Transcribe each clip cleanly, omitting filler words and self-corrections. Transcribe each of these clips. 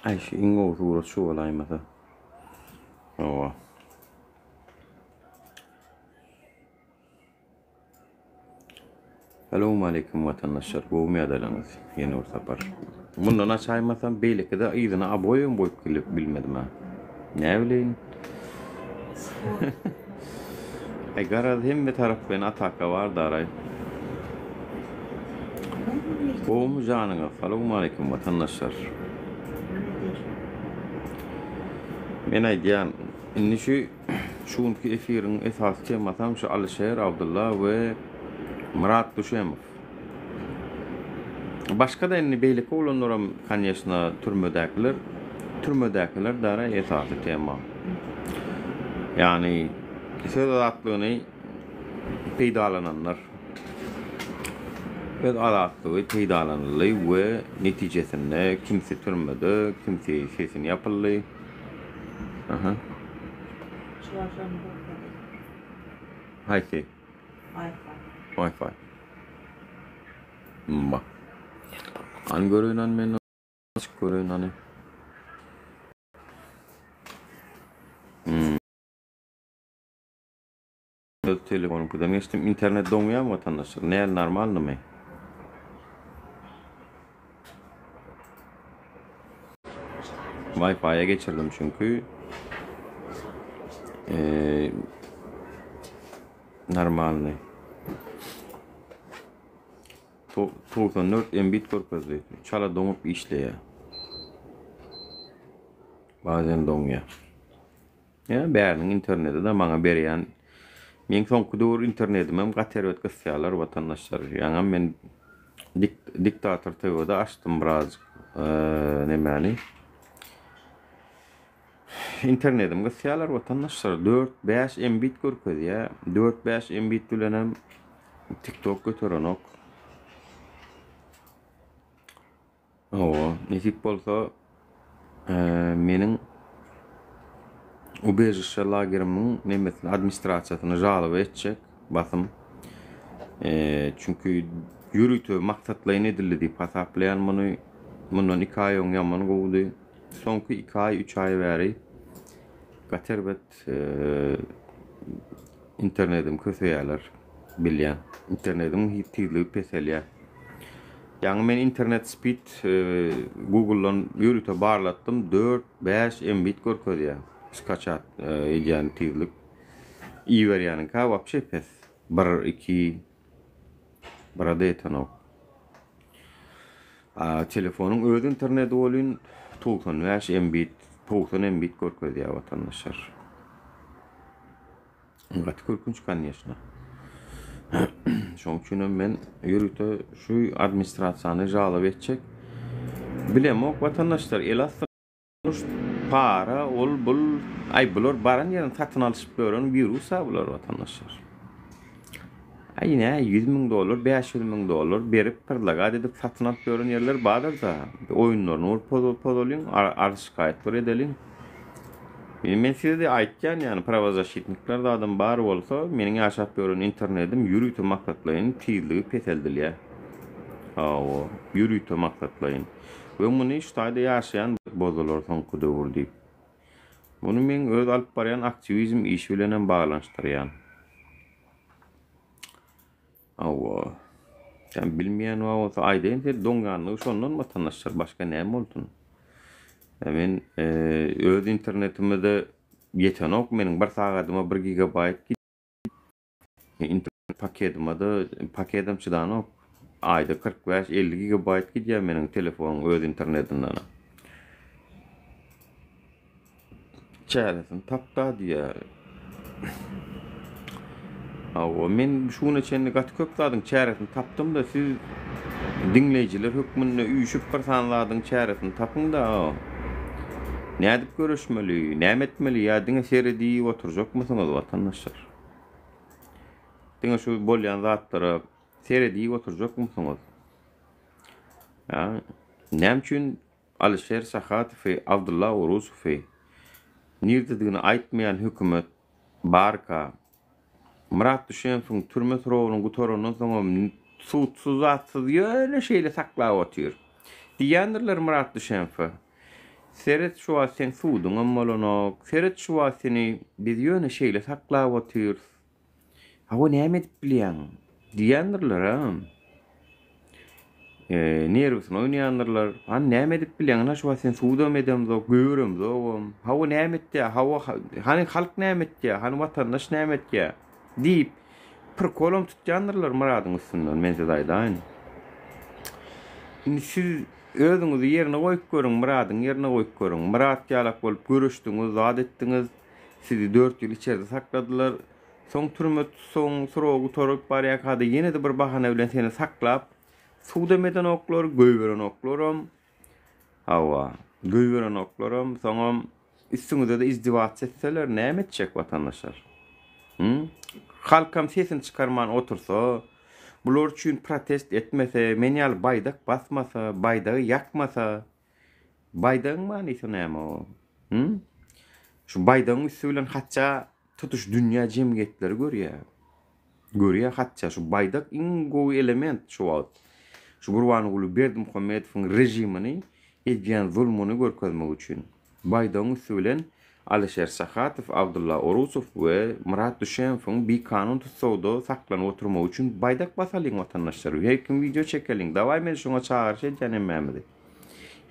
Aý şu iň gowy surat şu bolaýmasa. Hawa. Salowmaleýkim watandaşlar, gowumy ýagdaýlaryňyz? Ýene bir sapar. Mundan açaýmasam beýlekide yzyna oboýam goýup gelip bilmedim ha. Näbileýin. Aý garaz hemme tarapdan ataka bar daraý. Gowumy janyňyz? Salowmaleýkim watandaşlar. Men aýdýan, indi şu Şu günki efiriň esasy temasam şu Alyşer Abdylla we Myrat Düşemow. Başga-da indi beýleki oglanlaram koneşna türmedäkiler. Türmedäkiler dara esasy tema. Ýagny söz azatlygyny peýdalananlar. Söz azatlygy peýdalanyldy we netijesinde kimsi türmede, kimsi sesini ýapyldy. Aha. Haýsy? Wi-Fi. Wi-Fi. Bak. Hany göreýin hany men açyp göreýin hany. Hmm. Öz telefonumkydan geçdim. Internet doňýarmy watandaşlar? Näl normalnymy? Wi-Fi-ýa geçirdim çünki. Eee normalny. 94 Mbit görkezdi. Çala doňup işleýär. Bazen doňýar. Ýa bäriniň interneti-de maňa berýän. Meň soňky döwür internetimem gaty erbet gysýarlar watandaşlar. Ýaňam men dik Diktator TW-de açdym birazjyk nemäni. Internetimi gysýarlar watandaşlar. 4-5 Mbit görkezýär. 4-5 Mbit bilenem TikTok göterenok. Hawa, nesip bolsa, meniň ubežişe lagerimiň nemesini, administrasiýasyny žaloba etjek basym. Çünki ýörite maksatlaýyn edildi diýip hasaplaýan muny. Mundan iki aý öň ýaman gowudy. Soňky iki aý, üç aý bäri gaty erbet Internedim köseýärler bilýän. Internediň tizligi peselýär. Ýaňy men internet speed Google'dan ýörite barlatdym. 4-5 Mbit görkezýär. Skaçat edýän tizlik. Iberýäniňkä wapşe pes. 1 2 Bira-da ýetenok. A telefonyň öz interneti welin 95 Mbit, 90 Mbit görkezýär watandaşlar. Gaty körkünç konýeşna. Şoň üçin hem men ýörite şu administrasiýany žaloba etjek. Bilemok watandaşlar el asty para ol bul aý bular baran ýerini satyn alyşyp ýören wirus-a bular watandaşlar. Aý nä 100 müň dollar 500 müň dollar berip predlagat edip satyn alyp ýören ýerler bardyr-da. Oýunlaryny bir pozalyň arz şikaýat bir edeliň. Indi men size-de aýtýan ýagny prawozaşitnikler zadam bar bolsa meniň ýaşap ýören internedim ýörite maksatlaýyn tizligi peseldilýär. Hawa, ýörite maksatlaýyn. We muny şu taýda ýaşaýan bozular soňky döwür diýip. Muny meň öz alyp barýan aktiwizm işi bilenem baglanyşdyrýan. Hawa. Sen bilmeýän bar bolsa aýdaýyn sen doňýanlygy şondan watandaşlar başga näme bolsun. Men öz internetimede ýetenok meniň bir sagadyma bir gigabaýt internet pakedimede pakedem çydanok. Aýda 45-50 gigabaýt gidýär meniň telefonyň öz internetinden. Çäresini tapda diýýär. Hawa, men şu güne çenli gaty köp zadyň çäresini tapdym-da, siz diňleýjiler hökmünde üýşüp bir sany zadyň çäresini tapyň-da. Nädip göreşmeli, näme etmeli ýa diňe seredip oturjakmysyňyz, watandaşlar? Diňe şu bolýan zatlara seredip oturjakmysyňyz? Ýa näme üçin Alyşer Sahatowy, Abdylla Orusowy nirdedigini aýtmaýan hökümet barka, Myrat Düşenowyň türme srogynyň gutarandan soňam sudsuz-zatsyz ýöne şeýle saklap otyr. Diýýändirler Myrat Düşenowa. Seret şu wagt seň suduňam bolanok. Seret şu wagt seni biz ýöne şeýle saklap otyrys. Hawa näme edip bilýäň? Diýýändirler-ä. Nerwisini oýnaýandyrlar. Hany näme edip bilýäň? Ynha şu wagt sen sudam edemzok, göwremzogam. Hawa näme etýär? Hawa hany halk näme etýär? Hany watandaş näme etýär? Diýip, prikolam tutýandyrlar Myradyň üstünden, men size aýdaýyn. Indi siz özüňizi ýerine goýup görüň, Myradyň ýerine goýup görüň. Myrat ýalak bolup göreşdiňiz, zat etdiňiz. Sizi dört ýyl içerde sakladylar. Soň türme tutsagyň srogy gutaryp barýarka-da ýene-de bir bahana bilen seni saklap, sudam edenoklar, goýberenoklaram. Hawa, goýberenoklaram, soňam üstüňize-de izdiwats etseler näme etjek watandaşlar? Hü? Halkam sesini çykarman otursa, bular üçin protest etmese, men ýaly baýdak basmasa, baýdagy ýakmasa, Baýdagyň manysy näme o? Hü? Şu baýdagyň üsti bilen hatda tutuş dünýä jemgyýetleri görýär. Görýär hatda şu baýdak iň gowy element şu wagt. Şu Gurbanguly Berdimuhamedowyň režimini edýän zulmuny görkezmek üçin. Baýdagyň üsti bilen Alyşer Sahatow, Abdylla Orusow we Myrat Düşemowyň bikanun tussagda saklanyp oturmagy üçin baýdak basalyň watandaşlar. Her kim wideo çekeliň. Dawaý men şoňa çagyryş edýän hemmämizi.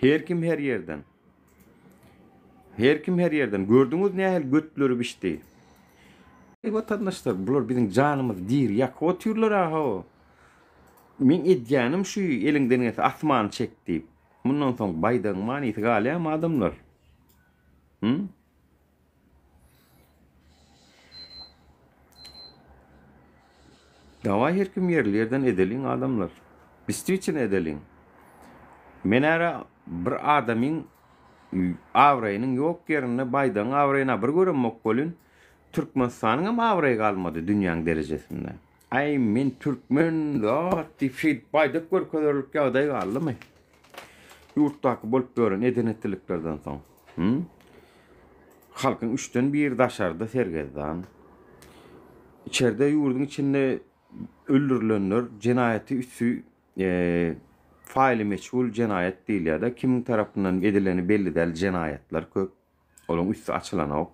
Her kim her ýerden. Her kim her ýerden. Gördüňiz nähili götleri bişdi. Eý watandaşlar bular biziň janymyzy diri ýakyp otyrlar aho. Meň edýänim şu eliňden gelse asmany çek diýip. Mundan soň baýdagyň manysy galýarmy adamlar? Hı? Dawaý her kim ýerli ýerden edeliň adamlar. Distwiçen edeliň. Men ära bir adamyň abraýynyň ýok ýerinde baýdagyň abraýyna bir göremok welin Türkmenistanyň hem abraýy galmady dünýäň derejesinde. Aý men türkmen zat diýip şeýdip baýdak görkezerlik ýagdaý galdymy? Ýurtdaky bolup ýören eden-etdiliklerden soň. Hü? Halkyň üçden biri daşarda sergezdan. Içerde ýurduň içinde öldürilenler jenaýaty üsti faýly meçhul jenaýat diýilýär-de, kimiň tarapyndan edileni belli däl jenaýatlar köp. Olaň üsti açylanok.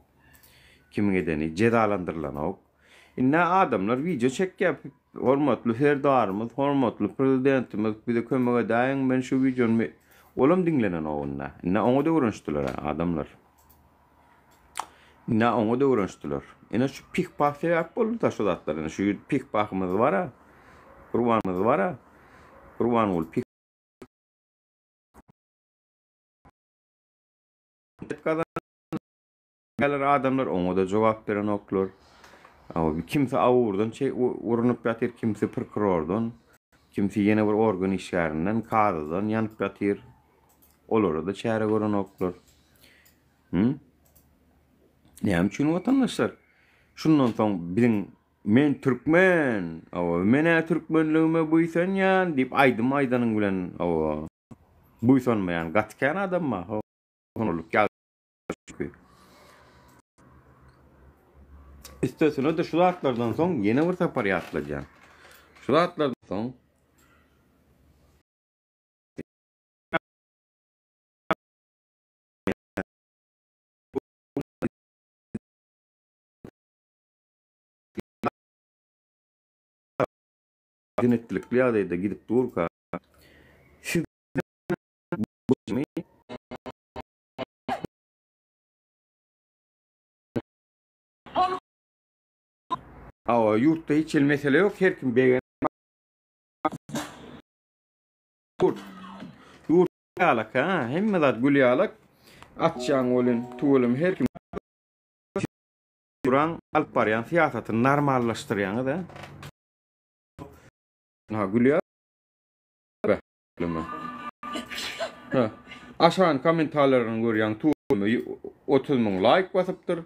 Kimiň edeni jezalandyrylanok. Indi adamlar wideo çekýär. Hormatly Serdarymyz, hormatly Prezidentimiz bize kömek edäýiň, men şu wideony Olam diňlenenok indi. Indi oňa-da öwrenişdiler adamlar. Indi oňa-da öwrenişdiler. Ine şu pih-pah sebäp boldy-da şu zatlar. Ine şu pih-pahymyz bar-a. Gurbanymyz bar-a. Gurbanguly pih Gazanýarlar adamlar oňa-da jogap berenoklar. Kimsi awurdan urunyp ýatyr, kimsi prokurordan, kimsi ýene bir organ işgärinden, kazydan ýanyp ýatyr. Olara-da çäre görenoklar. Hı? Näme üçin watandaşlar? Şundan soň biziň men türkmen, men-ä türkmenligime buýsanýan diýip aýdym aýdanyň bilen, buýsanmaýan gaty kän adam bar. Honulyk ýagdaý. Üstesine-de şu zatlardan soň ýene bir sapar ýatladýan. Şu zatlardan soň Eden-etdilikli ýagdaýda gidip durka siz Hawa, ýurtda hiç hili mesele ýok, her kim begen. Ýurt. Ýurt ýalak, ha, hemme zat gül ýalak. Açýaň welin, tüweleme her kim Duraň alyp barýan syýasatyny normallaşdyrýaňyz, ha. Ha, gülýär. Ha. Aşan kommentariýalaryny görýäň tüweleme 30 müň laýk basypdyr.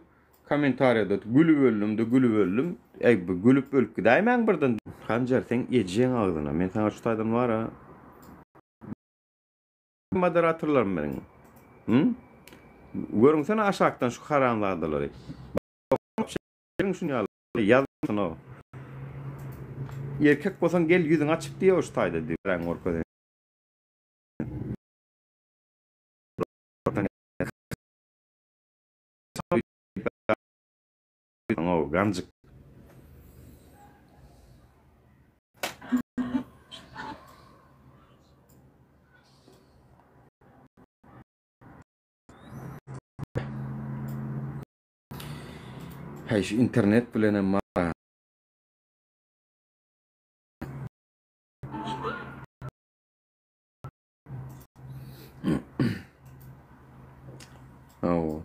Kommentariýada gülüp öldüm de gülüp öldüm. Eý bu gülüp ölüp gidäýmäň birden. Hanjar seň ejeň agzyna. Men saňa şu taýdan bara moderatorlarym meniň. Hı? Görüňsene aşakdan şu haramzadalary. Şuny ýaly ýazsana. Erkek bolsaň gel ýüzüňi açyp diýe şu taýda diýip görkezin. Ow, ganjyk. Häý şu internet bilenem bar. Hawa.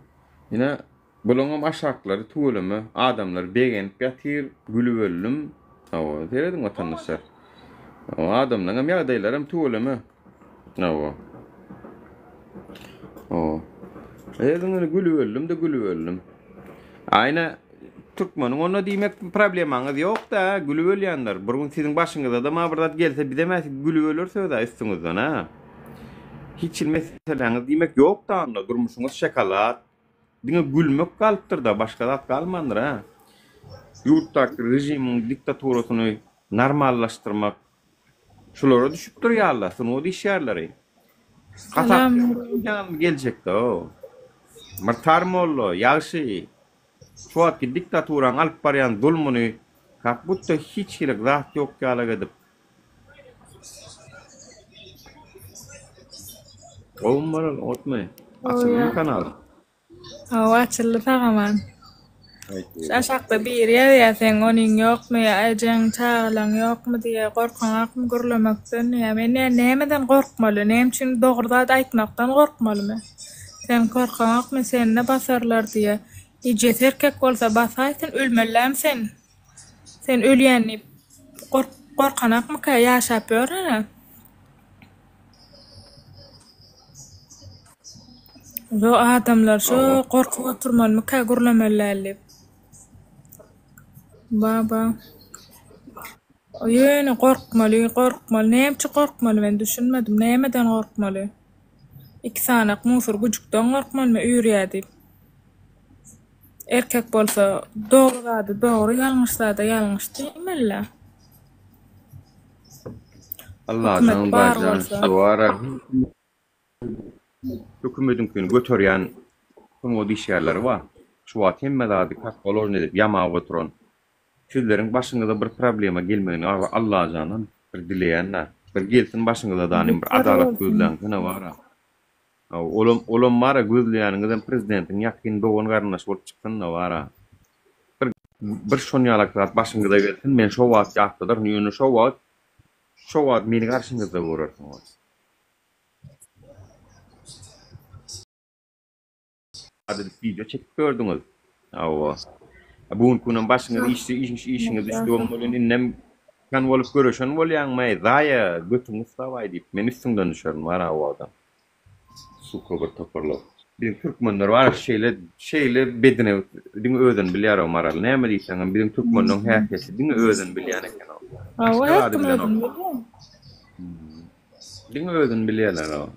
Ine, bulaňam aşaklary tüweleme, adamlar begenip ýatyr, gülüp öldüm. Hawa, serediň watandaşlar. Hawa, adamlaryňam ýagdaýlaram tüweleme. Hawa. Hawa. Serediň ine gülüp öldüm-de gülüp öldüm. Aýna türkmeniň onda diýmek problemaňyz ýok-da, gülüp ölýänler. Bir gün siziň başyňyza-da ma bir zat gelse bizem äsi gülüp öleris öz-ä üstüňizden, a. Hiç hili meseläňiz diýmek ýok-da onda, durmuşyňyz şokolad. Diňe gülmek galypdyr-da, başga zat galmandyr, a. Ýurtdaky režimiň diktaturasyny normallaşdyrmak şulara düşüpdir ýaly-da, sungat işgärleri. Salam. Hasap geljekde-ow. Myrtar molla, ýagşy. Şu wagtky diktaturaň alyp barýan zulmuny kak budda hiç hili zat ýok ýalak edip. Gowumy Maral, oňatmy? Açyldymy kanal? Hawa açyldy sagaman. Şu aşakda biri ýazýar seň onyň ýokmy ýa ejeň çagalaň ýokmy diýýär gorkaňakmy gürlemekden diýýär. Men näme nämeden gorkmaly näme üçin dogry zat aýtmakdan gorkmalymy. Sen gorkaňakmy sende basarlar diýýär. Ejesi erkek bolsa basaýsyn ölmelilämi sen. Sen ölýän diýip gork gorkanakmyka ýaşap ýör hä. Ýo adamlar şo gorkup oturmalymyka gürlemeli däl diýip. Baba. Ýöne gorkmaly, gorkmaly. Näme üçin gorkmaly men düşünmedim. Nämeden gorkmaly? Iki sanak musur güjükden gorkmalymy üýrýä diýip. Erkek bolsa dogry zady dogry, ýalňyş zada ýalňyş diýmeli-dä. Allajan Hökümet bar Hudaýjan bolsa. şu ara hökümediňkini göterýän sungat işgärleri bar. Şu wagt hemme zady kak položno edip ýamap oturan. Sizleriň başyňyza bir problema gelmegini Allajandan bir dileýän-dä. Bir gelsin başyňyza danym bir Beter adalat bolsun. gözläňsene bara. Olam olam bara gözleýäniňizem prezidentiň ýakyn dogan garyndaşy bolup çyksyn-da bara. Bir bir şon ýalak zat başyňyza gelsin men şo wagt ýatladaryn ýöne şo wagt şo wagt meni garşyňyzda görersiňiz. Edip wideo çekip gördüňiz. Hawa. Bu günki günem başyňyz işli iş işiňiz düşdügem welin indem kan bolup göreşen bolýaňmy zaýa götüňi gysgabaý diýip men üstüňden düşerin bar a wagtam. Suka bir toparlar. Biziň türkmenler bar şeýle şeýle bedine diňe özüni bilýär o Maral. Näme diýseňem biziň türkmenleň häsiýeti diňe özüni bilýän eken o. Hawa Başga her zady kim bilenok. özüni bilýär. Diňe özüni bilýärler o.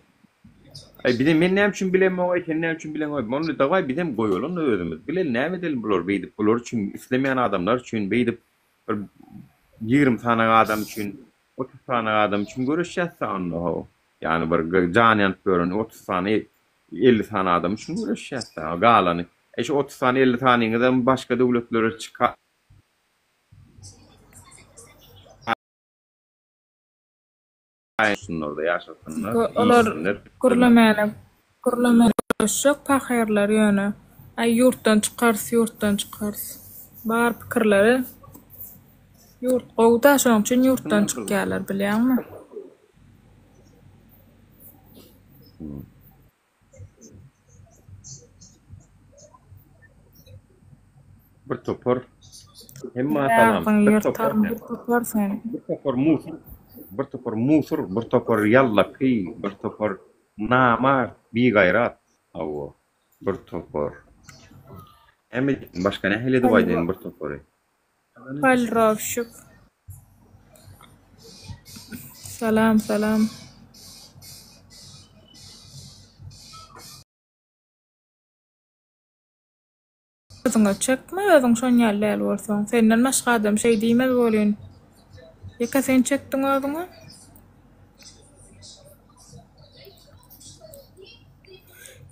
Aý bizem men näme üçin bilemok-aý sen näme üçin bileňok ony dawaý bizem goýaly-da özümiz bileli näme edeli bular beýdip bular üçin islemeýän adamlar üçin beýdip bir 20 sany adam üçin 30 sany adam üçin göreşýäs-dä onda how ýagny bir jan ýanyp ýören 30 sany 50 sany adam üçin göreşýäs-dä galany e şu 30 sany 50 sanyňyzam başga döwletlere çyka Şunlarda ýaşasynlar, Olar iýsinler, gürlemäne gürlemäne göreşjek pahyrlar ýöne. Aý ýurtdan çykarys ýurtdan çykarys. Bar pikirleri ýurt gowuda şonuň üçin ýurtdan çykýarlar bilýäňmi? Bir topar hemma salam. Agzyňy Bir topar ýyrtaryn bir topar sen. Bir topar musur, bir topar musur, bir topar ýallaky, bir topar namart, bigaýrat. Hawa, bir topar. Näme diýsin, başga nähili edip aýdaýyn bir topary? Polrowşik. Salam, salam. Özüňe çekme, özüň şon ýaly däl bolsaň. Senden başga adam şeý diýmez welin. Ýeke sen çekdiň özüňe.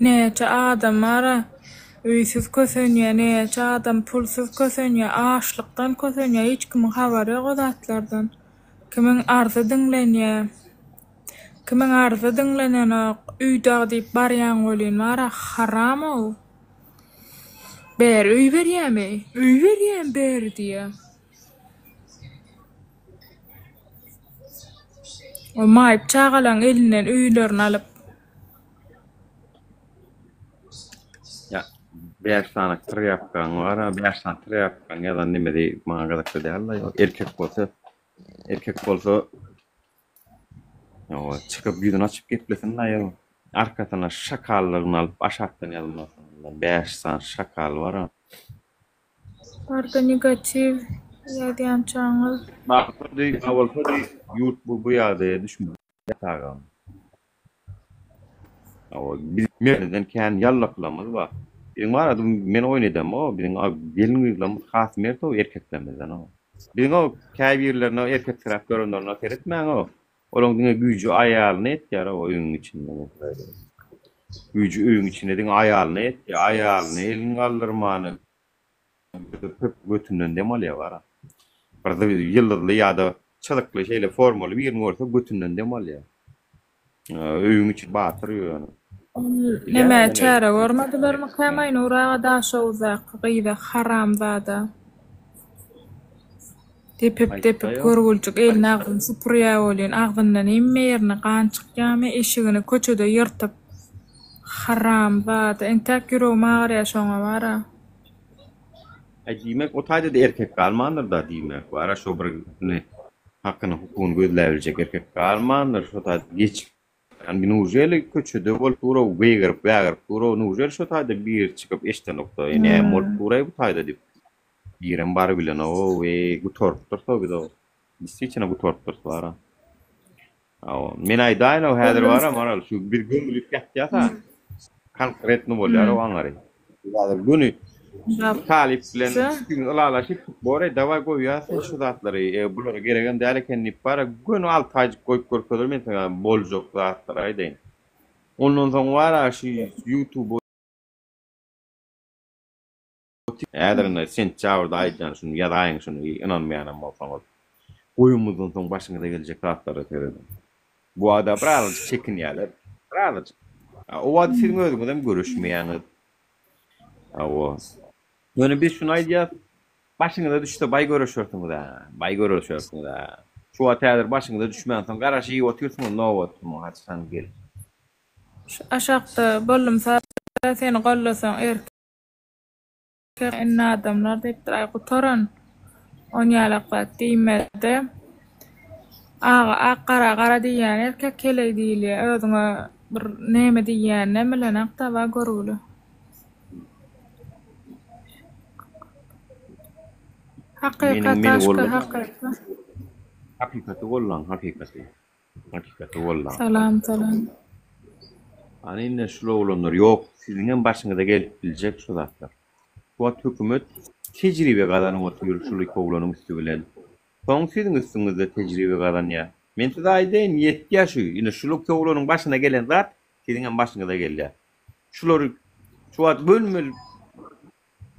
Näçe adam bar-a. Öýsüz kösenýär, näçe adam pulsuz kösenýär, açlykdan kösenýär, hiç kimiň habary ýok o zatlardan. Kimiň arzy diňlenýär, kimiň arzy diňlenenok, öý dagy diýip barýaň welin bar-a haram-ow. Bäri öý berýämi? Öý berýän bäri diýýär. O maýyp çagalaň elinden öýlerini alyp. Ýa 5 sany trýapkaň bar, 5 sany trýapkaň ýazan nemesi maňa gyzykly däl-de, erkek bolsa, erkek bolsa Ýa çykyp ýüzüni açyp geplesin daýaw. Arkasyna şakallygyny alyp aşakdan ýazmasyn. 5 sany şakal bar. Barda negatiw ýazýançaňyz. Bolsady, bolsady ýurt bu bu ýagdaýa düşmezdi agam. Hawa, biz merdden kän ýallaklamyz bar. Biziň barada men oýun edemok, biziň gelin-gyzlarymyz has mert-ow erkeklerimizden-ow. Biziň-ow käbirlerine erkeksiräp görenlerine seretmäň-ow. Olaryň diňe güýji aýalyna ýetýär-ow öýüň içinde. Güýji öýüň içinde diňe aýalyna ýetýär. Aýalyny elini galdyrmany köp götünden dem alýar bara. Bir ýyldyzly ýa-da çyzykly şeýle formaly birini görse götünden dem alýar. Öýüň içi batyr ýöne. Ol nämä çäre görmedilermikä Maýnur aga Daşoguzdaky gyza haramzada. Depip depip görgüljik elini agzyny süpürýä welin agzyndan hemme ýerine gan çykýamy eşigini köçede ýyrtyp haramzada entäk ýüregim agyrýa şoňa bara. Aý diýmek o taýda-da erkek galmandyr-da diýmek bar-a şo bir indi hakyny hukugyny gözläbiljek erkek galmandyr şo taýda geçip ýa nujeli köçede bolup dur-ow gygyryp wägirip dur-ow nujeli şo taýda biri çykyp eşdenokda eý näme bolup dur-aý bu taýda diýip birem barybilenow eý gutarypdyrys-ow biz-ow distwitino gutarypdyrys bar-a. Hawa, men aýdaýyn-ow häzir bar-a Maral, şu biz gömülip ýatýas-a. Konkretno bolýar-ow aňary. Biz häzir göni talyp bilen ikimiz ylalaşyp, bor-eý, dawaý goýýas şu zatlary, e, bulara geregem däl eken diýip bar-a, göni alty aýjyk goýup görkezer men saňa boljak zatlary aýdaýyn. Ondan soň bar-a şu ýutuba Häzir indi sentýabrda aýdýan şuny ýazaýyň şuny ynanmaýanam bolsaňyz. Goýumyzdan soň başyňyza geljek zatlara serediň. Bu wada birazajyk çekinýärler. Birazajyk. O wada siziň özüňizem görüşmeýäňiz. Hawa. Ýöne biz şuny aýdýas, başyňyza düşse baý görüşersiňiz-ä. Baý görüşersiňiz-ä. Şu wagt häzir başyňyza düşmänsoň garaşyp otyrsyňyz nobatyň haçan gelip. Şu aşakda boldum sara seni gollasaň erkek. Indi adamlar diýipdir, aý gutaran onýalak zat diýmede. Aga ak gara gara diýýän erkek heleý diýilýä özüňe bir neme diýýäninem bilenak dawa görgüli. Hakykat aşka hakykat. Hakykaty gollaň hakykaty. Hakykaty gollaň. Salam salam. Hany indi şul oglanlar ýok siziňem başyňyza gelip biljek şu zatlar. Şu wagt hökümet tejribe gazanyp otyr şul iki oglanyň üsti bilen. Soň siziň üstüňizde tejribe gazanýar. Men size aýdaýyn ýetýär şu indi şul iki oglanyň başyna gelen zat siziňem başyňyza gelýär. Şulary şu wagt gönümel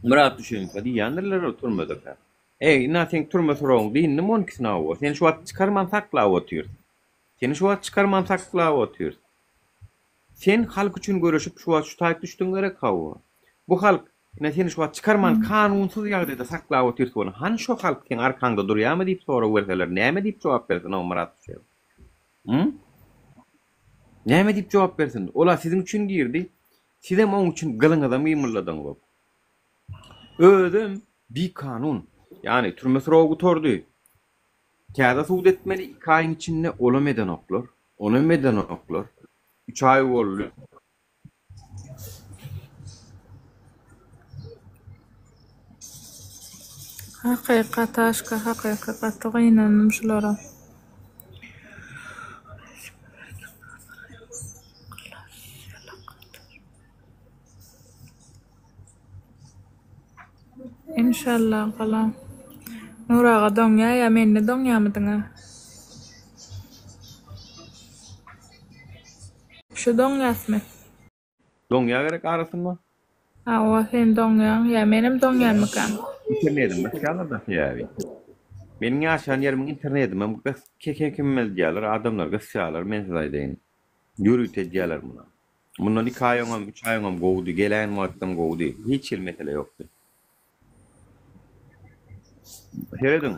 Myrat düşenka diýýändirler ol türmedekä. Eý, ynha seň türme soragyň dyndy on ikisine hawa. Seni şu wagt çykarman saklap otyrys. Seni şu wagt çykarman saklap otyrys. Sen halk üçin göreşip şu wagt şu taýt düşdüň gerek hawa. Bu halk ine seni şu wagt çykarman kanunsyz ýagdaýda saklap otyrys bolany. Hany şo halk seň arkaňda durýamy diýip sorag berseler näme diýip jogap bersin o Myrat Düşew. Hum? Näme diýip jogap bersin? Ola siziň üçin girdi. Sizem oň üçin gylyňyzam gymyldadyňyzok. Özem bikanun. Ýagny türme srogy gutardy. Täze sud etmeli iki aýyň içinde olam edenoklar. Onam edenoklar. Üç aý boldy. Hakykat aşka hakyky gaty gynandym şulara. Enşalla galam. Nur aga doňýa ýa mende doňýamy diňe? Şu doňýasmy? Doňýa gerek arasynda. Hawa, sen doňýaň, ýa menem doňýanmykam? Internetim gysýarlar-da sebäbi. Meniň ýaşaýan ýerimiň internetimem kekekimeldýärler, adamlar gysýarlar, men size aýdaýyn. Ýörite edýärler muny. Mundan iki aý öňem, üç aý öňem gowudy, geläýen wagtym gowudy. Hiç hili mesele ýokdy. Serediň.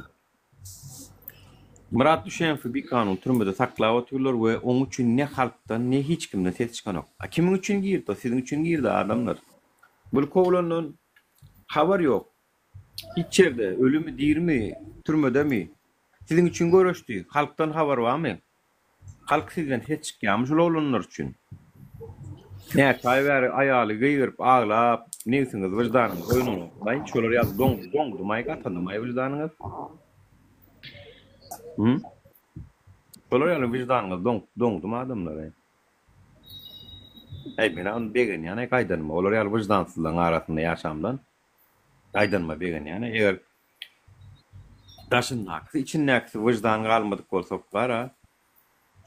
Myrat Düşenowy bikanun türmede saklap otyrlar we oň üçin ne halkdan, ne hiç kimden ses çykanok. A kimiň üçin girdi o? Siziň üçin girdi adamlar. Bul kowlandan habar ýok. Hiç ýerde, ölümi, dirimi, türmedemi? Siziň üçin göreşdi. Halkdan habar barmy? Halk sizden ses çykýarmy şul oglanlar üçin? Näçe aý bäri aýaly gygyryp aglap nebsiňiz wyždanyňyz oýnanokmaý şolar ýaly doňdy doňdumaý gatandymaý wyždanyňyz? Hum? Şolar ýaly wyždanyňyz doň doňdumy adamlar eý? Äý menä ony begenýän eý gaýdanyma olar ýaly wyždansyzlaryň arasynda ýaşamdan gaýdanyma begenýän eý eger Daşyndakysy, içindäkisi wyždan galmadyk bolsa bar-a.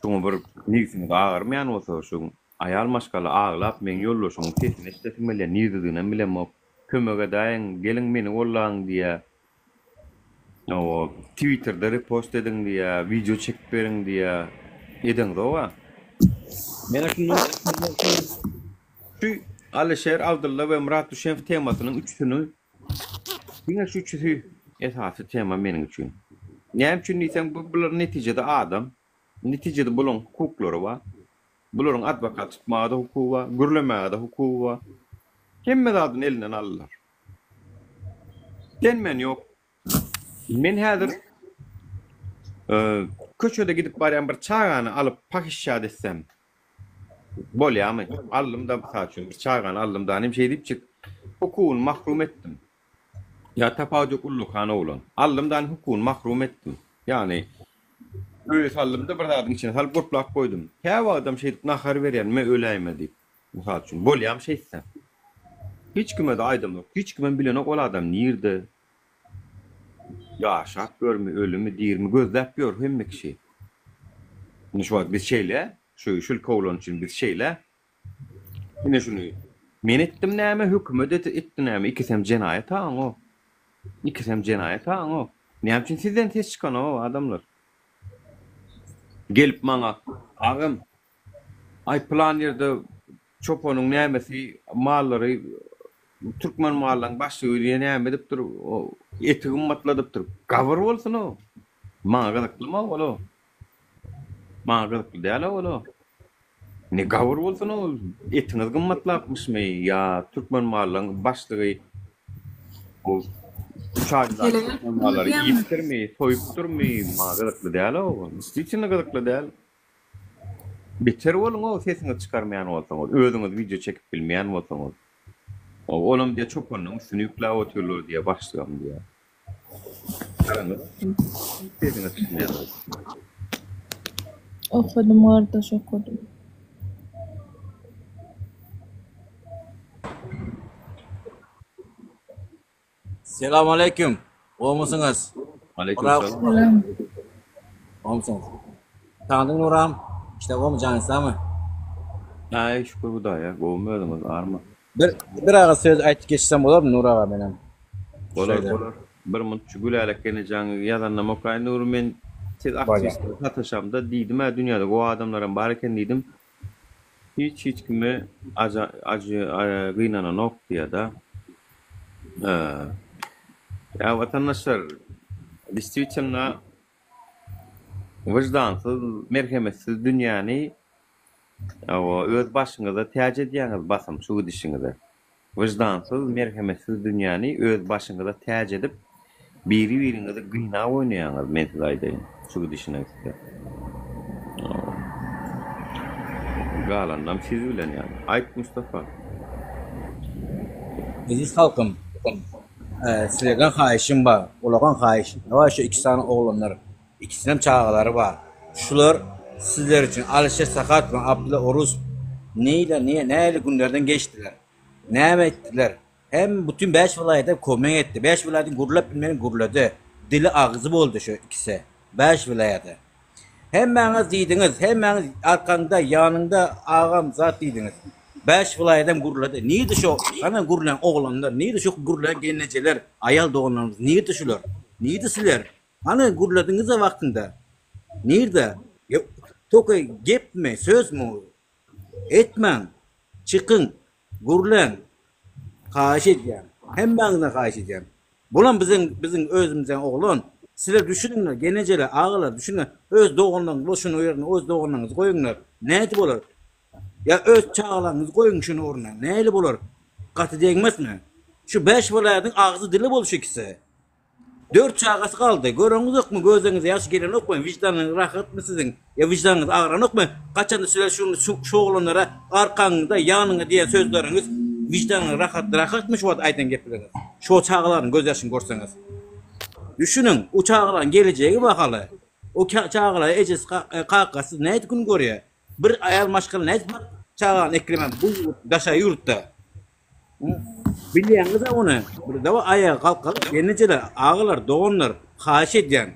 Şuňa bir nebsiňiz agyrmaýan bolsa, şu aýal maşgala aglap meň ýoldaşymyň sesini eşidesim gelýär, nirdediginem bilemok. Kömek edäýiň, geliň meni gollaň diýýär. Hawa, Twitterde repost ediň diýýär, wideo çekip beriň diýýär. Edeňzog-a. Menä şundan şu Alyşer, Abdylla we Myrat Düşenow temasynyň üçüsini Diňe şu üçüsi esasy tema meniň üçin. Näme üçin diýseň, bu bular netijede adam. Netijede bularyň hukuklary bar. Bularyň adwokat tutmaga-da hukugy bar, gürlemäge-de hukugy bar. Hemme zadyny elinden aldylar. Sen-men ýok. Men häzir köçede gidip barýan bir çagany alyp pahyşşat etsem, Bolýamy? Aldym-da, mysal üçin, bir çagany aldym-da, inim şeý diýipjik, hukugyny mahrum etdim. Ýa tapawudy ýok, ullakan oglan. Aldym-da, inim hukugyny mahrum etdim. Ýagny, öýe saldym-da, bir zadyň içine salyp gurplap goýdum. Käwagtam şeýdip nahar berýän, me öläýme diýip. Mysal üçin, bolýamy şeýtseň? Hiç kime-de aýdamok, hiç kimem bilenok ol adam nirde, Ýaşap ýörmi, ölümi, dirimi gözläp ýör hemme kişi. Indi şu wagt biz şeýle, şu şülke oglan üçin biz şeýle. Ine şuny men etdim näme, hökümet etdi näme, ikisem jenaýat aňo. Ikisem jenaýat aňo. Näme üçin sizden ses çykanok adamlar? Gelip maňa, agam, aý pylan ýerde Çopanyň nämesi mallary türkmen mallaryň başlygy diýen näme edipdir eti gymmatladypdyr gabyr bolsun o maňa gyzyklymy ol o maňa gyzykly däl ol o ne gabyr bolsun o etiňiz gymmatlapmyşmy ýa türkmen mallaryň başlygy bu üç aýda türkmen mallary iýipdirmi soýupdyrmy maňa gyzykly däl o diýsitno gyzykly däl. Beter boluň-ow sesiňizi çykarmaýan bolsaňyz, özüňiz wideo çekip bilmeýän bolsaňyz. Olam diýýär çopanyň üstüne ýükläp otyrlar diýýär başlygam diýýär. Garaňyz sesiňiz çykmaýan bolsa. Okadym gardaş okadym. Selam aleyküm. Gowmysyňyz? Aleyküm selam. Selam. Gowmysyňyz? Tandyň Nuram? İşte gowmy janyň sagmy? Aý şükür Hudaýa gowmy özüňiz arma. Bir bir agyz söz aýtyp geçsem bolarmy Nur aga menem? Bolar bolar. Bir munt şu Gülälek gelnejeň ýazanynam okaýyn Nury men siz aktiwistlere sataşamda diýdim-ä dünýäde gowy adamlaram bar eken diýdim. Hiç hiç kime ajy gynananok diýýär-de. Ýa watandaşlar, destvitelno wyždansyz, merhemetsiz dünýäni öz başyňyza täç edýäňiz basym şu gidişiňize. Wyždansyz, merhemetsiz dünýäni öz başyňyza täç edip, biri-biriňizi gynap oýnaýaňyz, men size aýdaýyn, şu gidişine gitse. Galanynam siz bilen ýaly. Aýt Mustafa. Eziz halkym, sizlerden haýyşym bar, ulakan haýyşym bar, şu iki sany oglanlar, ikisinem çagalary bar. Şular sizler üçin Alyşir Sahat we Abdylla Orusow neýle, nähili günlerden geçdiler, näme etdiler, hem bütin bäş welaýata kömek etdi. Bäş welaýatyň gürläp bilmegini gürledi. Dili agzy boldy şu ikisi. Bäş welaýata. Hemmäňiz diýdiňiz, hemmäňiz arkaňda, ýanyňda agam zat diýdiňiz. Bäş welaýadam gürledi. Nirde şo hany gürlän oglanlar, nirde şo gürlän gelnejeler, aýal doganlarymyz nirde şular? Nirde sizler? Hany gürlediňiz-ä wagtynda? Nirde? Ýa toka gepmi, sözmi? Etmäň. Çykyň, gürläň. Haýyş edýän. Hemmäňizden haýyş edýän. Bulam biziň biziň özümizden oglan. Sizler düşüniňler, gelnejeler, agalar düşüniňler. Öz doganlaryňyz şuny ýerine öz doganlaryňyzy goýuňlar. Nädip bolar? Ýa öz çagalaryňyzy goýuň şuny ornuna. Nähili bolar? Gaty degmezmi? Şu bäş welaýatyň agzy dili boldy şu ikisi. Dört çagasy galdy. Göreňizokmy, gözleriňize ýaş gelenokmy, wyždanyňyz rahatmy siziň? Ýa wyždanyňyz agranokmy? Haçanda sizler şuny şu oglanlara arkaňda, ýanyňda diýen sözleriňiz wyždanyňyz rahat rahatmy şu wagt aýdan gepleriňiz? Şo çagalaryň göz ýaşyny görseňiz. Düşüniň, o çagalaryň gelejegi bar haly. O çagalar ejesi kakasy nädip gün görýär? Bir aýal maşgala nädip bir çagany eklemän bu daşary ýurtda? Bilýäňiz-ä ony. Bir dawa aýaga galkaly, gelnejeler, agalar, doganlar, haýyş edýän.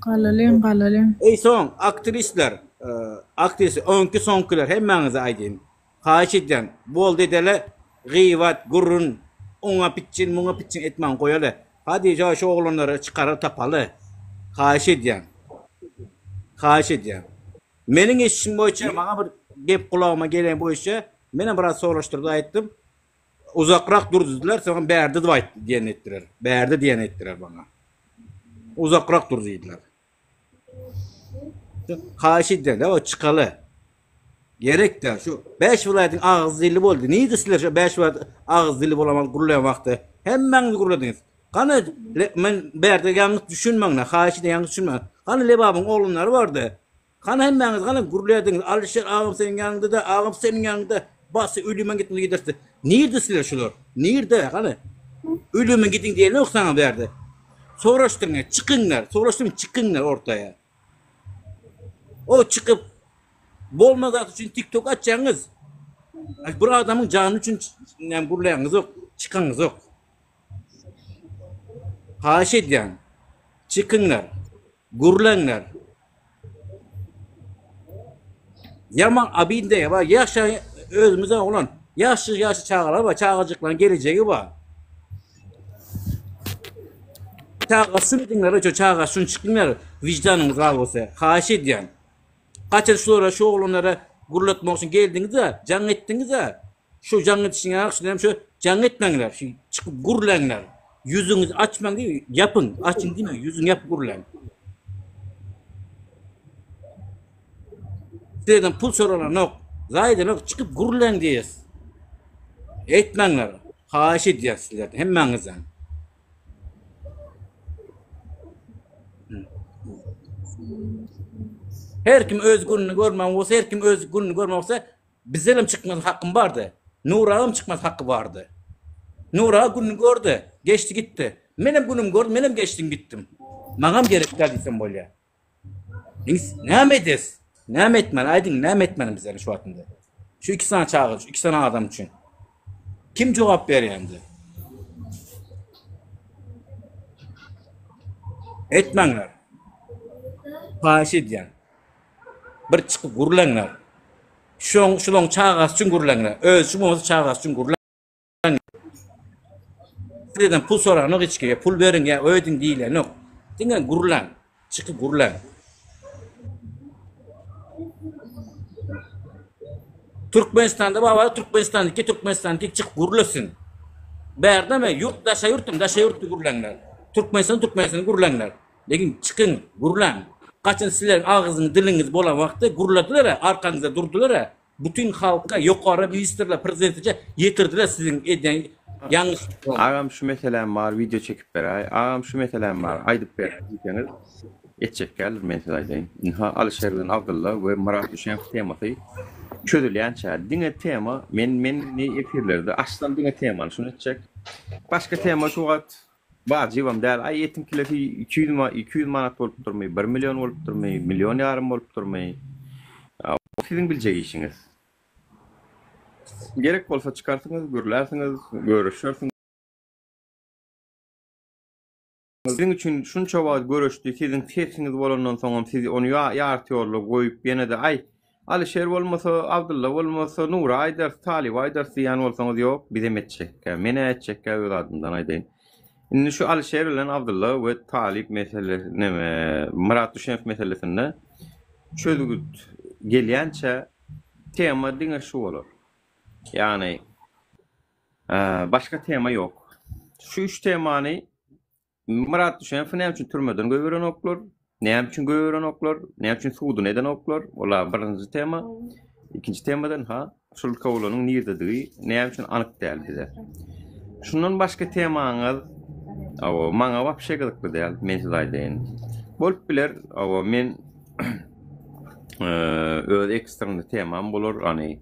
Galalyň, galalyň. Eý soň, aktrisler, aktrisa, öňki soňkylar hemmäňize aýdýan. Haýyş edýän, boldy edeli, gybat, gürrüň, oňa pitjin, muňa pitjin etmäň goýaly. Hadi şu oglanlary çykaral tapaly. Haýyş edýän. Haýyş edýän. Meniň eşidişim boýunça, maňa bir gep gulagyma gelen boýunça, menem biraz soraşdyrdy aýtdym. Uzakrak dur diýdiler, soňam bärde diýip aýt diýen etdiler. Bärde diýen etdiler maňa. Uzakrak dur diýdiler. Haýyş edýän, o çykaly. Gerek däl. Şu 5 welaýatyň agyz dili boldy. Nirde sizler şu 5 welaýat agyz dili bolaman gürleýän wagty? Hemmäňiz gürlediňiz. Gany men bärde ýalňyş düşünmäňler, haýyş edýän ýalňyş düşünmäň. Gany Lebabyň oglanlary bardy. Hany hemmäňiz gana gürlädiňiz Alyşir agam seniň ýanyňda-da agam seniň ýanyňda basy ölüme gitmeli gidersi. Nirde sizler şular? Nirde hany? Ölüme gidiň diýenok saňa bärde. Soraşdyryň, çykyňlar, soraşdyryň çykyňlar ortaýa. O çykyp bolmaz zat üçin TikTok açýaňyz. Bir adamyň jany üçin näme gürläňizok, çykaňyzok. Haýyş edýän, çykyňlar. Gürleňler. Ýaman abinde bar. Ýaşa özümize oglan. Ýaşy ýaşy çagalar bar. Çagajyklaryň gelejegi bar. Çaga şuny diňler, şu çaga şuny çykyňlar. Wijdanyňyz bar bolsa, haýyş edýän. Haçan şulara, şu oglanlara gürletmek üçin geldiňiz-de, jaň etdiňiz-de, Şu jaň edişiň ýaly şuny hem şu jaň etmäňler şu çykyp gürläňler. Ýüzüňizi açmaň diýip ýapyň açyň diýmäň ýüzüňi ýapyp gürläň. Sizden pul soralanok zaýdanok çykyp gürläň diýýäs. Etmäňler haýyş edýäs sizlerden hemmäňizden. Her kim öz gününi görmän bolsa her kim öz gününi görmän bolsa Bizdenem çykmaz hakym bardy. Nuragam çykmaz haky bardy. Nuraga gününi gördi, geçdi gitdi. Menem günümi gördüm, menem geçdim gitdim. Maňam gerek däl diýsem bolýar. Ins näme edes? Näme etmeli? Aýdyň, näme etmeli bizler şu wagt indi? Şu iki sany çaga, şu iki sany adam üçin. Kim jogap berýär indi? Etmäňler. Haýyş edýän. Bir çykyp gürleňler. Şoň şulaň çagasy üçin gürleňler. Öz üçin bolmasa çagasy üçin gürleň. Sizden pul soranok hiç kim. Pul beriň ýa öýdüň diýilenok. Diňe gürläň. Çykyp gürläň. Türkmenistanda baba Türkmenistandaki Türkmenistandaki çykyp gürlesin. Bärde mi? Ýurt daşa ýurtum daşa ýurtda gürleňler. Türkmenistan Türkmenistan gürleňler. Lekin çykyň, gürläň. Haçan sizleriň agzyňyz, diliňiz bolan wagtda gürlediler-ä, arkaňyzda durdular-ä. Bütin halka, ýokary ministrler, prezidentçe ýetirdiler siziň edýän ýalňyşlyklaryňyzy. Agam şu meseläm bar wideo çekip beräý agam şu meseläm bar aýdyp beräý diýseňiz etjek däldir men size aýdaýyn. Ynha Alyşer bilen Abdylla we Myrat Düşenow temasy çözülýänçä diňe tema men men indi efirlerde açsam diňe temany şuny etjek. Başga tema şu wagt Wajybam däl. Aý etiň kilosy 200 200 manat bolupdyrmy, bir million bolupdyrmy, million ýarym bolupdyrmy? O siziň biljek işiňiz. Gerek bolsa çykarsyňyz, gürlärsiňiz, görüşersiňiz. Siziň üçin şunça wagt göreşdi, siziň sesiňiz bolandan soňam siz ony ýarty ýolda goýup ýene-de aý. Alyşir bolmasa, Abdylla bolmasa, Nura aýdarys, Talyba aýdarys diýýän bolsaňyz ýok, bizem etjekkä. Men-ä etjekkä öz adymdan aýdaýyn. Indi şu Alyşir bilen Abdylla we Talyp mesele neme Myrat Düşenow meselesinde çözgüt gelýänçä tema diňe şu bolar. Ýagny başga tema ýok. Şu üç temany Myrat Düşenowy näme üçin türmeden goýberenoklar? Näme üçin goýberenoklar? Näme üçin suduny edenoklar? Ola birinji tema. Ikinji temadan ha, şul kowlanyň nirdedigi näme üçin anyk däl bize. Şundan başga temaňyz awa maňa wapşe gyzykly däl, men size aýdaýyn. Bolup biler, awa men öz ekstrany temam bolar, hany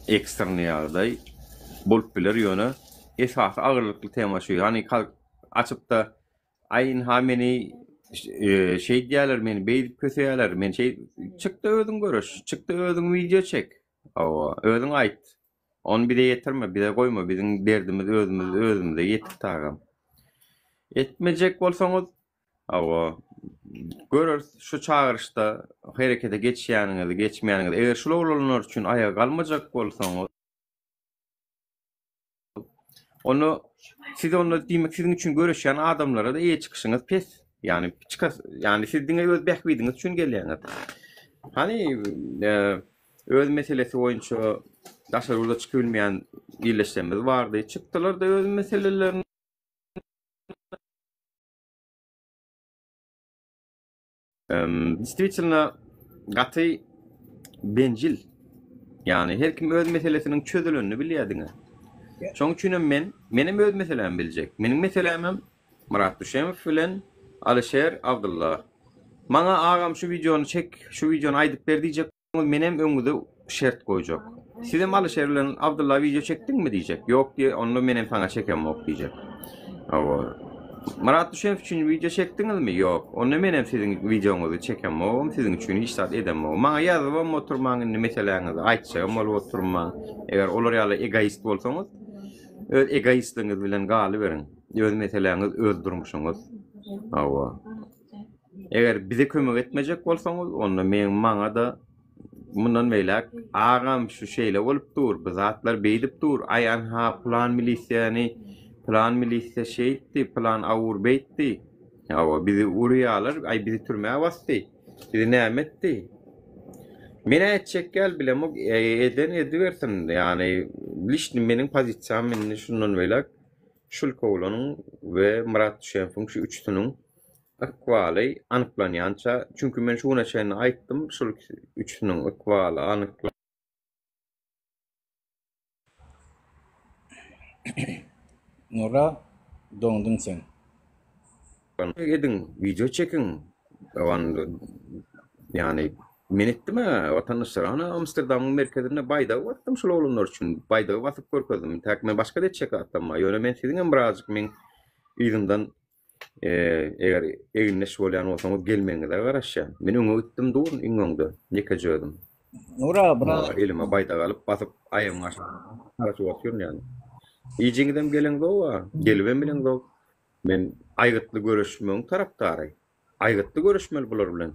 ekstrany ýagdaý bolup biler ýöne Esasy agyrlykly tema şu. Hany açypda aý ynha meni şeýdýärler, meni beýdip köseýärler, men şeý çykda özüň göreş, çykda özüň wideo çek. Hawa, özüň aýt. Ony bize ýetirme, bize goýma, biziň derdimiz özümiz özümize ýetik tagam. Etmejek bolsaňyz, hawa, göreris şu çagyryşda herekete geçýäniňizi, geçmeýäniňizi. Eger şul oglanlar üçin aýaga galmajak bolsaňyz, Onda siz onda diýmek siziň üçin göreşýän adamlara-da eýe çykyşyňyz pes. Ýagny çykas, ýagny siz diňe öz bähbidiňiz üçin gelýäňiz. Hany e, öz meselesi boýunça daşary ýurda çykyp bilmeýän ildeşlerimiz bardy. Çykdylar-da öz meselelerini Действительно gaty bencil. Ýagny her kim öz meselesiniň çözülenini bilýär diňe. Şoň üçin hem men, menem öz meselämi biljek. Meniň meselämem Myrat Düşemow bilen Alyşer Abdylla. Maňa agam şu wideony çek, şu wideony aýdyp ber diýjek Menem öňüňize şert goýjak. Sizem Alyşer bilen Abdylla wideo çekdiňmi diýjek. Ýok diýe, onda menem saňa çekemok diýjek. Hawa. Myrat Düşenow üçin wideo çekdiňizmi? Ýok. Onda menem siziň wideoňyzy çekemogam, siziň üçin hiç zat edemogam. Maňa ýazybam oturmaň indi meseläňizi aýtjagam bolup oturmaň. Eger olar ýaly egoist bolsaňyz, öz egoistligiňiz bilen galyberiň. Öz meseläňiz, öz durmuşyňyz. Hawa. Eger bize kömek etmejek bolsaňyz, onda meň maňa-da mundan beýläk agam şu şeýle bolup dur, bu zatlar beýdip dur, aý anha pylan milisiýany, pylan milisiýa şeýtdi, pylan awur beýtdi. Hawa, bizi urýarlar, aý bizi türmä basdy, bizi näme etdi? Men-ä etjek däl, bilemok, eden edibersin, ýagny liçni meniň pozisiýam indi şundan beýläk Şulkowlanyň we Myrat Düşenowyň şu üçüsiniň ykbaly anyklanýança, çünki men şu güne çenli aýtdym, şul üçüsiniň ykbaly anyklan. Nura, doňduň sen. Ediň, wideo çekiň. Ýagny men etdim-ä, watandaşlar, ana Amsterdamyň merkezinde baýdagy basdym şul oglanlar üçin, baýdagy basyp görkezdim. Täk men başga-da etjek zatlarym bar, ýöne men siziňem birazjyk meň yzymdan Eger egindeş bolýan bolsaňyz gelmegiňize garaşýan. Men öňe gitdim durun iň öňde ýekeje özüm. Nura biraz Elime baýdak alyp basyp aýagyň aşagyna garaşyp otyryn ýaly. Hijiňizem geleňzog-a, gelibem bileňzok. Men aýgytly göreşmegiň tarapdary. Aýgytly göreşmeli bular bilen.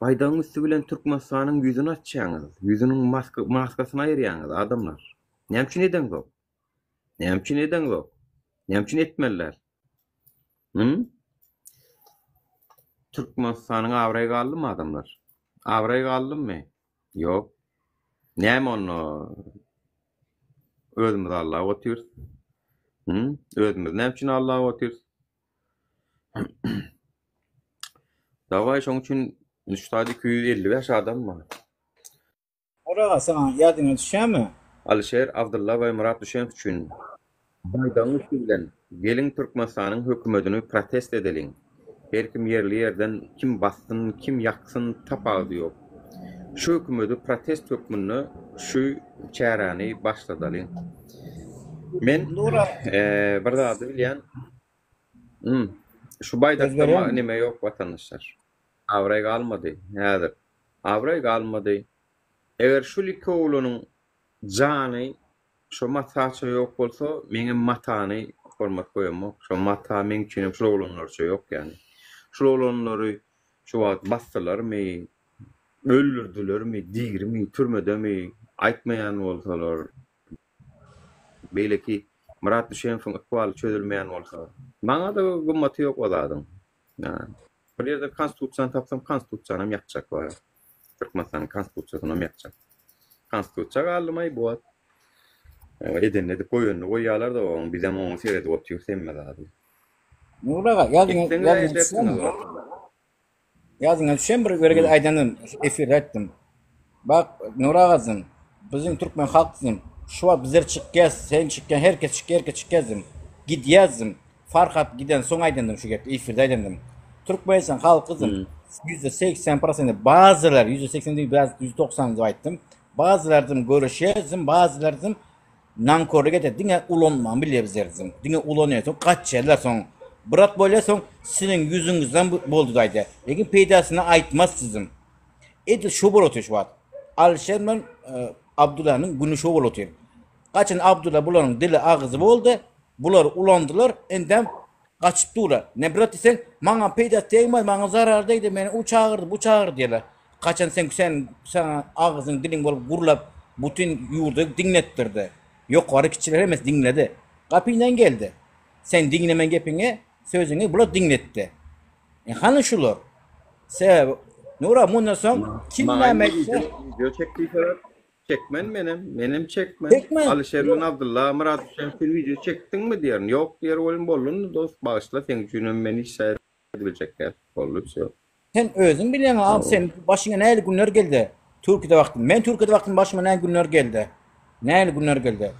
Baýdagyň üsti bilen Türkmenistanyň ýüzüni açýaňyz, ýüzüniň maskasyny aýyrýaňyz adamlar. Näme üçin edeňzok? Näme üçin edeňzok? Näme üçin etmeli däl? Hum? Türkmenistanyň abraýy galdymy adamlar? Abraýy galdymy? Ýok. Näme onda özümizi aldap otyrys? Hum? Özümizi näme üçin aldap otyrys? Dawaý şoň üçin şu taýda 255 adam bar. Ora saňa ýadyňa düşýärmi? Alyşir Abdylla we Myrat Düşenow üçin baýdagyň üsti bilen geliň Türkmenistanyň hökümedini protest edeliň. Her kim ýerli ýerden kim bassyn kim ýaksyn tapawudy ýok. Şu hökümedi protest hökmünde şu çäräni başladalyň. Men bir zady bilýän. Şu baýdakda neme ýok watandaşlar. Abraý galmady häzir. Abraý galmady. Eger şul iki oglanyň jany şo mataça ýok bolsa, meňem matany hormat goýamok. Şo mata meň üçinem şul oglanlarça ýok ýagny. Şul oglanlary şu wagt basdylarmy? Öldürdilermi, dirimi, türmedemi aýtmaýan bolsalar, beýleki Myrat Düşenowyň ykbaly çözülmeýän bolsa, maňa-da gymmaty ýok o zadyň. Bir ýerde konstitusiýany tapsam, konstitusiýanam ýakjak bar. Türkmenistanyň konstitusiýasynam ýakjak. Konstitusiýa galdymaý bu wagt. Edenini edip goýanyny goýýarlar-da oň, bizem oňa seredip otyrys hemme zady. Nury aga, ýazyňa ýazyňa Ýadyňa düşen bir bir gezek aýdanym, efirde aýtdym. Bak, Nury agazym, biziň türkmen halkzym, şu wagt bizler çykýas, sen çykýan, her kes çykýar, her kes çykýazym. Gidýäzim. Farhat giden soň aýdandym şu gepi, efirde aýdandym. Türkmenistan halkyzym, %80 prosenti bazylar, %80 değil, biraz %90 diýip aýtdym. Bazylarzym görüşýäzim, bazylarzym Nankörlük eder diňe ulanmany bilýär bizler diň. Diňe ulanýar soň gaçýarlar soň. Brat bolýar soň siziň ýüzüňizden boldy daýda. Lekin peýdasyny aýtmaz siziň. Edil şo bolup otyr şu wagt. Alişer bilen e, Abdullanyň güni şo bolup otyr. Gaçan Abdulla bularyň dili agzy boldy. Bular ulandylar, indem gaçyp durlar. Ne brat diýseň, maňa peýdasy degmez, maňa zarar degdi, meni u çagyrdy, bu çagyrdy diýerler. Haçan sen sen saňa agzyň diliň bolup gurlap butin ýurdy diňletdirdi. Ýokary kiçiler hemmesi diňledi. Gapyňdan geldi. Sen diňlemen gepiňi, sözüňi bular diňletdi. E hany şular? Sebäbi Nura mundan soň kim Maňa näme indi etse wideo wideo çek diýseler, çekmen menem, menem çekmen. Çekme. Alyşer bilen Abdylla, Myrat Hüseýin sen wideo çekdiňmi diýerin. Ýok diýer welin boldy indi dost, bagyşla seň üçinem men hiç zat edibiljek däl. Boldy wsýo. Sen özüň bilýäň agam sen başyňa nähili günler geldi Türkiýede wagtyň men Türkiýede wagtym başyma nähili günler geldi nähili günler geldi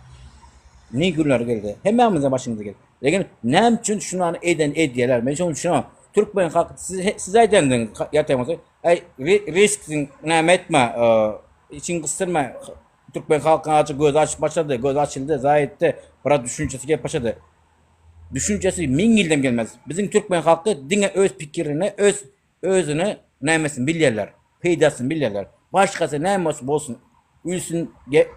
ne günler geldi hemmämiziň başymyza geldi lekin näme üçin şunany eden edýärler men şonuň üçin türkmen halk siz siz aýdandyňyz ýatan bolsa aý riskiň näme etme içiň gysdyrma türkmen halkyň azajyk gözi açyp başlady gözi açyldy zaý etdi biraz düşünjesi gelip başlady Düşünjesi miň ýyldam gelmez. Biziň türkmen halky diňe öz pikirini, öz özüne nämesini bilýärler, peýdasyny bilýärler. Başgasy näme bolsa bolsun, ülsün,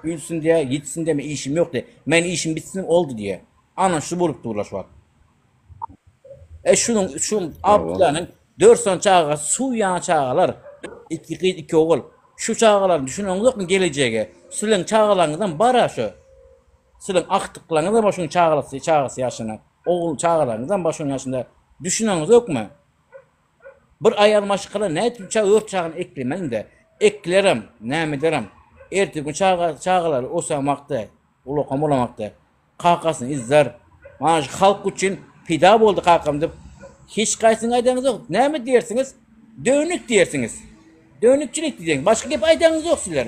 ülsün diýä, ýitsin diýä, men işim ýok diýä. Men işim bitsin oldy diýä. Ana şu bolup durlar şu wagt. E şunuň şu Abdyllanyň 4 sany çagasy suw ýaly çagalar. Iki gyz, iki ogul. Şu çagalaryň düşüneňizokmy gelejege? Siziň çagalaryňyzam bar-a şu. Siziň agtyklaryňyzam bar şuň çagalysy, çagasy ýaşynda. Ogul çagalaryňyzam bar şuň ýaşynda. Düşüneňizokmy? Bir aýal maşgala nädip ça ört çagany eklemegiň-de. Eklerem, näme ederem. Ertir gün çaga çagalary osan wagty, ulakan bolan wagty kakasyny izlär. Mana şu halk üçin pida boldy kakam diýip hiç gaýsyňyz aýdaňyzok. Näme diýersiňiz? Dönük diýersiňiz. Dönükçilik diýseň, başga gep aýdaňyz ýok sizler.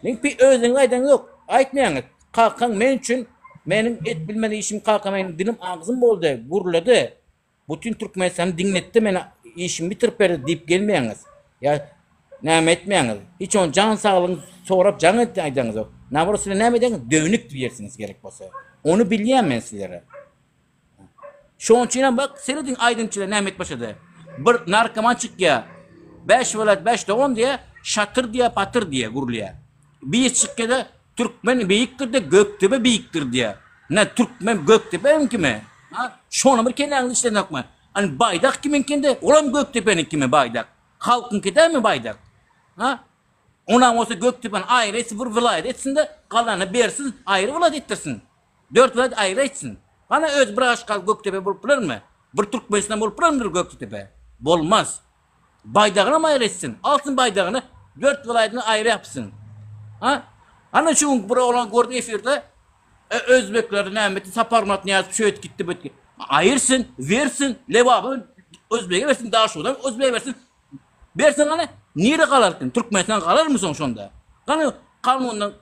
Men pi özüňiz aýdaňyz ýok. Aýtmaýaňyz. Kakaň men üçin meniň et bilmez işim kaka meniň dilim agzym boldy, gürledi. Bütün Türkmenistany diňletdi meni işimi bitirip berdi diýip gelmeýäňiz. Ýa näme etmeýäňiz. Hiç onuň jan saglygyny sorap jaň et aýdaňyz ýok. Naborot sizler näme edýäňiz? Dönük diýersiňiz gerek bolsa. Ony bilýän men sizlere. Şonuň üçin hem bak serediň aýdymçylar näme edip başlady. Bir narkoman çykýar. Bäş welat bäş dogan diýýär, şatyr diýýär, patyr diýýär, gürleýär. Bir çykýar-da türkmen beýikdir-de Gökdepe beýikdir diýýär. Ne türkmen Gökdepeňkimi? Ha? Şony bir kelläňiz işlenokmy? Hani baýdak kimiňkinde? Olam Gökdepeniňkimi baýdak? Halkyňky dälmi baýdak? Ha? Onam bolsa Gökdepeni aýry etsin, bir welaýat etsin-de, galanyny bersin, aýry welaýat etdirsin. Dört welaýat aýry aýtsyn. Hany öz bir aşgal Gökdepe bolup bilermi? Bir Türkmenistan bolup bilermi bir Gökdepe? Bolmaz. Baýdagynam aýry etsin. Alsyn baýdagyny, dört welaýatyny aýry ýapsyn. Ha? Hany şu gün bir oglan gördüm efirde, e, özbekler näme etdi, Saparmyrat Nyýazow şöýt gitdi, bu gitdi. Aýyrsyn, bersin, Lebaby özbege bersin, Daşoguzam özbege bersin. Bersin gany, nire galarkyn? Türkmenistan galarmy soň şonda? Gany kanundan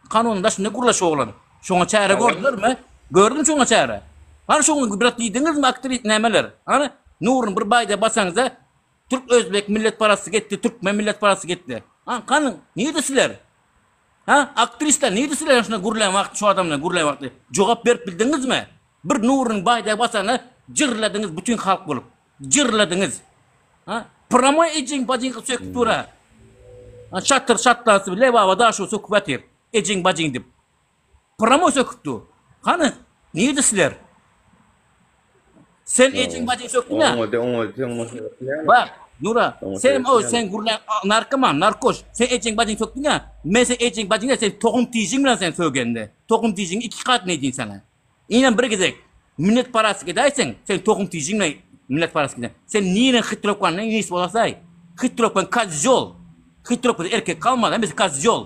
kanunyň daşynda gurla şu oglan. Şoňa çäre gördülermi? Gördüm şoňa çäre. Hany şoňa ibrat diýdiňizmi aktris nämeler? Hany Nuryny bir baýda basaňyza türk özbek milletparastlyk etdi, türkmen milletparastlyk etdi. Ha gany nirde sizler? Ha aktrisler nirde sizler şuna gürlän wagty şu adam bilen gürlän wagty jogap berip bildiňizmi? Bir Nuryny baýda basana jyrladyňyz bütün halk bolup. Jyrladyňyz. Ha? Pramoý ejeň bajyň söküp dur ha. Ha şatyr şatlasy Lebaba daşy söküp atyr. Ejeň bajyň dip. Pramoý söküp dur. Hany nirde sizler? Sen ejeň bajyň sökdüň ha? Oňa de oňa de oňa Bak. Nura, senem o sen gürlän narkoman, narkoş. Sen ejeň bajyň sökdüň-ä. Men sen ejeň bajyň däl, sen tohum tijiň bilen sen sögende. Tohum tijiňi iki gat men edýin saňa. Inem bir gezek milletparazlyk edäýseň, sen tohum tijiň bilen milletparazlyk edýäň. Sen nireden hitrowkanyň inisi bolasaý? Hitrowkan kozýol. Hitrowkada erkek galmady, hemmesi kozýol.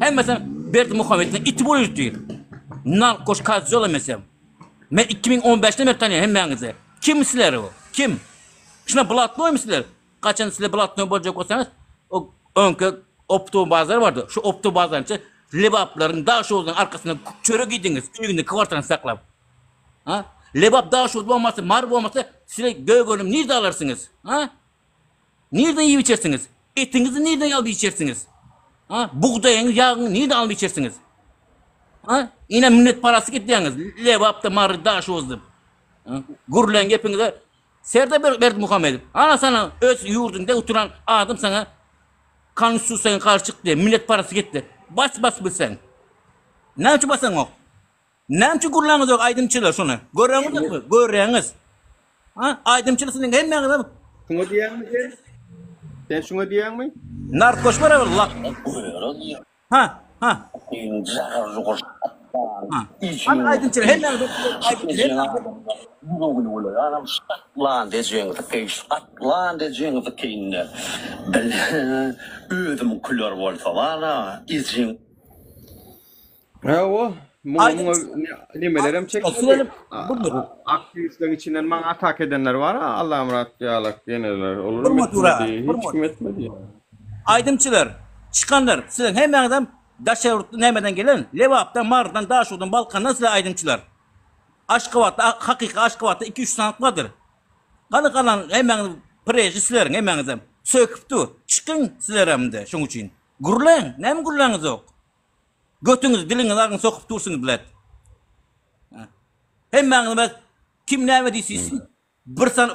Hemmesi Berdimuhamediň iti bolup ýördi. Narkoş kozýol hemmesi. Men 2015-den beri tanýan hemmäňizi. Kim sizler bu? Kim? Şuna blatnoýmy sizler? Haçan sizler blatnoý boljak bolsaňyz, o öňki optowy bazar bardy. Şu optowy bazaryň içi Lebaplaryň Daşoguzyň arkasynda çörek iýdiňiz, öýüňde kwartirany saklap. Ha? Lebap Daşoguz bolmasa, Mary bolmasa, sizler gök önüm nirde alarsyňyz? Ha? Nirden iýip içersiňiz? Etiňizi nirden alyp içersiňiz? Ha? Bugdaýyňyzy, ýagyňyzy nirden alyp içersiňiz? Ha? Ine milletparazlyk etýäňiz. Lebapda, Mary, Daşoguz diýip. Gürleň gepiňize Serdar Berdimuhamedow, ana sana öz ýurduňda oturan adam saňa konstitusiýaňa garşy çykdy, milletparazlyk etdi. Bas bas bilseň. Näme üçin basaňok? Näme üçin gürläňizok aýdymçylar şony? Göreňizokmy? Göreňiz. Ha? Aýdymçylar siziň hemmäňiz Şuňa diýýäňmi sen? Sen şuňa diýýäňmi? Narkoş bar lak. Ha, ha. Ha. Hany aýdymçylar hemmäňiz Özümiňkiler bolsa bar-a, ejeň. Hawa, muňa muňa nimelerem çekmedi. Aktiwistleriň içinden maňa atak edenler bar, Allamyrat ýalak ýeneler. Olaram etmedi, hiç kim etmedi. Aýdymçylar, çykanlar, siziň hemmäňizem daşary ýurtdan nämeden gelen, Lebapdan, Marydan, Daşoguzdan, Balkandan sizler aýdymçylar. Aşgabatda, hakyky Aşgabatda iki-üç sanyk bardyr. Gany galan hemmäňiz preži sizleriň hemmäňizem. Söküp dur. Çykyň sizlerem indi şoň üçin. Gürläň, näme gürläňizok? Götüňizi diliňizi agzyňyzy sokup dursuňyz blet. Hemmäňiz bes kim näme diýse diýsin bir san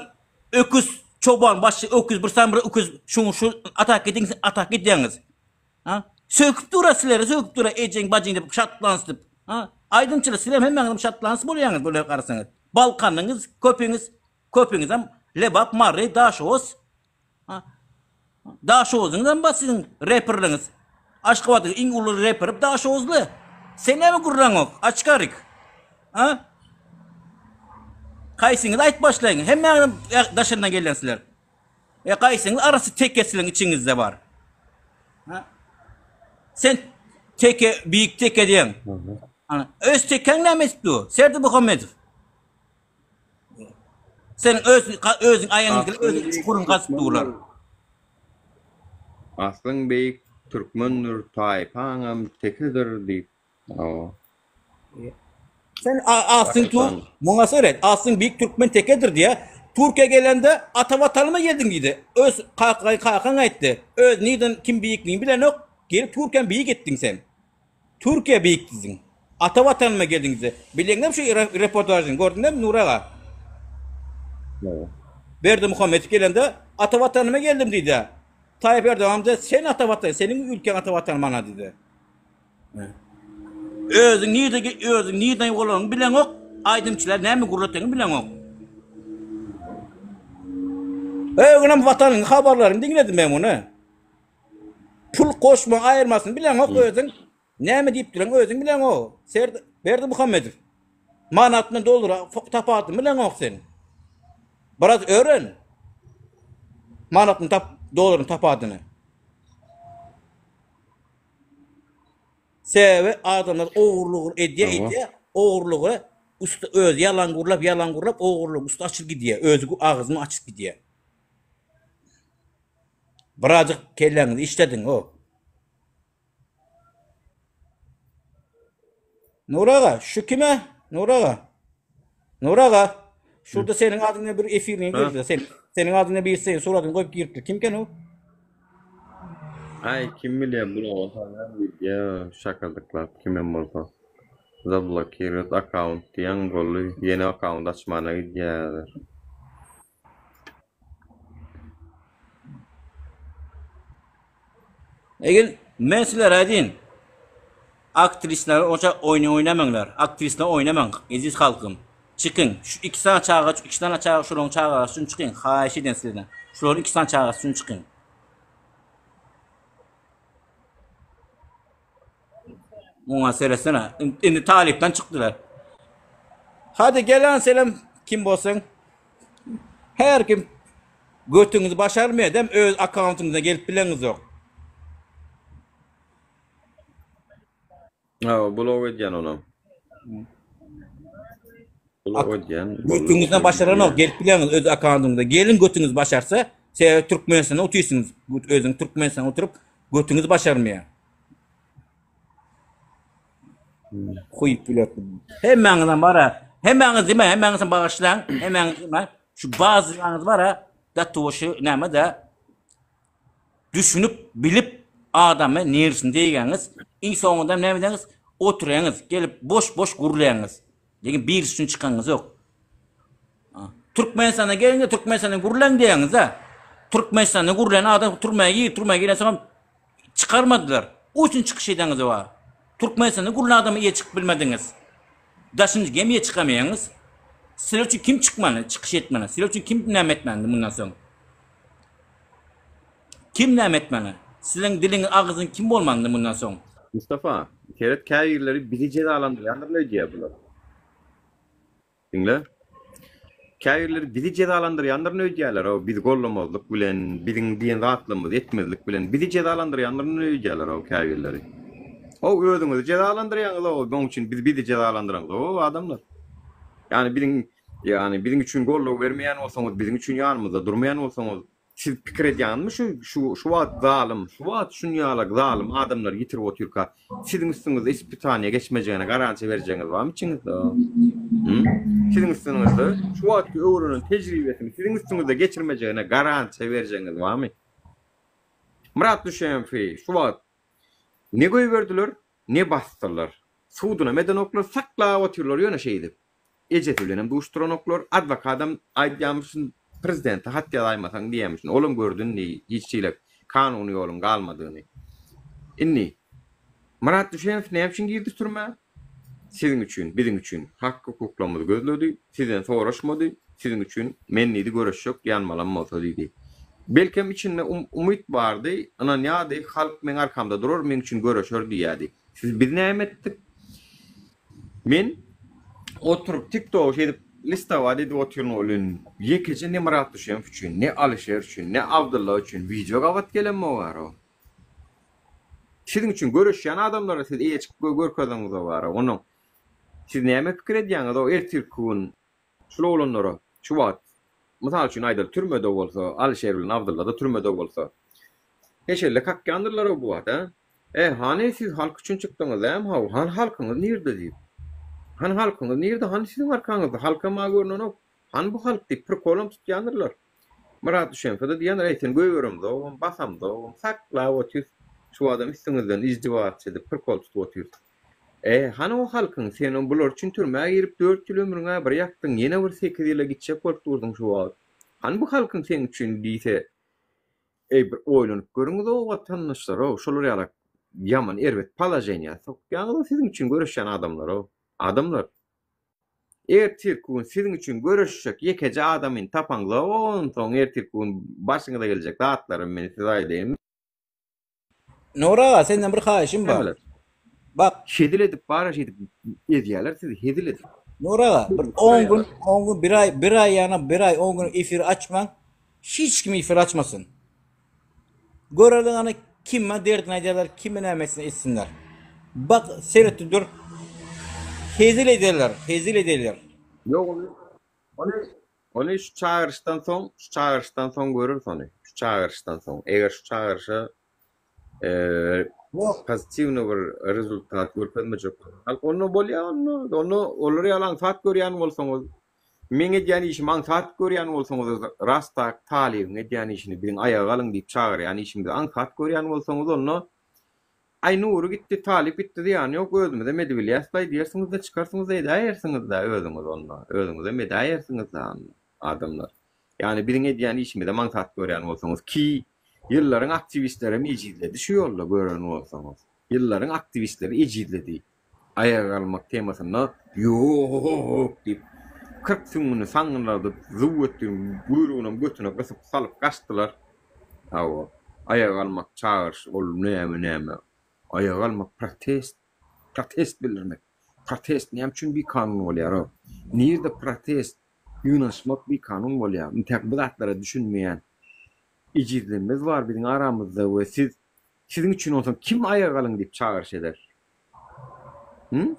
öküz çoban başy öküz bir san bir öküz şuň şu atak ediň atak edýäňiz. Ha? Söküp dura sizleri söküp dura ejeň bajyň diýip şatlans diýip. Ha? Aýdymçylar sizler hemmäňiz şatlans bolýaňyz böyle garasaňyz. Balkanyňyz köpüňiz köpüňizem Lebap, Mary, Daşoguz Daşoguzyňyzam bar siziň reperliňiz. Aşgabatdyky iň uly reperi Daşoguzly. Sen näme gürläňok, açkarik? Ha? Kaýsyňyz aýt başlaýyň. Hemmäňizem daşaryndan gelýän sizler. E kaýsyňyz arasy teke siziň içiňizde bar. Ha? Sen teke, beýik teke diýen. Ana, öz tekäň näme edip dur? Serdimuhammedow. Sen öz özüň aýagyň özüň çukuryň gazyp durlar. Aslyň beýik türkmendir, taýpaňam tekedir diýip. Hawa. Sen aslyň tu muňa seret. Aslyň beýik türkmen tekedir diýä. Türkiýä gelende ata watanyma geldim diýdi. Öz kakaň kakaň aýtdy. Öz nirden kim beýikligini bilenok. Gelip Türkiýäni beýik etdiň sen. Türkiýe beýik diýdiň. Ata watanyma geldiň diýdi. Bileňdem şu reportažyny gördüňdemi Nury aga? Berdimuhamedow gelende ata watanyma geldim diýdi. Taýyp Erdogan diýdi, sen ata watan, seniň ülkäň ata watan mana diýdi. Özüň nirde özüň nirden bolanyňy bileňok, aýdymçylar näme gürleteňi bileňok. Öňem watanyň habarlaryny diňledim men muny. Pul goşma aýyrmasyny bileňok özüň. Näme diýip duran özüň bileňok. Serd Berdimuhamedow. Manat bilen dollara tapawudyny bileňok sen. Biraz öwren. Manatyň tap dollaryň tapawudyny. Sebäbi adamlar ogurlygy edýär, edýär, ogurlygy üsti özi ýalan gurlap, ýalan gurlap, ogurlygyň üsti açylyp gidýär. Özi agzyny açyp gidýär. Birazjyk kelläňizi işlediň o. Nur aga, şu kime? Nur aga. Nur aga, şurada seniň adyňa bir efirine girdi. Sen seniň adyňa bir senin suratyny goýup giripdir. Kimken o? Aý, kim bilýär, bu bolsa näme şakyrdyklap kimem bolsa. Zablokirowat akkaunt diýen boldy. Ýene akkaunt açmana gidýär. Egin men sizlere aýdyn. Aktrisler oça oýny oýnamaňlar. Aktrisler oýnamaň, eziz halkym. Çykyň. Şu iki sany çaga, iki sany çaga şolaryň çagalary üçin çykyň. Haýyş edýän sizden. Şolaryň iki sany çagasy üçin çykyň. Muňa seretsene. Indi talypdan çykdylar. Hadi gel an selam kim bolsaň. Her kim götüňizi başarmaýar dem öz akkauntyňyza gelip bileňizok. Ha, blok edýän onam. Blok edýän. Götüňizden başaranok gelip bileňiz öz akkauntyňyza. Gelin götüňiz başarsa, sebäbi Türkmenistanda otyrsyňyz. Özüň Türkmenistanda oturyp götüňiz başarmaýar. Huý bilet. Hemmäňizem bara. Hemmäňiz diýme, hemmäňizem bagyşlaň. Hemmäňiz diýme. Şu bazylaryňyz bara. Da şu näme de düşünip, bilip adamy nersini diýýäňiz. Iň soňunda näme diýýäňiz? Oturýaňyz, gelip boş-boş gürleýäňiz. Lekin bir üçin çykanyňyz ýok. Türkmenistana geliň-de Türkmenistanda gürläň diýýäňiz-de. Türkmenistanda gürlän adam türmä gir, türmä girensoň Çykarmadylar. O üçin çykyş edeňiz bar. Türkmenistanda gurlan adama eýe çykyp bilmediňiz. Daşynjy gem eýe çykamaýaňyz. Sizler üçin kim çykmaly, çykyş etmeli? Sizler üçin kim näme etmeli mundan soň? Kim näme etmeli? Siziň diliňiz agzyň kim bolmaly mundan soň? Mustafa, seret käbirleri bizi jezalandyrýandyrlar öýdýär bular. Diňle. Käbirleri bizi jezalandyrýandyryn öýdýärler-ow, bizi gollamazlyk bilen, biziň diýen zatlarymyzy etmezlik bilen bizi jezalandyrýandyryn öýdýärler-ow käbirleri. How, özüňizi jezalandyrýaňyz-ow, oň üçin biz bizi jezalandyraňyz-ow, adamlar. Ýagny biziň, ýagny biziň üçin goldaw bermeýän bolsaňyz, biziň üçin ýanymyzda durmaýan bolsaňyz, Siz pikir edýäňizmi şu şu şu wagt zalym, şu wagt şunýalak zalym adamlary ýitirip otyrka, siziň üstüňizde ispitaniýa geçmejegine garantiýa berjegiňiz barmy içiňizde? Hü? Siziň üstüňizde şu wagtky öwrenen tejribesini siziň üstüňizde geçirmejegine garantiýa berjegiňiz barmy? Myrat Düşemowy şu wagt ne goýberdiler, ne basdylar. Sudunam edenoklar, saklap otyrlar ýöne şeýdip. Ejesi bilenem duşduranoklar, adwokadam aýdýamyşyn prezidente hat ýazaýmasaň diýýämişin, olam gördi indi hiç hili kanuny ýoluň galmadygyny. Indi Myrat Düşenow näme üçin girdi türmä? Siziň üçin, biziň üçin hak-hukuklarymyzy gözledi, sizden soraşmady, siziň üçin men diýdi göreşjek ýanmalam bolsa diýdi. Belkem içinde umyt bardy, ynanýardy, halk meň arkamda durar, meň üçin göreşer diýýärdi. Siz biz näme etdik? Men oturyp tiktogy şeýdip listowat edip otyryn welin ýekeje ne Myrat Düşemow üçin, ne Alyşer üçin, ne Abdylla üçin wideo gabat gelenmok-ara. Siziň üçin göreşýän adamlara siz eýe çykyp görkezeňizok-ara. Onuň siz näme pikir edýäňiz o ertirki gün Şul oglanlara şu wagt, mysal üçin aýdaly, türmede bolsa, Alyşer bilen Abdylla-da türmede bolsa, heşelle kakýandyrlar-ow bu wagt, a? E, hany siz halk üçin çykdyňyz dämi haw, hany halkyňyz nirde diýip. Hany halkyňyz nirde, hany siziň arkaňyzda halkam-a görnenok, hany bu halk diýip prikolam tutýandyrlar. Myrat Düşensow-da diýendir, eý sen goýberemzogam, basamzogam, saklap otyrys, şu wagtam üstüňizden izdiwaç edip prikol tutup otyrys. E, hany o halkyň, sen bular üçin türmä girip dört ýyl ömrüň-ä bir ýakdyň, ýene bir sekiz ýyla gitjek bolup durduň şu wagt. Hany bu halkyň seň üçin diýse, eý bir oýlanyp görüňiz-ow watandaşlar-ow, şolar ýalak ýaman erbet položeniýa sokýaňyz-ow siziň üçin göreşýän adamlar-ow. Adamlar! Ertirki gün siziň üçin göreşjek ýekeje adamyny tapaňzok, onsoň ertirki gün başyňyza geljek zatlary men size aýdaýyn. Nury aga senden bir haýyşym bar. Bak. Hezil edip bara şeýdip ezýäler sizi hezil edip. Nury aga bir 10 gün 10 gün bir aý bir aý ýana bir aý 10 gün efir açmaň. Hiç kim efir açmasyn. Göreliň ana kime derdini aýdarlar kime näme etsin etsinler. Bak seret dur. Hezil ederler hezil ederler. Ýok ony ony ony şu çagyryşdan soň şu çagyryşdan soň göreris ony. Şu çagyryşdan soň. Eger şu çagyryşa pozitiwny bir rezultat görkezmejek halk onda bolýar onda onda olar ýaly aňsat görýän bolsaňyz meň edýän işimi aňsat görýän bolsaňyz rast tak talybyň edýän işini biziň aýaga galyň diýip çagyrýan işimizi aňsat görýän bolsaňyz onda aý Nury gitdi talyp gitdi zyýany ýok özümizem edibilýäs-laý diýersiňiz-de çykarsyňyz-da edäýersiňiz-dä özüňiz onda özüňizem edäýersiňiz-dä onda adamlar. Ýagny biziň edýän işimizem aňsat görýän bolsaňyz, ki ýyllaryň aktiwistlerem ejizledi şu ýolda gören bolsaňyz. Ýyllaryň aktiwistleri ejizledi. Aýaga galmak temasynda ýo-o-ok diýip. 40 süňňüni saňňyldadyp, züw etdi, guýrugynam götüne gysyp salyp gaçdylar. Hawa, aýaga galmak çagyryş, ol näme-näme. Aýaga galmak protest, protest bildirmek. Protest näme üçin bikanun bolýar-ow? Nirde protest, ýygnanyşmak bikanun bolýar? Intäk bu zatlara düşünmeýän ejizlerimiz bar biziň aramyzda we siz, siziň üçin onsoň kim aýaga galyň diýip çagyryş eder? Hü?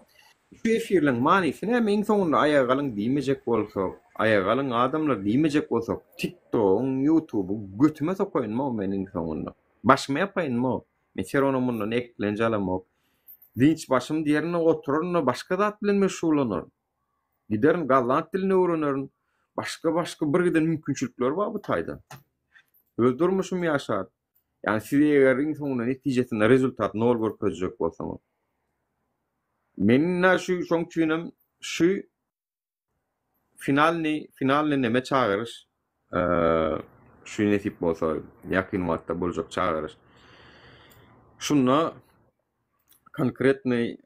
Şu efirleň manysy näme iň soňunda aýaga galyň diýmejek bolsak, aýaga galyň adamlar diýmejek bolsak, TikTogyň, ýutubyň götüme sokaýynmow men iň soňunda. Başyma ýapaýynmow. Men serona mundan eklenç alamok. Dynç başym diýerin-de oturaryn-da başga zat bilen meşgullanaryn. Giderin golland dilini öwrenerin. Başga başga birgiden mümkinçilikler bar bu taýda. Öz durmuşymy ýaşaryn. Ýagny siz eger iň soňunda netijesinde rezultat nol görkezjek bolsaňyz. Men şu şoň üçinem şu finalny finalny neme çagyryş şu nesip bolsa ýakyn wagtda boljak çagyryş. Şunda konkretnyý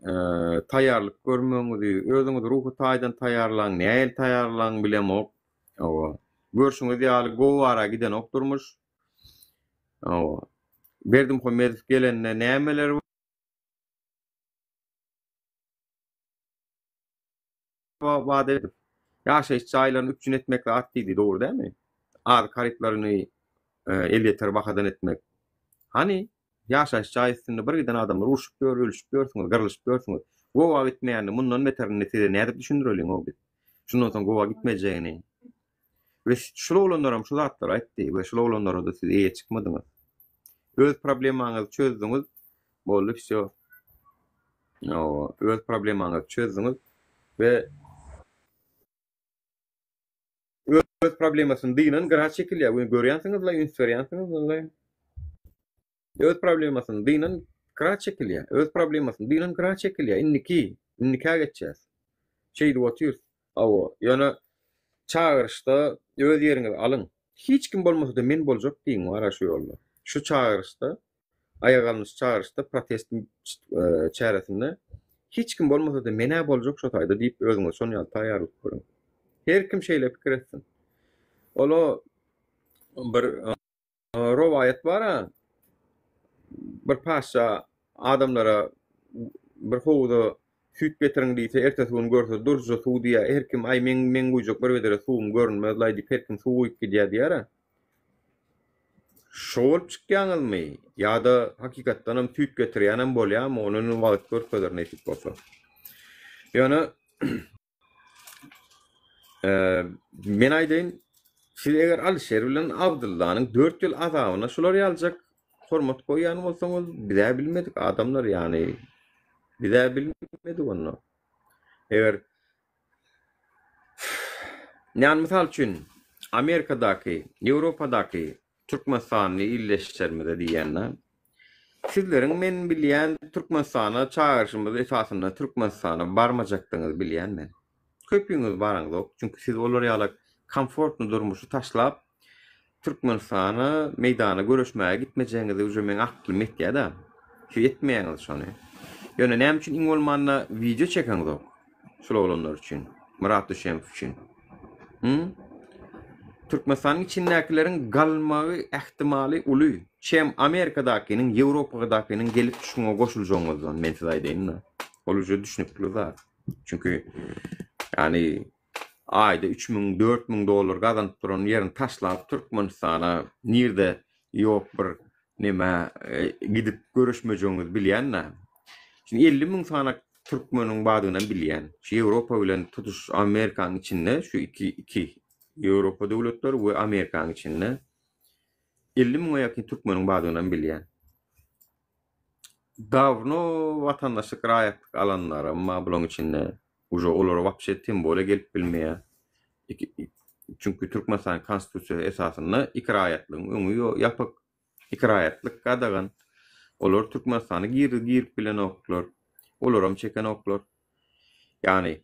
taýýarlyk görmegiňizi, özüňizi ruhy taýdan taýýarlaň, nähili taýýarlaň bilemok. Hawa. Görşüňiz ýaly gowy ara gidenok durmuş. Hawa. Berdimuhamedow gelende nämeler wada edip, ýaşaýyş jaýlaryny üpjün etmek zat diýdi, dogry dälmi? Azyk harytlaryny elýeter bahadan etmek. Hany, ýaşaýyş jaý üstünde bir giden adamlar urşup ýör, ölüşip ýörsüňiz, gyrlyşyp ýörsüňiz. Gowa gitmeýänini mundan beterini size nädip düşündireliň-ow biz? Şundan soň gowa gitmejegini. We şul oglanlaram şu zatlary aýtdy we şul oglanlara-da siz eýe çykmadyňyz. Öz problemaňyzy çözdüňiz, boldy wsýo. Hawa, öz problemaňyzy çözdüňiz we öz problemasyny dynan gyra çekilýär. We görýänsiňiz-la, üns berýänsiňiz-la. Öz problemasyny dynan gyra çekilýär. Öz problemasyny dynan gyra çekilýär. Indiki, indikä geçýäs. Şeýdip otyrys. Hawa, ýöne çagyryşda öz ýeriňizi alyň. Hiç kim bolmasa-da men boljak diýiň bar-a şu ýolda. Şu çagyryşda, aýaga alnyş çagyryşda, protest çäresinde hiç kim bolmasa-da men-ä boljak şo taýda diýip özüňizi şon ýaly taýýarlyk görüň. Her kim şeýle pikir etsin. Ol-a bir Rowaýat bar-a, bir patyşa adamlara bir howuza süýt getiriň diýse, ertesi gün görse durja suw diýýär. Her kim, aý, meň, meň guýjak bir bedre suwum görünmez-laý diýip, her kim suw guýup gidýär diýýär-ä. Şo bolup çykýaňyzmy ýa-da hakykatdanam süýt getirýänem bolýarmy, ony indi wagt görkezer nesip bolsa. Ýöne Men aýdaýyn, siz eger Alyşir bilen Abdyllanyň 4 ýyl azabyna şular ýaljak hormat goýýan bolsaňyz, biz-ä bilmedik adamlar, ýagny biz-ä bilmedik onda. Eger Ýagny mysal üçin Amerikadaky, Ýewropadaky Türkmenistanly ildeşlerimize diýýän-de, sizleriň men bilýän Türkmenistana çagyryşymyz esasynda Türkmenistana barmajakdygyňyzy bilýän men. Köpüňiz baraňzok, çünki siz olar ýaly komfortny durmuşy taşlap Türkmenistana meýdana göreşmäge gitmejegiňizi uje meň aklym ýetýär-de. Siz etmeýäňiz şony. Ýöne näme üçin iň bolmanda wideo çekeňzok şul oglanlar üçin, Myrat Düşemow üçin? Hı? Türkmenistanyň içindäkileriň galmagy ähtimaly uly. Çem Amerikadakynyň, Ýewropadakynyň gelip şuňa goşuljagyňyzdan men size aýdaýyn-da. Ol uje düşnükli zat. Çünki ýani aýda 3000, 4000 dollar gazanyp duran ýerini taşlap Türkmenistana nirde ýok bir neme gidip görüşmejegiňizi bilýän-dä. Şimdi 50 müň sany türkmeniň bardygynam bilýän. Şu Ýewropa bilen tutuş Amerikanyň içinde şu iki iki Ýewropa döwletleri we Amerikanyň içinde 50 müňe ýakyn türkmeniň bardygynam bilýän. Dawno watandaşlyk raýatlyk alanlaram bar bularyň içinde. Uje olara wapşe tem bole gelip bilmeýär. Iki, çünki Türkmenistanyň konstitusiýasy esasynda iki raýatlygyň öňi ýapyk. Iki raýatlyk gadagan. Olar Türkmenistana gir girip bilenoklar. Olaram çekenoklar. Ýagny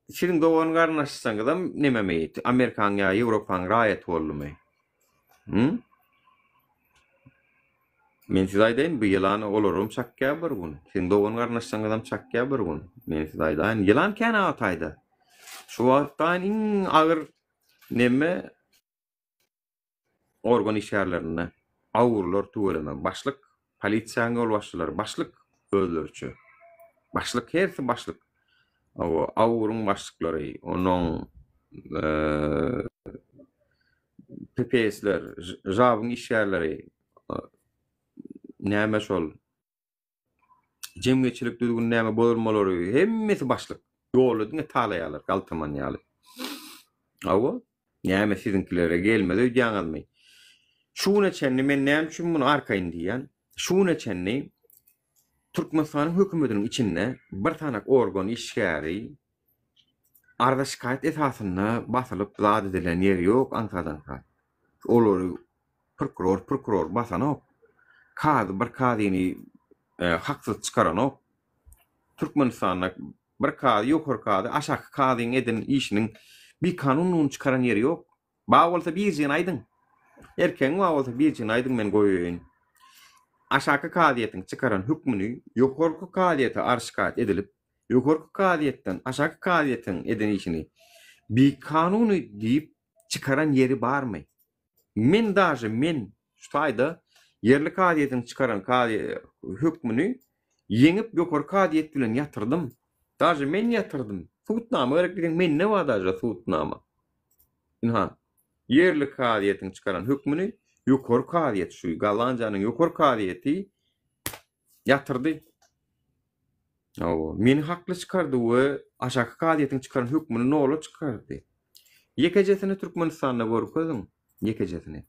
siziň dogan garyndaşlaryňyzam nememi Amerikanyň ýa Ýewropanyň raýaty boldumy? Hı? Men size aýdaýyn, bu ýylan olaram çakýar bir gün. Siziň dogan garyndaşlaryňyzam çakýar bir gün. Men size aýdaýyn, ýylan kän agataýda. Şu wagtdan iň agyr neme organ işgärlerinde awurlar tüweleme başlyk polisiýanyň ýolbaşçylary başlyk özleriçe başlyk hersi başlyk hawa awuryň başlyklary onuň PPS-ler žabyň işgärleri näme şol Jemgyýetçilik düzgün näme bozulmalary hemmesi başlyk. Ýolda diňe talaýarlar galtaman ýaly. Hawa, näme siziňkilere gelmez öýdýäňizmi? Şu güne çenli men näme üçin muny arkaýyn diýýän? Şu güne çenli Türkmenistanyň hökümetiniň içinde bir sanak organ işgäri arza-şikaýat esasynda basylyp zat edilen ýeri ýok aňsat-aňsat. Olary prokuror prokuror basanok. Kazy bir kazyny haksyz çykaranok. Türkmenistanda bir kazy ýokary kazy aşaky kazyň eden işiniň bikanunlygyny çykaran ýeri ýok. Bar bolsa birjigini aýdyň. Erkegiň bar bolsa birjigini aýdyň men goýaýyn. Aşaky kazyýetiň çykaran hökmüni ýokarky kazyýete arz-şikaýat edilip, ýokarky kazyýetden aşaky kazyýetiň eden işini bikanuny diýip çykaran ýeri barmy? Men daže men şu taýda ýerli kazyýetiň çykaran kazy hökmüni ýeňip ýokary kazyýet bilen ýatyrdym. Daže men ýatyrdym. Subutnama gerek diýseň mende bar daže subutnama. Ynha, ýerli kazyýetiň çykaran hökmüni ýokary kazyýet şu Gollandiýanyň ýokary kazyýeti ýatyrdy. Hawa, meni hakly çykardy we aşaky kazyýetiň çykaran hökmüni nola çykardy. Ýekejesini Türkmenistanda görkeziň, ýekejesini.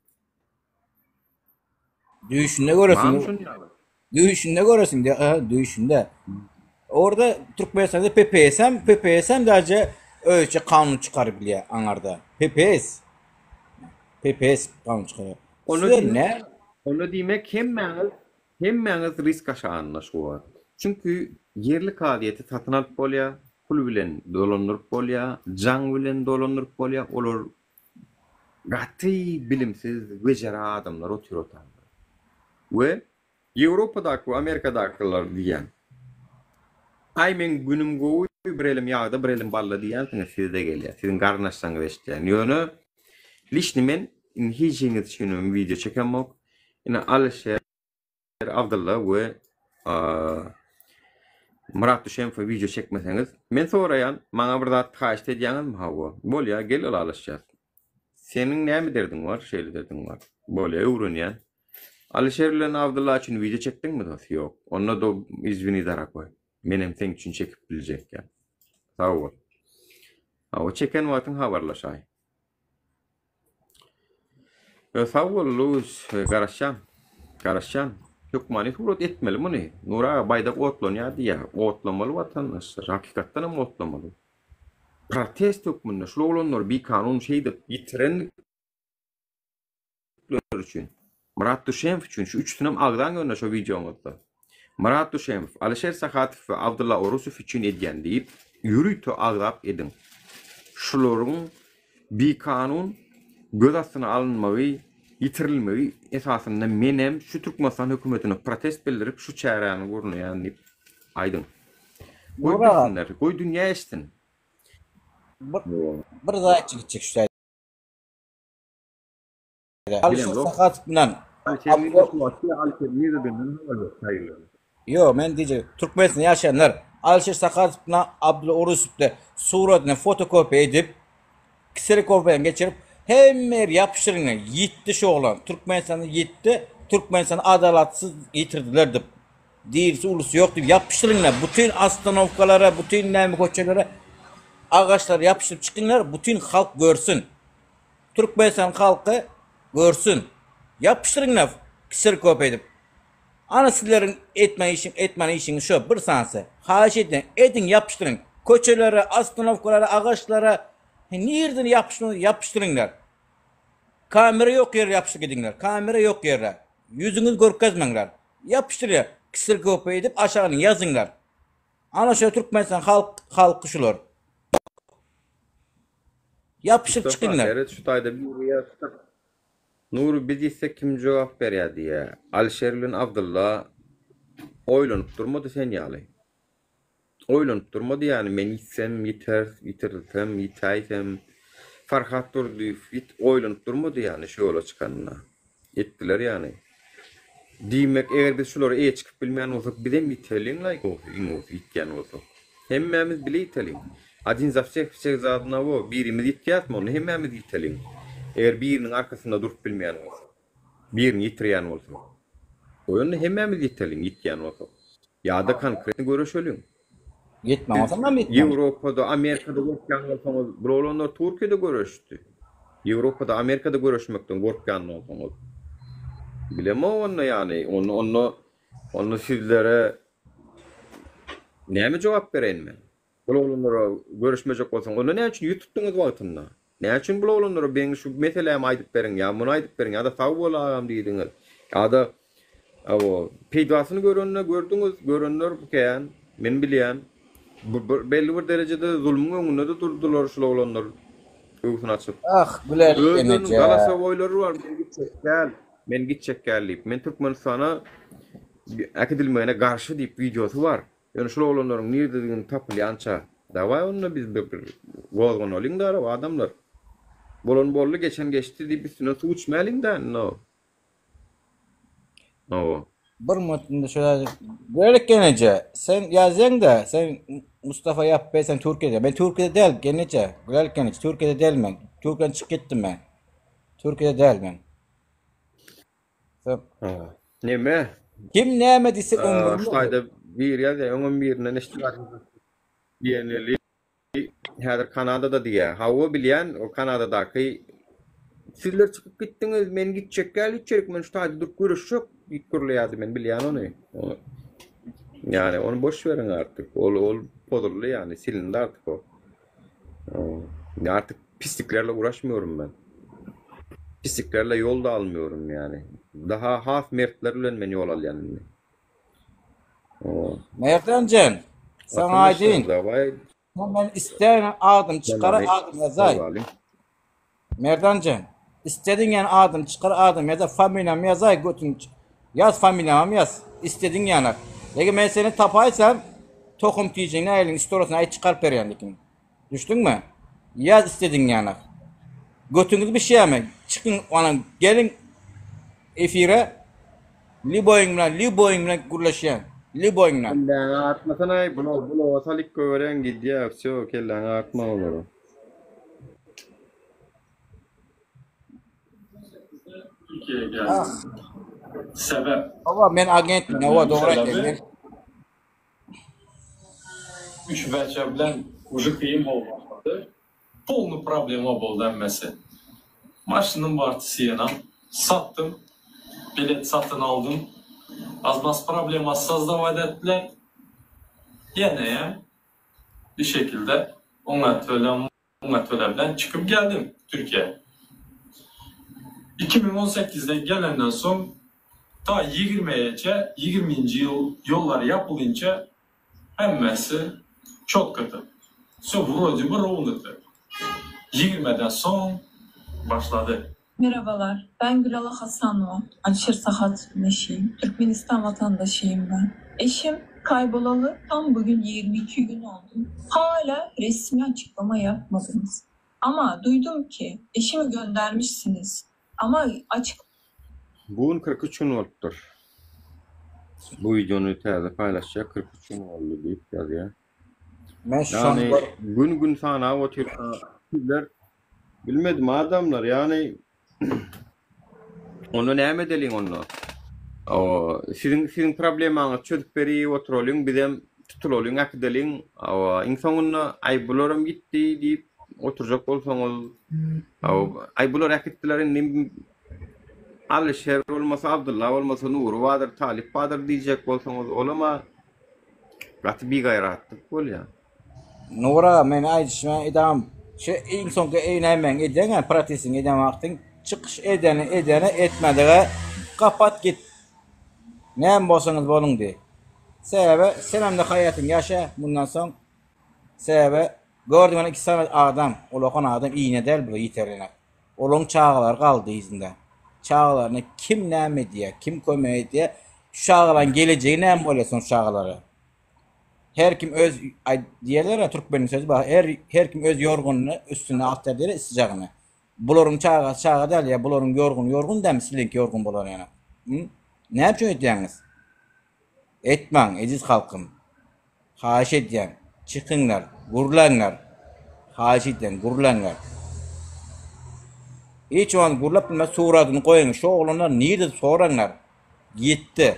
Düýşünde göresiň. Barmy şuny ýaly? Düýşünde göresiň, de, aha, düýşünde. Orada Türkmenistanda PPS hem, PPS hem daje özçe kanun çykaryp bilýär aňarda. PPS. PPS kanun çykarýar. Onda Sizler diýmek, ne? onda diýmek hemmäňiz Hemmäňiz risk aşagynda şu wagt. Çünki ýerli kazyýeti satyn alyp bolýar, pul bilen dolandyryp bolýar, jaň bilen dolandyryp bolýar, olar gaty bilimsiz wejera adamlar otyr o taýda. We Ýewropadaky we Amerikadakylar diýýän. Aý meň günüm gowy, bir elim ýagda, bir elim balda diýýänsiňiz sizde gelýär. Siziň garyndaşlaryňyz eşitýän. Ýöne liçni men indi hiç hiňiz üçinem wideo çekemok. Ine Alyşer Abdylla we Myrat Düşemowa wideo çekmeseňiz, men soraýan, maňa bir zat haýyşt edýäňizmi? Hawa. Bolýa, gel ylalaşýas. Seniň näme derdiň bar? Şeýle derdiň bar. Bolýa, öwrenýän. Alyşer bilen Abdylla üçin wideo çekdiňmi dos? Ýok. Onda do izwini daragoý. Menem seň üçin çekip biljekkä. Sag bol. Hawa, çeken wagtyň habarlaşaý. Sag bol Luis, garaşýan. Garaşýan. Hökmany surat etmeli muny. Nury aga baýdak otlanýar diýýär. Otlamaly watandaşlar. Hakykatdan hem otlamaly. Protest hökmünde şul oglanlary bikanun şeýdip ýitirendikleri üçin. Myrat Düşemow üçin şu üçüsinem agzaň ýöne şo wideoňyzda. Myrat Düşemow, Alyşer Sahatow we Abdylla Orusow üçin edýän diýip ýörite agzap ediň. Şularyň bikanun göz astyna alynmagy, ýitirilmegi esasynda menem şu Türkmenistan hökümetine protest bildirip şu çäräni gurnaýan diýip aýdyň. Goý Nury aga, bilsinler, goý dünýä eşitsin. bir, bir zat gitjek şu taýda. Alyşir Bilemzok. Sahatow bilen Alişer Abdylla nirde şu wagtky Alişer nirdedigini habar ýok taýynlary. Ýok, men diýjek, Türkmenistanda ýaşaýanlar Alyşir Sahatow bilen Abdylla Orusow suratyny fotokopiýa edip, kserokopiýadan geçirip, hemme ýere ýapyşdyryňlar, ýitdi şu oglan, Türkmenistanda ýitdi, Türkmenistany adalatsyz ýitirdiler diýip, dirisi ulusy ýok diýip ýapyşdyryňlar, bütin ostanowkalara, bütin näme köçelere agaçlara ýapyşdyryp çykyňlar, bütin halk görsün. Türkmenistan halky görsün. Ýapyşdyryňlar kserokop edip. Ana sizleriň etmän işiň etmän işiňiz şo bir sanysy. Haýyş edýän ediň ýapyşdyryň. Köçelere, ostanowkalara, agaçlara nirden ýapyşdyryň ýapyşdyryňlar. Kamera ýok ýere ýapyşdyryp gidiňler. Kamera ýok ýere. Ýüzüňizi görkezmeňler. Ýapyşdyrýar. Kserokop edip aşagyny ýazyňlar. Ana şo Türkmenistan halk halky şular. Ýapyşyp Mustafa çykyňlar. seret şu taýda biri ýazsa Nury biz ýitsek kim jogap berýär diýýär. Alişer bilen Abdylla oýlanyp durmady sen ýaly. Oýlanyp durmady ýany men ýitsem ýiter, ýitirilsem, ýitäýsem. Farhat Durdyýew ýit oýlanyp durmady ýany şu ýola çykanyna. Etdiler ýany. Diýmek eger biz şulara eýe çykyp bilmeýän bolsak bizem ýiteliň-laý gowsy iň gowsy ýitýän bolsak. Hemmämiz bile ýiteliň. Odin za wseh wseh za odnowo birimiz ýitýäsmi onda hemmämiz ýiteliň. Eger biriniň arkasynda durup bilmeýän bolsak. Birini ýitirýän bolsak. Goý onda hemmämiz ýiteliň ýitýän bolsak. Ýa-da konkretny göreşeliň. Ýetmän bolsa näme ýetmän? Ýewropada, Amerikada gorkýan bolsaňyz, bul oglanlar Türkiýede göreşdi. Ýewropada, Amerikada göreşmekden gorkýan bolsaňyz. Bilemok onda ýany, onda onda onda sizlere näme jogap bereýin men? Bul oglanlara görüşmejek bolsaň, onda näme üçin ýüz tutduňyz wagtynda? Näme üçin bul oglanlara meň şu meselämi aýdyp beriň ýa muny aýdyp beriň ýa-da sag bol agam diýdiňiz? Ýa-da hawa, peýdasyny görende gördüňiz, görenler kän, men bilýän. Bu belli bir derejede zulmuň öňünde-de durdular şul oglanlar göwsüni açyp. Ah, Güler Özleriniň eneje. galasowoýlary bar, men gitjek däl, men gitjek däl diýip. Men Türkmenistana äkidilmegine garşy diýip wideosy bar. Ýöne şul oglanlaryň nirdedigini tapylýança dawaý onda biz bir bir gozganalyň dara adamlar. Bolan boldy geçen geçdi diýip üstünden suw içmäliň da indi. Hawa. Bir minut indi şöyle Görelik geneje. Sen ýazýaň-da, sen Mustafa Ýapbe sen Türkiýede. Men Türkiýede däl geneje. Görelik geneje. Türkiýede däl men. Türkiýeden çykyp gitdim men. Türkiýede däl men. Neme? Kim näme diýse ömrüm. Şu taýda bir ýazýar, öňem birinden eşitdim. Diýeneli häzir Kanadada diýýär. Hawa bilýän, o Kanadadaky sizler çykyp gitdiňiz, men gitjek däl hiç ýerik, men şu taýda durup görüşjek diýip gürleýärdi, men bilýän ony. Ýani ony boş beriň artyk. Ol ol pozuldy ýani, silindi artyk o. Artık pisliklerle uğraşmıyorum ben. Pisliklerle ýol da almıyorum yani. Daha has mertler bilen men ýol alýan indi. Merdanjan, saňa aýdyn. Daway. Men isteýän adym çykar, adym ýazaý. Merdanjan, istediň ýany adym çykar, adym ýaza, familiýam ýazaý, götüň ýaz, familiýamam ýaz. Istediň ýanak. Eger men seni tapaýsam, tohum tijiň nähiliň istoriýasyny aýt çykaryp berýän dikin. Düşdüňmi? Ýaz istediň ýanak. Götüňiz bişýärmi? Çykyň, ana geliň efire. Lýuboýyň bilen, lýuboýyň bilen gürleşýän. Lýuboýyň bilen. Kelläňi agyrtmasanaý, bular bulara salyp goýberýäň gidýär, wsýo, kelläňi agyrtma olara. Türkiye'ye geldim. Sebep. Hawa, men agent, hawa dogry aýtýaň. Men Üç beçe bilen uje kıyın bolup başlady. Polny problema boldy hemmesi. Maşynym bardy Sienam. Satdym. Bilet satyn aldym. Azmaz problema sozdawat etdiler. Ýeneýem bir şekilde oňa töle muňa töle bilen çykyp geldim Türkiýä. 2018-de gelenden soň ta ýigrimeýeçe, ýigriminji ýyl ýollar ýapylynça hemmesi çotkaty. Wsё wrode by rownydy. Ýigrimeden soň başlady. Merhabalar, ben Gülala Hasanova, Alişer Sahatowyň eşiyim. Türkmenistan vatandaşıyım ben. Eşim kaybolalı tam bugün 22 gün oldu. Hala resmi açıklama yapmadınız. Ama duydum ki eşimi göndermişsiniz. Ama açık Bu gün 43 gün bolupdyr. Bu wideony täze paýlaşjak 43 gün boldy diýip ýazýar. Men şony Ýagny gün-gün sanap otyrka sizler bilmedim adamlar ýagny onda näme edeliň onda? O siziň siziň problemaňyzy çözüp berip oturalyň bizem tutulalyň äkideliň. Awa iň soňunda aý bularam gitdi diýip oturjak bolsaňyz aw aý bular äkitdiler indi Alyşer bolmasa Abdylla bolmasa Nury bardyr Talyp bardyr diýjek bolsaňyz olam-a Gaty bigaýratlyk bolýa. Nury aga men aýdyşyma edam şu iň soňky eýnämäň edeňä protestiň eden wagtyň çykyş edeni edene etmedige kapat git näme bolsaňyz boluň diý. Sebäbi senemde haýatyň ýaşa mundan soň sebäbi gördüň ine iki sany adam ulakan adam iýne däl bu ýeterlinek. Olaň çagalary galdy yzynda. Çagalaryna kim näme edýär, kim kömek edýär, şu çagalaryň gelejegi näme bolýar soň çagalara? Her kim öz aý diýerler-ä türkmeniň sözi bar. Her her kim öz ýorganyny üstüne atýar diýer syjagyny. Bularyň çagasy çaga däl ýa bularyň ýorgany ýorgan dälmi siziňki ýorgan bolar ýaly. Näme üçin öýtýäňiz? Etmäň eziz halkym. Haýyş edýän, çykyňlar, gürläňler. Haýyş edýän, gürläňler. Hiç wagt gürläp bilmez suratyny goýuň. Şu oglanlar nirede soraňlar. Ýetdi.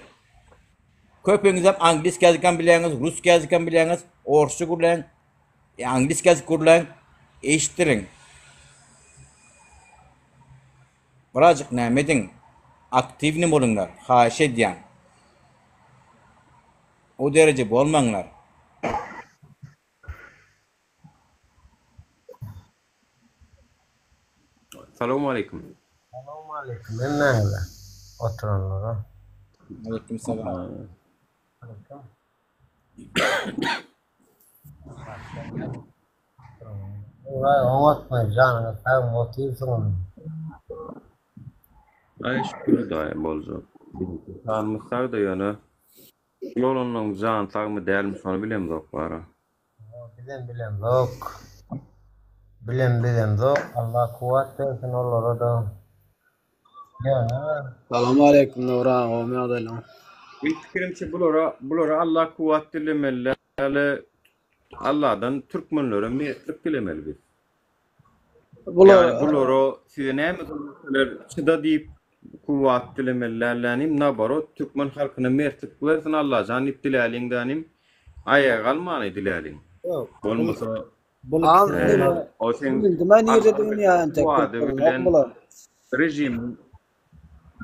Köpüňizem angliski ýazykam bilýäňiz, russki ýazykam bilýäňiz, orsça gürläň, angliski ýazyk gürläň, eşitdiriň. Birazjyk näme ediň, aktiwnyý boluňlar, haýyş edýän. O dereje bolmaňlar. Salowmaleýkim. Salowmaleýkim hemmäňize oturanlara. Aleýkim salam. Aleýkim. Nuraý oňatmy janyňyz sagmy otyrsyňyzmy. Aý şükür Hudaýa boljak. Janymyz sagda ýöne şul oglanlaň jany sagmy dälmi şony bilemzok bara. Bizem bilemzok. Bilen bizemzok. Allah kuwwat bersin olara-da. Ýöne. Salam aleýkum Nury aga gowymy ýagdaýlaň. Meň pikirimçe bulara bulara Allah kuwwat dilemeli däl Allahdan türkmenlere mertlik dilemeli biz. Bular Ýani bulara size näme diýseler çyda diýip kuwwat dilemeli däl dänim naborot türkmen halkyna mertlik bersin Allajan diýip diläliň dänim aýaga galmany diläliň. Ýok. Bolmasa Bul Az ikisine neme o seň bildim-ä nirededigini ýa entek wada bilip bilen bular. režimiň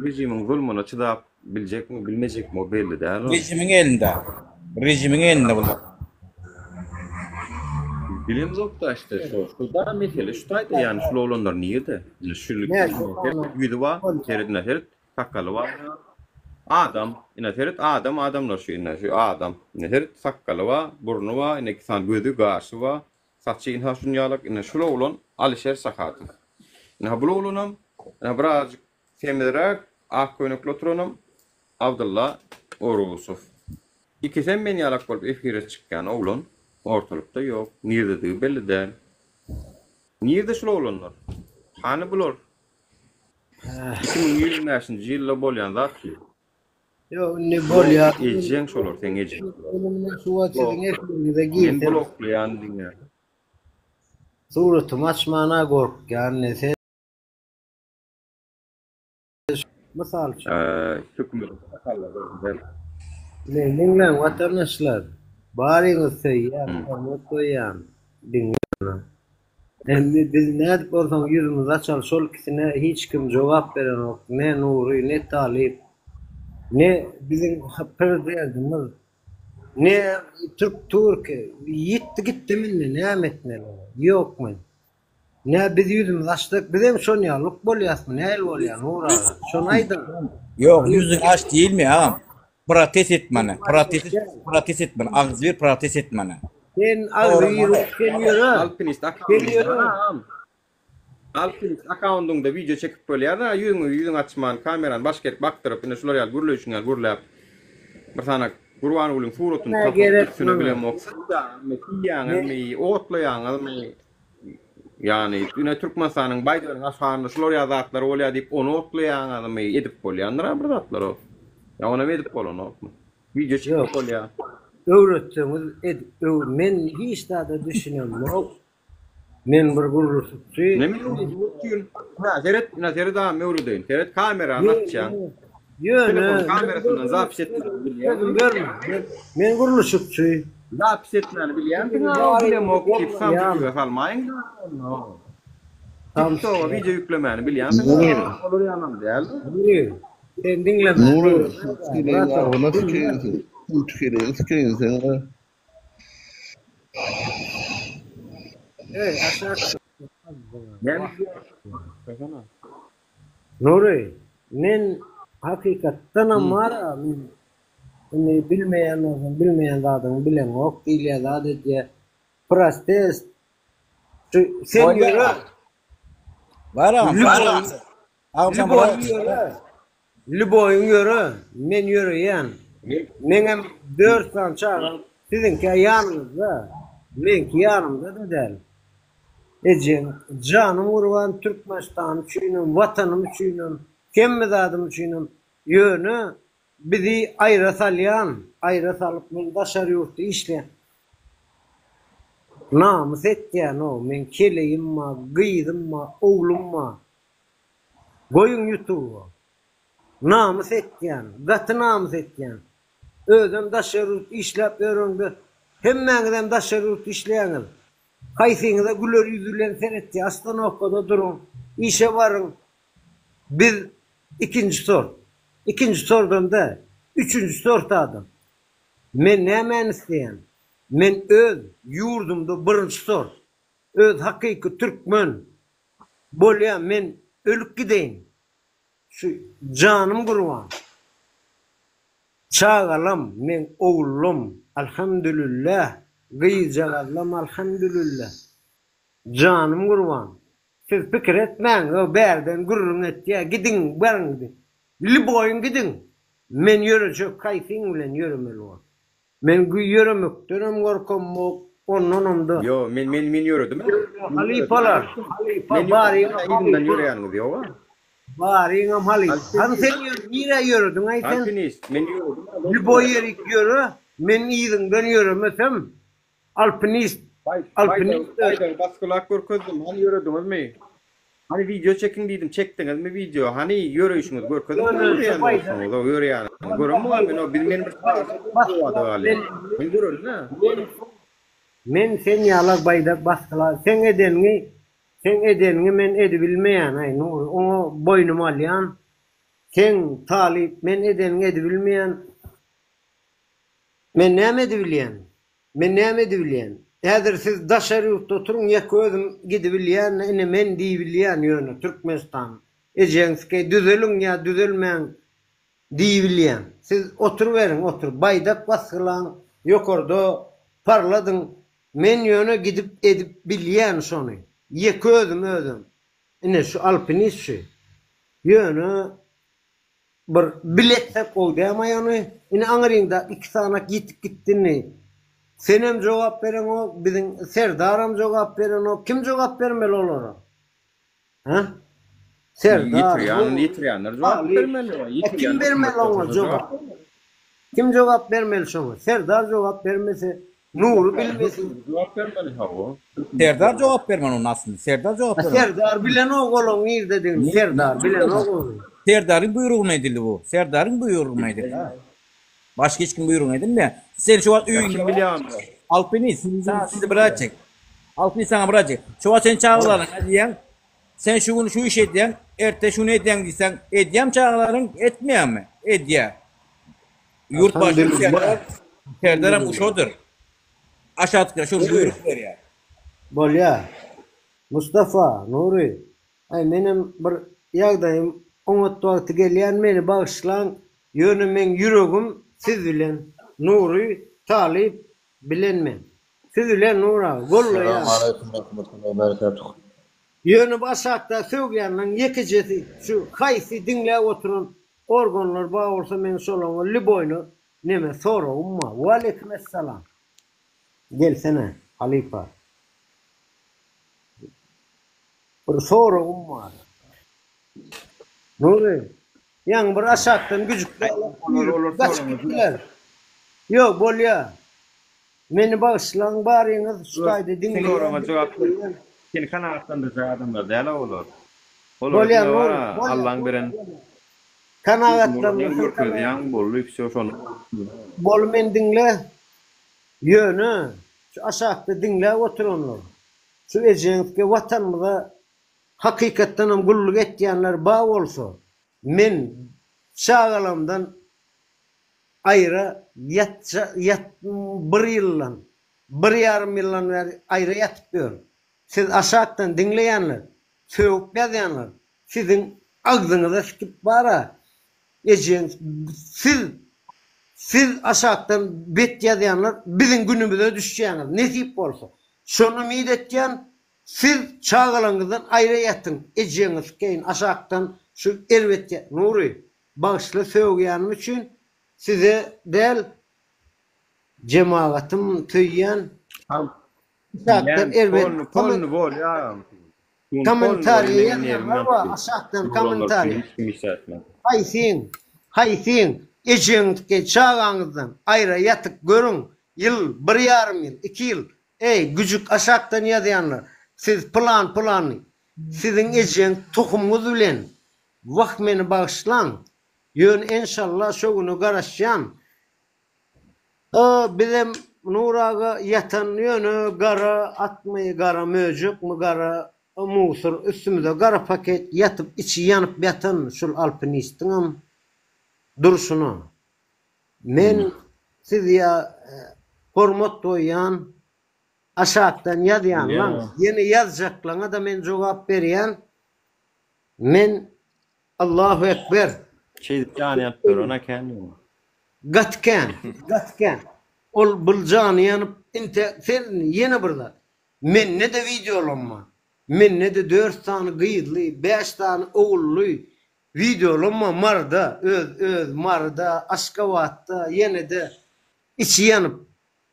režimiň zulmuna çydap biljekmi bilmejekmi o belli däl o. Režimiň elinde. Režimiň elinde bular. Bilemzokda işte şo şu da mesele şu taýda ýani şul oglanlar nirde? Ine şu ýüzi bar, seret ine seret sakgaly bar. Adam, ine seret adam adamlar şu ine şu adam. Ine seret sakgaly bar, burny bar, ine iki sany gözi, gaşy bar, saçy ynha şun ýalak ine şul oglan Alişer Sahatow. Ine bul oglanam ine birazjyk semizräk ak köýnekli oturanam Abdylla Orusow. Ikisem men ýalak bolup efire çykýan oglan ortalykda ýok, nirdedigi belli däl. Nirde şul oglanlar? Hany bular? 2025-nji ýylda bolýan zat şu. Ýok indi bolýar. Ejeň şolar seň ejeň. Şu wagt siziň efiriňize Men girsem bloklaýan diňe. Suratymy açmana gorkýan ne sen Mysal üçin. Hökümet Meni diňläň watandaşlar. Baryňyzy söýýän, hormat goýýan. Diňläň. Indi biz nädip onsoň ýüzümizi açaly şol ikisine hiç kim jogap berenok ne Nury ne Talyp ne biziň prezidentimiz ne türk türki ýitdi gitdim indi näme etmeli ýokmy Nä biz ýüzümizi açsak bizem şonýalyk bolýasmy nähili bolýa Nury aga şony aýdyň. Ýok ýüzüňi aç diýilmeýär agam. Protest etmeli. Protest protest etmeli. Agzybir protest etmeli. Sen agzybir sen ýöre. Alpinist Sen akkaundyňda ýöre. agam. Alpinist akkaundyňda wideo çekip bolýar-da, ýüzüňi ýüzüňi açman, kamerany başga ýerik bakdyryp, ine şular ýaly gürleýşiň ýaly gürläp, bir sany Gurbangulyň suratyny Näme tapyp, gerek üstüne muňa? bilemok, syçýaňyzmy, siýýäňizmi, otlaýaňyzmy, ýagny ine Türkmenistanyň baýdagynyň aşagynda şular ýaly zatlar bolýar diýip, ony otlaýaňyzmy, edip bolýandyr-a bir zatlar o. Ýa onam edip bolanokmy? Wideo çekip Ýok. bolýar. Öwretseňiz edip öw men hiç zada düşünemok. Men bir gurluşykçy. Neme öwredip otyryn? Ynha seret, ynha seret agam öwredeýin. Seret kamerany açýaň. Ýöne Telefon kamerasyndan zapis etmäni bilýäňmi? Sözüm berme. Men, men gurluşykçy. Zapis etmäni bilýänsiň agam bilemok diýip samsyk salmaýyň da. TikToka wideo ýüklemäni bilýänsiň agam olar ýalam däl. Nuri, sen diňleme. Nuri, tükeleýin agzyna tükeýin sen. Tükeleýin tükeýin sen. Eý, aşak. Nury, men hakykatdanam bar-a, men indi bilmeýän bolsaň, bilmeýän zadyňy bileňok diýilýär, zat edýär. Protest. Şu sen ýöre. Bar agam. Agam sen Lüboýyň ýöre. Lüboýyň ýöre. Men ýöreýän. Meňem dört sany çagam. Siziňki ýanyňyzda, meňki ýanymda-da däl. Ejeň, janym gurban Türkmenistan üçinem, Watanym üçinem, hemme zadym üçinem. Ýöne bizi aýra salýan, aýra salyp men daşary ýurtda işleýän. Namys etýän-ow, meň keleýim bar, gyzym bar, oglum bar. Goýuň ýutuba. Namys etýän, gaty namys etýän. Özem daşary ýurt işläp ýöreňde, hemmäňizem daşary ýurt işleýäňiz. Haýsyňyza güler ýüz bilen seretýär, ostanowkada duruň, işe baryň. Biz ikinji sort. Ikinji sordam däl, üçünji sort adam. Men nämäni isleýän? Men öz ýurdumda birinji sort. Öz hakyky türkmen. Bolýa men ölüp gideýin. Şu janym gurban. Çagalam meň ogullum alhamdulillah gyzjagazlam alhamdulillah janym gurban siz pikir etmäň o bärden gürrüň etýä gidiň baryň liboýyň gidiň men ýörejek haýsyň bilen ýöremeli bol Men gü ýöremekdenem gorkamok, ondanam-da. Ýo, men men men ýöredim. Halypalar, halypa Men baryňam yzyndan halypa. ýöreýäniňiz ýog-a. Baryňam halypa. Hany sen ýör, nirä ýörediň-aý sen? Alpinist, men ýöredim-ä dostum. Lýuboý ýerik ýöre, men yzyňdan ýöremesem, alpinist, Baý, alpinist. baýdagy basgylap görkezdim, hany ýörediňizmi? Hany wideo çekiň diýdim, çekdiňizmi wideo? Hany ýöreýşiňizi görkeziň Ýöne şu ýöreýän baýdak bolsaňyz, o ýöreýäniňizi göremok-a men, o biz men bir wada galýar. Men görerin-ä. Men sen ýalak baýdak basgyla seň edeniňi seň edeniňi men edibilmeýän aý Nury oňa boýnuma alýan seň talyp men edeniňi edibilmeýän men näme edibilýän Men näme edibilýän? Häzir siz daşary ýurtda oturyň ýeke özüm gidibilýän ine men diýibilýän ýöne Türkmenistan ejeňsikeý düzeliň ýa düzelmäň diýibilýän. Siz oturyberiň otur baýdak basgylaň ýokarda parladyň men ýöne gidip edip bilýän şony ýeke özüm özem ine şu alpinist şu ýöne Bir bile etsek gowy dämaý ony. Ine aňryňda iki sanak ýitip gitdi indi. Senem jogap bereňok, biziň Serdaram jogap berenok. Kim jogap bermeli olara? Hä? Serdar, Ýitirýän, ýitirýänler jogap bermeli. E kim bermeli oňa jogap? Kim jogap bermeli şoňa? Serdar jogap bermese, Nury bilmesin. Jogap bermeli hawa. Serdar jogap bermeli onun aslynda. Serdar jogap bermeli. Serdar bilenok olaň nirdedigini. Serdar bilenok ony. Serdaryň buýrugyna edildi bu. Serdaryň buýrugyna edildi. Başga hiç kim buýrugyna edilmeýär. Sen şu wagt öýüňde Kim bilýär ony? Alpinist, sana sizi birazjyk. Alpinist sana birazjyk. Şu wagt sen çagalaryňa diýýäň, sen şu gün şu iş edýäň, erte şuny edýäň diýseň, edýämi çagalaryň, etmeýärmi? Edýär. Ýurt başlygy Serdar, Serdaram uşadyr. Aşakda şol buýruk berýär. Bolýa. Mustafa, Nury, aý menem bir ýagdaýym oňat wagty gelýän meni bagyşlaň, ýöne meň ýüregim siz bilen, Nury, Talyp, bilen men. Siz bilen Nury aga, gollaýan. Salam aleýkum rahmetullahi berekatuh. Ýöne bu aşakda sögýänleň ýekejesi şu haýsy diňläp oturan organlar bar bolsa meň şolaňa lýuboýna neme soragym bar. Waleýkim essalam. Gelsene halypa. Bir soragym bar. Nury, ýaňy bir aşakdan güjük ýaly gaçyp gitdiler. Ýok, bolýa. Meni bagyşlaň baryňyz şu taýda Seň soragyňa jogap diňleýän. Seni kanagatlandyrjak adamlar däl-a olar. Olar Bolýa diňe Nury, bar-a bolýa, Allaň beren bolýa. Kanagatlandyrsyn, görkezýäň boldy wsýo şony. Bol meni diňle. Ýöne şu aşakda diňläp oturanlar, şu ejeňizge watanymyza hakykatdanam gulluk etýänler bar bolsa, men çagalamdan aýra ýatja ýat bir ýyldan, bir ýarym ýyldan bäri aýra ýatyp ýörün. Siz aşakdan diňleýänler, sögüp ýazýanlar, siziň agzyňyza sikip bara, ejeňiz siz siz aşakdan bet ýazýanlar biziň günümize düşýäňiz nesip bolsa. Şony umyt etýän siz çagalaryňyzdan aýra ýatyň ejeňizi sikeýin aşakdan şu erbet Nury bagyşla sögýänim üçin size däl. Jemagatym söýýän. Aşakdan erbet Polny bolýa agam. Kommentariýa ýazýanlar bar aşakdan kommentariýa. Haýsyň haýsyň ejeňizdki çagaňyzdan aýra ýatyp görüň ýyl bir ýarym ýyl iki ýyl eý güjük aşakdan ýazýanlar siz pylan pylany siziň ejeň tohumyňyz bilen wah meni bagyşlaň ýöne enşalla şo güne garaşýan A bizem Nur aga ýatan ýöne gara atmy gara möjekmi gara musur üstümize gara paket ýatyp içi ýanyp ýatan şul alpinistiňem durşuna men sizýa hormat goýýan aşakdan ýazýanlaň ýene ýazjaklaňada men jogap berýän men Allahu ekber. Şeýdip jany ýanyp ýören-ä kän ýöne. Gaty kän, gaty kän. Ol bul jany ýanyp inte sen ýene bir zat. Mende-de wideolam bar. Mende-de dört sany gyzly, bäş sany ogully wideolam bar Maryda, öz öz Maryda, Aşgabatda ýene-de içi ýanyp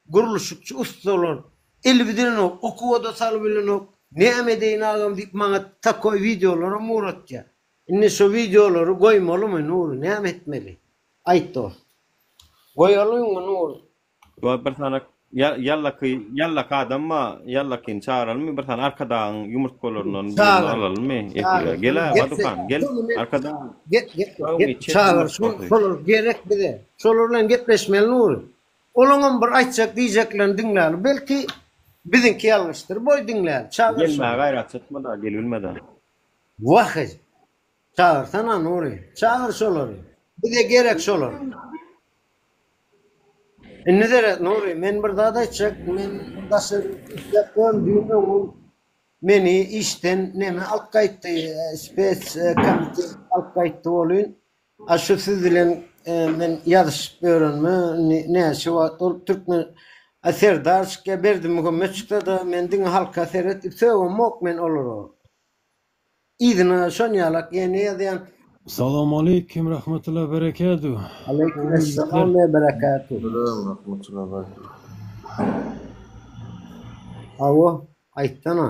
gurluşykçy ussalar eli bilenok, okuwa-da salybilenok, näme edeýin agam diýip maňa takoý wideolaram ugratýar. Indi şo wideolary goýmalymy Nury näme etmeli? Aýt dost. Goýalyňmy Nury? Ýa bir sany ýallaky ýallaky adam bar, ýallakyny çagyralymmy bir sany Arkadagyň ýumurtgalaryndan birini alalymy efire. Gel-ä Baduhan, gel Arkadag. Gel gel çagyr şolar gerek bize. Şolar bilen gepleşmeli Nury. Olaňam bir aýtjak diýjeklerini diňläli. Belki biziňki ýalňyşdyr. Boý diňläli. Çagyr şony. Gelmäge gaýrat çykmada, gelibilmedi. Wah eje. Çagyrsana Nury. Çagyr şolary. Bize gerek şolar. Indi seret Nury, men bir zat aýtjak. Men daşary işläp ýörün, düýn öňňin meni işden neme alyp gaýtdy, spes komitet alyp gaýtdy welin, A şu siz bilen men ýazyşyp ýörenime indi näçe wagt bolup türkmen A Serdar çykýa Berdimuhammet çyksa-da men diňe halka seret sögemok men olara. Yzyna şonýalak ýene ýazýan. Salowmaleýkim rahmetulla berekatuh. Aleýkum essalam we berekatuh. Salam rahmetulla berekatuh. Hawa, aýtsana.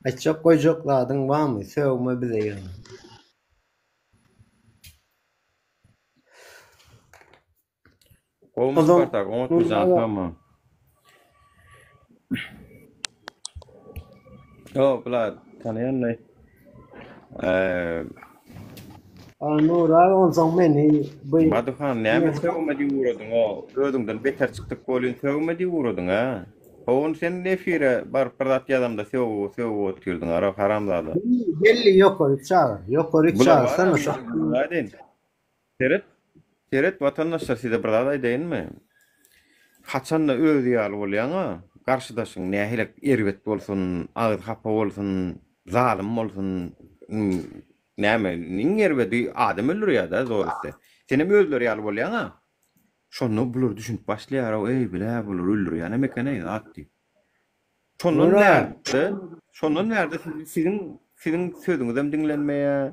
Aýtjak goýjak zadyň barmy? Sögme bize ýöne. Gowumy Spartak, oňatmy jan sagmy? Ýok, bular tanaýanlaý. Eee. Nur aga onsoň meni bu Baduhan näme sögme diýip ugradyň o özüňden beter çykdyk welin sögme diýip ugradyň a. Howun sen efire baryp bir zat ýazamda sögüp sögüp otyrdyň ara haramzada. Belli ýokaryk çagyr. Ýokaryk çagyrsana şo. Aýdyn. Seret. Seret watandaşlar size bir zat aýdaýynmy? Haçanda özi ýaly bolýaňa, garşydaşyň nähili erbet bolsun, agzy hapa bolsun, zalym bolsun, näme iň erbedi adam öldürýär-dä zor etse. Senem özleri ýaly bolýaňa. Şonda bular düşünip başlaýar-ow, eý, bilä, bular öldürýänem eken-eý, zat diýip. Şondan bärde, şondan bärde siziň siziň sözüňizem diňlenmeýär.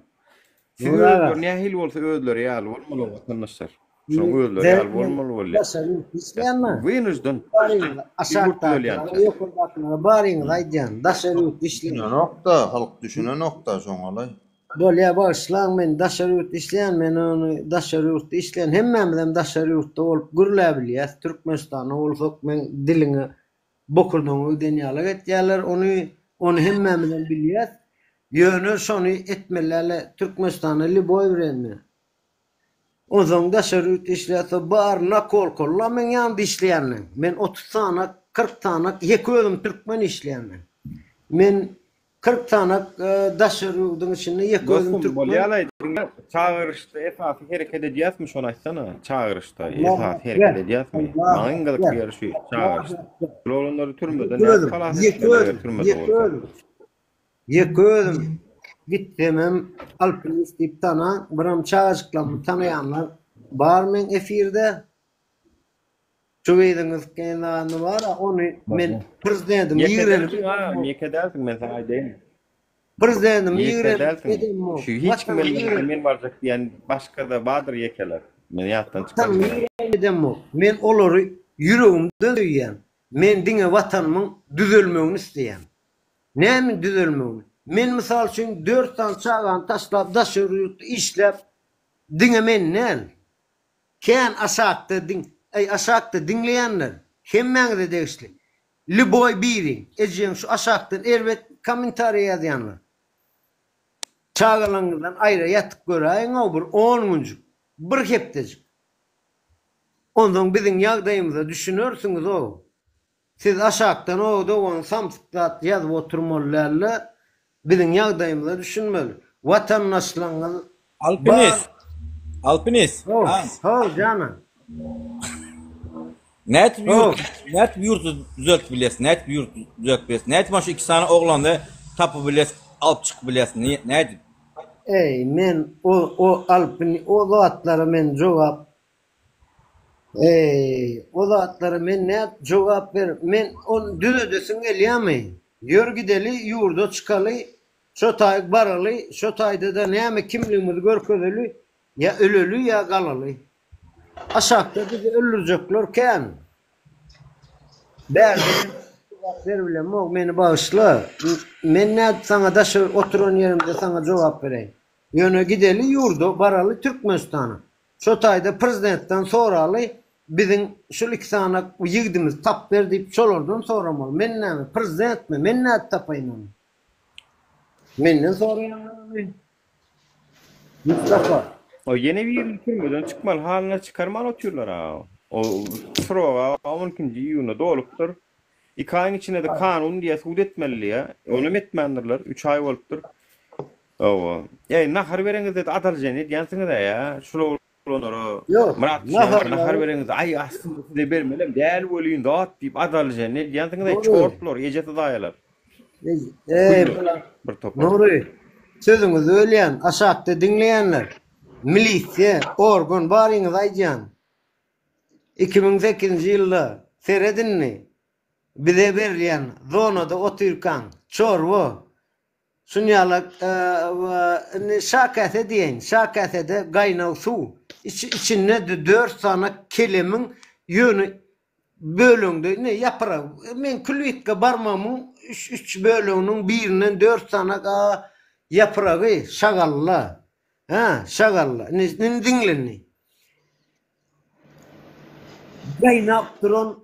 Siz özleri nähili bolsa özleri ýaly bolmaly watandaşlar. Şoň özleri ýaly bolmaly bolýar. Daşary ýurt işleýänmi? Wynujdan. Aşakdakylara, ýokardakylara baryňyzy aýdýan. Daşary ýurt işleýän. Düşünenok-da, halk düşünenok-da şoňalaý. Bolýa bagyşlaň men daşary ýurtda işleýän men ony daşary ýurtda işleýän hemmämizem daşary ýurtda bolup gürläbilýäs Türkmenistanda bolsak meň diliňe bokurdagyňa giden ýalak etýärler ony ony hemmämizem bilýäs ýöne şony etmeliäle Türkmenistanda lýuboý wremýa Onsoň daşary ýurt işläse bar nakolkolla meň ýanymda işleýänleň. Men 30 sanak, 40 sanak ýeke özüm türkmen işleýän men. Men 40 sanak daşary ýurduň içinde ýeke özüm Dostum türkmen. bolýalaý diňle çagyryşda esasy hereket edýäsmi şony aýtsana çagyryşda esasy hereket edýäsmi maňa iň gyzykly ýeri şu çagyryşda Bul oglanlary türmeden nädip halas etmeli eger türmede bolsa. Ýeke özüm gitsemem alpinist diýip tanaň, biram çagajyklarymy tanaýanlar bar meň efirde. Şu gyzyňyz kenarny bar-a, ony men prezidentimi Ýeke ýigrenip dälsiň agam, ýeke dälsiň men saňa aýdaýyn. Prezidentimi Ýeke ýigrenip dälsiň. edemok. Şu hiç kim Watanymy elinde ýigrenip men barjak diýen başga-da bardyr ýekeler. Men ýatdan Watanymy çykarmaýan. ýigrenip edemok. Men olary. Ýüregimden söýýän. Men diňe watanymyň düzelmegini isleýän. Näme düzelmegini? Men mysal üçin dört sany çagany taşlap daşary ýurtda işläp diňe men däl. Kän aşakda diň eý aşakda diňleýänler hemmäňize degişli. Lýuboý biriň ejeň şu aşakdan erbet kommentariýa ýazýanlar. Çagalaryňyzdan aýra ýatyp göräýiň-ow bir on günjük, bir hepdejik. Onsoň biziň ýagdaýymyza düşünersiňiz-ow. Siz aşakdan o dogan samsyk zat ýazyp oturmaly dälde, biziň ýagdaýymyza düşünmeli. Watandaşlaryňyz Alpinist. bar. Alpinist. How, Ha. how jana. Nädip How. ýurt, nädip ýurdy düzeltip bilýäs? Nädip ýurdy düzeltip bilýäs? Nädip şu iki sany oglany tapyp bilýäs, alyp çykyp bilýäs? Nädip? Eý, men o o Alpini o zatlara men jogap Eý, o zatlara men nädip jogap berip, men ony düzedesiň gelýärmi? Ýör gideli, ýurda çykaly, şo taýyk baraly, şo taýda-da näme kimligimizi görkezeli, ýa öleli, ýa galaly. Aşakda bizi öldürjekler kän. Bärde men jogap beribilemok, meni bagyşla. Men nädip saňa daşary oturan ýerimde saňa jogap bereýin? Ýöne gideli ýurda, baraly Türkmenistana. Şo taýda prezidentden soraly biziň şul iki sany ýigdimizi tap ber diýip şolardan soramaly. Men näme prezidentmi men nädip tapaýyn ony. Menden soraýaňyzmy? Mustafa. O ýene birini türmeden çykmaly halyna çykarman otyrlar-a. O sroga on ikinji iýunda dolupdyr. Iki aýyň içinde-de kanun diýýär sud etmeli diýýär. Onam etmändirler. Üç aý bolupdyr. Hawa. Eý, nahar bereňizde-de adalženiýe edýänsiňiz-ä ýa, şul oglanlara Ýok, Myrat Düşemowa nahar naharlary bereňizde, aý, aslynda size bermelem däl welin zat diýip adalženiýe edýänsiňiz-ä, Nury. çortlar, ejesi zaýalar. Eý, Güller, bular. bir topar. Nury, sözüňizi bölýän, aşakda diňleýänler, milisiýa, organ baryňyzy aýdýan. 2008-nji ýylda seret indi, bize berilýän zonada otyrkaň, çorba, Şunýalak indi şakäse diýeýin, şakäsede gaýnag suw, içinde dört sany kelemiň ýöne böleginde indi ýapragy, meň külbitge barmagymyň üç böleginiň birinden dört sany ýapragy şagalla. Hä, şagalla. Indi indi diňle indi. Gaýnap duran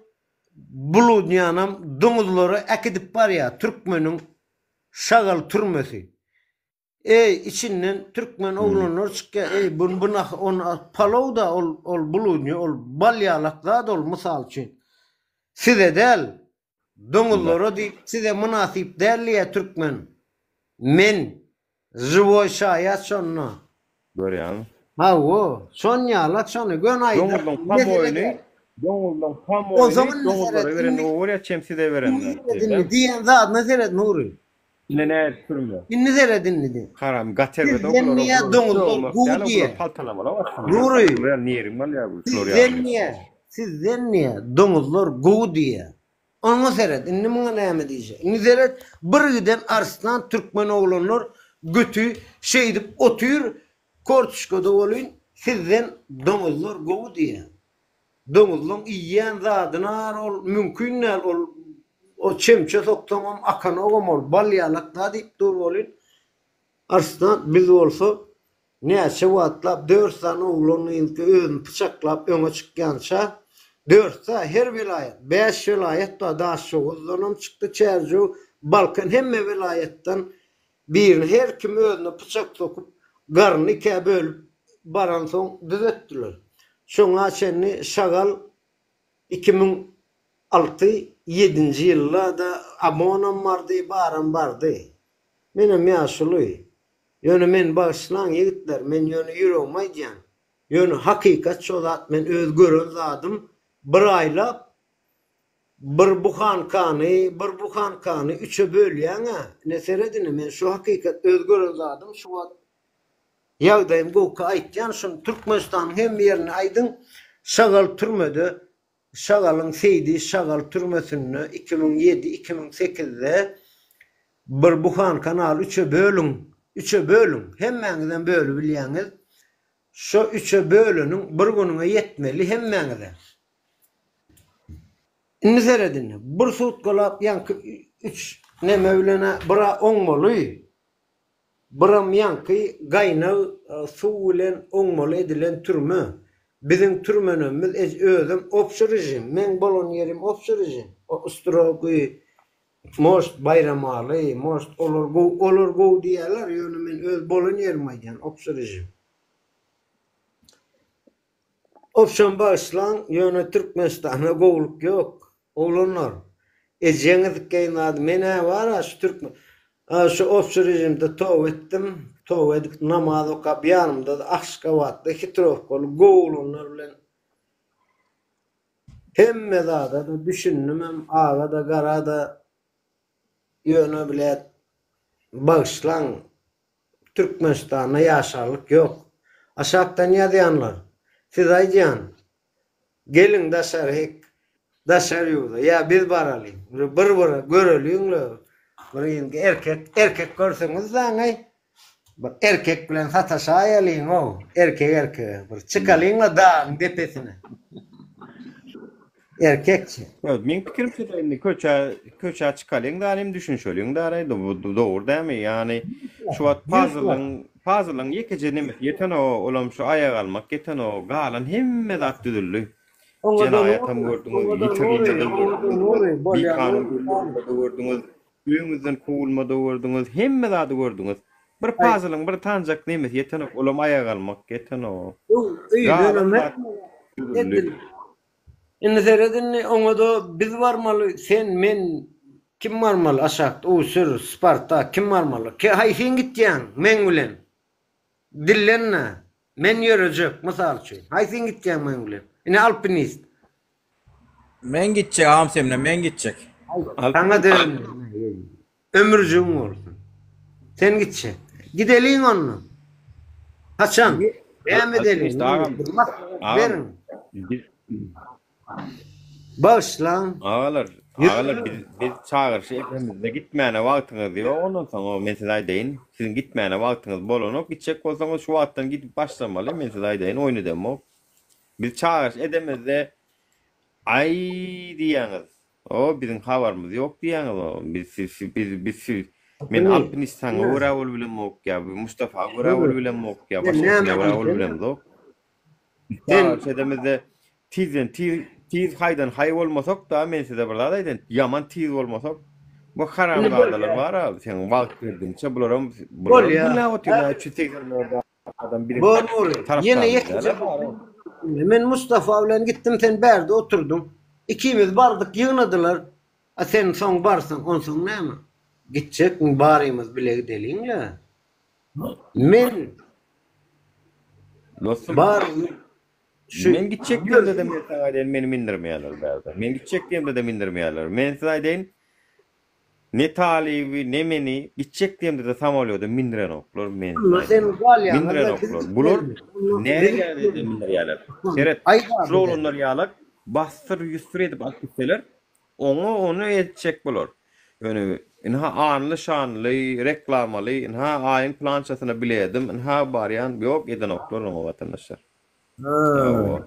bludnýanam doňuzlara äkidip barýar türkmeniň Şagal türmesi. Eý içinden türkmen oglanlar çykýa eý bu bu nah on palow da ol ol buludny ol bal ýalak zat ol mysal üçin. Size däl doňuzlara diýip size mynasyp däl diýýä türkmen. Men Žiwoý şaýat şonda. Görýäňmi? Hawa, şonýalak şony göni aýdar. Doňuzlaň Mesele pamoýyny, däl. doňuzlaň Onsoň pamoýyny indi doňuzlara seret, berende indi gowy bolýar, çem size indi berende. seret indi diýen zadyna seret Nury. Ine nädip sürme. Indi seret indi diý. Haram gaterbe Sizden doňuzlara niýe bular doňuzlar doňmak gowy däl, bular diýe. paltalamaly başlamaly. Nury. Bular neriň bolýar bu şular Sizden ýaly. niýe, sizden niýe doňuzlar gowy diýe. Oňa seret, indi muňa näme diýjek. Indi seret, bir giden arslan türkmen oglanlar göti şeýdip otyr, kortuşkada welin sizden doňuzlar gowy diýýär. Doňuzlaň iýýän zadyny ar ol mümkin däl ol o çemçe soksaňam akanogam ol bal ýalak zat iýip dur welin arslan biz bolsa Näçe wagtlap dört sany oglan-gyzky özüni pyçaklap öňe çykýança, dörtsa her welaýat, bäş welaýat bar, Daşoguzdanam çykdy, Çärjew, Balkan hemme welaýatdan birini her kim özüne pyçak sokup, garnyny ikä bölüp baransoň düzetdiler. Şoňa çenli şagal 2006, ýedinji ýylda-da OMON-am bardy, baram bardy. Menem ýaşuly. Ýöne meni bagyşlaň ýigitler, men ýöne ýüregimi aýdýan. Ýöne hakykat şo zat men öz gören zadym bir aýlap bir buhankany bir buhankany üçe bölýäňä ine seret ine men şu hakykat öz gören zadym şu wagt ýagdaýym gowka aýtýan şuny Türkmenistanyň hemme ýerinde aýdyň şagal türmede Şagalyň Seýdi şagal türmesinde 2007, 2008-de bir buhanka nal üçe bölüň, üçe bölüň, hemmäňizem bölübilýäňiz, şo üçe böleniň bir günüňe ýetmeli hemmäňize. Indi seret indi, bir sutkalap ýaňky üç neme bilen-ä bir-ä oňmaly, biram ýaňky gaýnag suw bilen oňmaly edilen türme. Biziň türmenemmiz özem obşi režim, meň bolan ýerim obşi režim. O strogy, most Baýramaly, most olar gowy, olar gowy diýýärler, ýöne men öz bolan ýerimi aýdýan, obşi režim. Obşam bagyşlaň, ýöne Türkmenistanda gowulyk ýok. Oglanlar, ejeňiz geýin zady, men-ä bar-a şu türkmen, şu obşi režimde toba etdim, toba edip namaz okap ýanymda-da Aşgabatda hitrowkaly gowy oglanlar bilen hemme zada-da düşündimem, aga-da, gara-da, ýöne blät, bagyşlaň, Türkmenistanda ýaşarlyk ýok. Aşakdan ýazýanlar, size aýdýan, geliň daşaryk, daşary ýurda, ýa biz baralyň, bir bir göreliň-le, bir indi erkek, erkek görseňiz daňy, bir erkek bilen sataşaýalyň-ow, erkek erkege, bir çykalyň-la dagyň depesine. Erkekçe. Ýok, meň pikirimçe-de indi köçä köçä çykalyň da hem düşünşeliň da bu dogry dälmi? Ýagny şu wagt puzzle-yň puzzle-yň ýekeje nemesi ýetenok, olam şu aýak almak ýetenok, galan hemme zat düzüldi. Jenaýatam gördüňiz, ýitirilme-de gördüňiz, bikanun öldürilme-de gördüňiz, öýüňizden kowulma-da gördüňiz, hemme zady gördüňiz. Bir puzzle-yň bir tanjak nemesi ýetenok, olam aýak almak ýetenok. Galan zat düzüldi. Indi seret indi oňada biz barmaly sen men kim barmaly aşakda Usur Spartak kim barmaly ke haýsyň gitýäň meň bilen dillenme men ýörejek mysal üçin haýsyň gitýäň meň bilen ine alpinist. Men gitjek agam sen bilen men gitjek. Saňa dön. Ömürjigiň bolsun. Sen gitjek. Gideliň onda. Haçan? Näme edeliň? Bir maslahat beriň. Bagyşlaň. Agalar, agalar biz biz çagyryş edemizde gitmäne wagtyňyz ýok ondan soň men size aýdaýyn. Siziň gitmäne wagtyňyz bolanok. Gitjek bolsaňyz şu wagtdan gidip başlamaly men size aýdaýyn oýun edemok. Biz çagyryş edemizde aý diýýäňiz. O biziň habarymyz ýok diýýäňiz o. Biz siz siz biz biz siz men alpinist saňa görä bolup bilemok ýa bu Mustafa görä bolup bilemok ýa başgasyna görä bolup bilemzok. Sen edemizde tizden tiz tiz haýdan haý bolmasak da men size bir zat aýdaýyn ýaman tiz bolmasak bu haramzadalar bar-a seň wagt berdigiçe bularam bularam diňläp otyr 384 adam biziň Bor Nury. Ýene ýekeje Men Mustafa bilen gitdim, sen bärde oturdyň. Ikimiz bardyk, ýygnadylar. A sen soň barsaň, onsoň näme? Gitjekmi, barymyz bile gideliň-le. Men Dostum, barymyz şu Men gitjek diýemde-de men saňa aýdaýyn, meni mindirmeýärler bärde. Men gitjek diýemde-de mindirmeýärler. Men size aýdaýyn, Ne Talyby, ne meni gitjek diýemde-de samolýoda mindirenoklar, men Mindirenoklar. Bular nähili mindirýärler? Seret, şul oglanlar ýalak bassyr-ýussur edip alyp gitseler, oňa ony etjek bolar. Ýöne ynha anly-şanly, reklamaly, ynha aýyň pylançasyna biledim, ynha barýan, ýok edenoklar oňa watandaşlar. Hawa.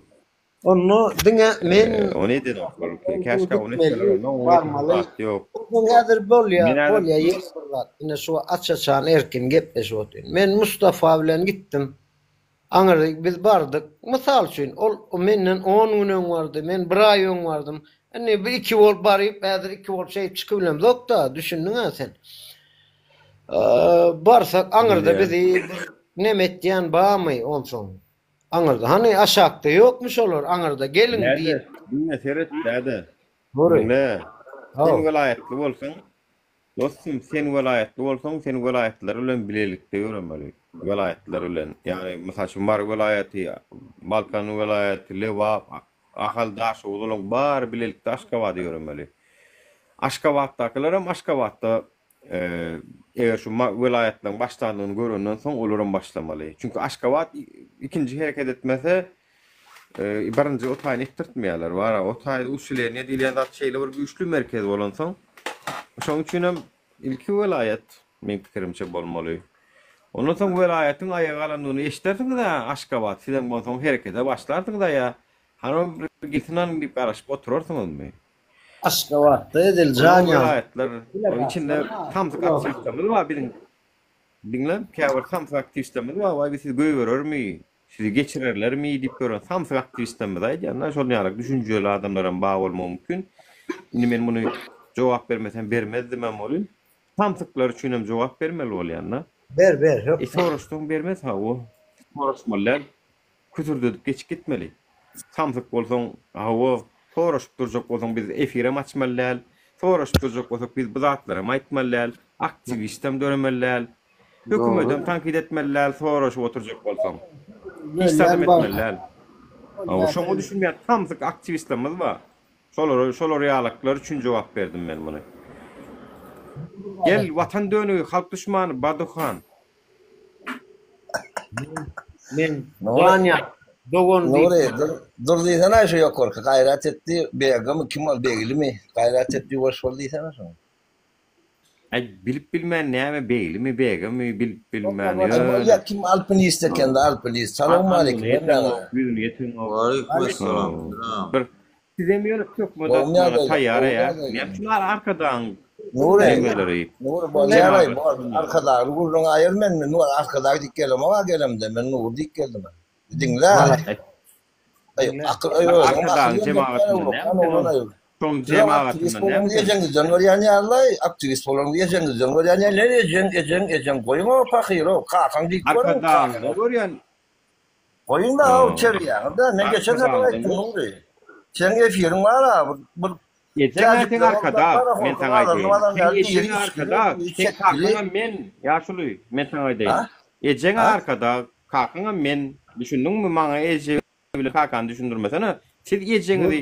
Onda diňe men Ony edenoklar. Käşgä ony etseler onda oňa barmaly. zat ýok. Onsoň häzir bolýa, Men häzir bolýa ýene bir zat. Ine şu aç-açan erkin gepleşip otyryn. Men Mustafa bilen gitdim. Aňyrda biz bardyk. Mysal üçin, ol menden on gün öň bardy, men bir aý öň bardym. Indi bir iki bolup baryp, häzir iki bolup şeýdip çykybilemzok-da, düşündiň-ä sen. Barsak aňyrda Bilýän. bizi bir neme etýän barmy onsoň? Aňyrda hany aşakda ýokmy şolar aňyrda geliň Däde, diýip. diňle seret däde. Nury. Diňle. Sen Haw. welaýatly bolsaň, dostum sen welaýatly bolsaň, sen welaýatlylar bilen bilelikde ýöremeli. Welaýatlylar bilen. Ýagny mysal üçin Mary welaýaty, Balkan welaýaty, Lebap, Ahal, Daşoguz olaryň bary bilelikde Aşgabada ýöremeli. Aşgabatdakylaram Aşgabatda Eger şu welaýatlaryň başlandygyny görenden soň olaram başlamaly. Çünki Aşgabat ikinji hereket etmese, birinji o taýyny etdirtmeýärler. Bara o taý usileniýe diýilýän zat şeýle bir güýçli merkez bolansoň, şonuň üçin hem ilki welaýat meň pikirimçe bolmaly. Ondan soň welaýatyň aýaga galandygyny eşidersiňiz-ä Aşgabat, sizem onsoň herekete başlarsyňyz-a ýa hany bir gelsin hany diýip garaşyp oturarsyňyzmy? Aşgabatda edil jan Onuň ýaly. welaýatlar içinde samsyk aktiwistlerimiz bar biziň. Diňle, käbir samsyk aktiwistlerimiz bar, waý biz sizi goýberermi, sizi geçirerlermi diýip ýören samsyk aktiwistlerimizi aýdýan-da, şol ýaly düşünjeli adamlaram bar bolmagy mümkin. Indi men muny jogap bermesem bermezdimem welin, samsyklar üçinem jogap bermeli bolýan-da. Ber, ber, E hökman. soraşsaň bermez hawa. Soraşmaly däl. Kütürdedip geçip gitmeli. Samsyk bolsaň, hawa, soraşyp durjak bolsaň biz efirem açmaly däl, soraşyp durjak bolsak biz bu zatlaram aýtmaly däl, aktiwistem döremeli däl, hökümetem tankyt etmeli däl soraşyp oturjak bolsaň. Hiç zadam etmeli däl. Hawa, şoňa düşünmeýän samsyk aktiwistlerimiz bar. Şolara, şolar ýalaklar üçin jogap berdim men muny. Gel, watan dönügi, halk duşmany Baduhan. Men Jan dogan diýip. Nury, dur, dur diýsene şu ýokarky gaýrat etdi, Begimi, kim ol, Beglimi, gaýrat et, ýuwaş bol diýsene şoňa. Aý, bilip bilmän näme Beglimi, Begimi, bilip bilmän, Aý, ýöne. bolýa, kim alpinist ekende, alpinist. Salowmaleýkim hemmäňize. Ýüzüni ýetireňok. Waleýkim Bir Sizem ýöne töhmet Gowy atmaga ýagdaýlar, taýýar gowy eýä. ýagdaýlar. Näme üçin ar arkadagyň Nury, nemeleri? Nury bolýar-aý, bor. Arkadagly gürrüňi aýyr men, men Nury Arkadag diýip gelemok-a gelemde, men Nury diýip geldim. Diňle. Aý, akyl, aý, özüň akyl Arkadagyň jemagatyndan näme sen? Şoň jemagatyndan näme sen? Ejeňizden görýän ýaly-laý, aktiwist bolanyňyzy ejeňizden görýän ýaly, ejeň, ejeň, ejeň, goýuň-ow pahyr-ow, kakaň diýip görüň, Arkadagyndan görýän Goýuň-da o terbiýäňi-de. Men geçen sapar aýtdym Nury. Seň efiriň bar-a bir Ejeň-ä seň arkadag, men saňa aýdaýyn. Seň ejeň arkadag, seň kakaňam men, ýaşuly, men saňa aýdaýyn. Ejeň-ä arkadag, kakaňam men, düşündiňmi, maňa eje bilen kakany düşündirmesene. Siz ejeňizi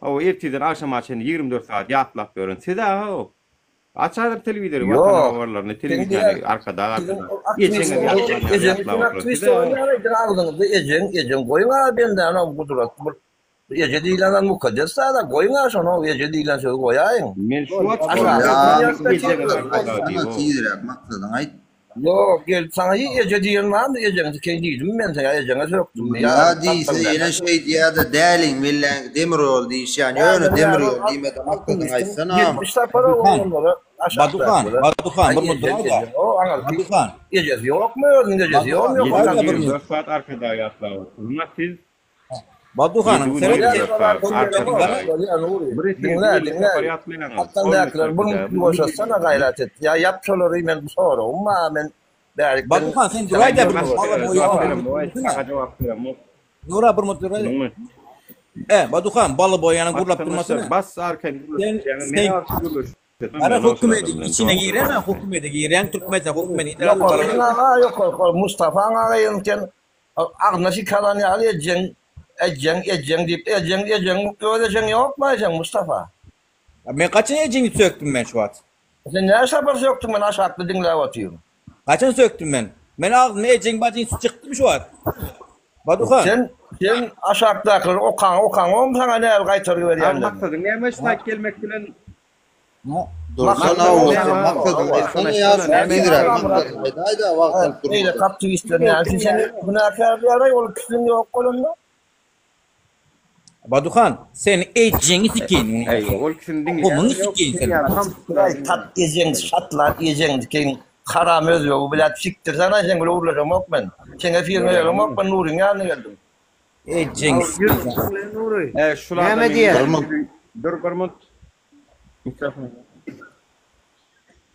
hawa ertirden agşama çenli 24 sagat ýatlap ýören siz-ä how. Açaýlar telewizory watan Ýok. habarlaryny Seň telewideniýany diýýän arkadag siziň arkadag. ol aktiwist Ejeňizi bolan ýatlan ýaly ejeň ýatlap üçin oturan aktiwist siz-ä. bolan ýaly aýdyň agzyňyzda ejeň ejeň goýuň-a bendäni gudrat bir eje diýlen zat mukaddes zat-a goýuň-a şony eje diýlen sözi goýaýyň. Men şu wagt Aşakda goýuň ýatda ejeňiz çekler. arkadag diýip o. Tizräk maksadyňy aýt. Ýok, gelip saňa hiç eje diýen barmy, ejeňi sikeýin diýdimmi men saňa, ejeňe sökdümmi ýa Ýa diýse ýene şeý diýýä-de däliň belläň demir ýol diýişýän ýöne demir ýol diýmede maksadyňy aýtsana. 70 sapar oglanlara Baduhan, Baduhan, bir minut duraý-da. Baduhan. Ejesi ýokmy özüniň ejesi ýokmy? Ýedi gün 24 saat arkadag ýatlap oturma siz. Baduhanyň seret. Diňle, diňle. Hatdan-däkiler bir ýuwaşatsana gaýrat et. Ýa ýap şolary men bu soragym bar men bärik. Baduhan sen duraý-da bir minut. Nura bir minut duraý. E, Baduhan baly boýany gurlap durmasyna. Bas arkaýyn gürleşýäňiz. Men arkaýyn gürleşýän. Gara hökümediň içine gireme, hökümede girýäň türkmençe hökümedi. Ýokarky aga, ýokarky Mustafa aga ýeňken Agzyna şikalan ýaly ejeň, ejeň, ejeň diýip, ejeň, ejeň, öz ejeň ýokmy seň Mustafa? Men haçan ejeňi sökdüm men şu wagt? Sen näçe sapar sökdüň men aşakda diňläp otyryn. Haçan sökdüm men? Men agzymda ejeň bajyň çykdymy şu wagt? Baduhan. Sen, sen aşakdakylary okaň, okaňokmy saňa näl gaýtargy berýänlerini? Maksadyň näme şu taýt gelmek bilen Dursana bolsa maksadyňy aýtsana ýaşuly tizräk maksadyňy aýdaýda wagt alyp durma. Beýleki aktiwistler näme üçin seni günäkärleýäraý ol ikisiniň ýok bolanda? Baduhan sen ejeňi sikeýin. Eý ol ikisini diňle. Gumuňy sikeýin sen. Aý tat ejeň şatlap ejeň sikeýin haram özbegi biläp sikdirsene seň bilen gürleşemok men. Seň efiriňe gelemok men Nuryň ýanyna geldim. Ejeňi sikeýin. Nury. E şul Näme adamyň diýer? Dur bir minut. Mikrofon.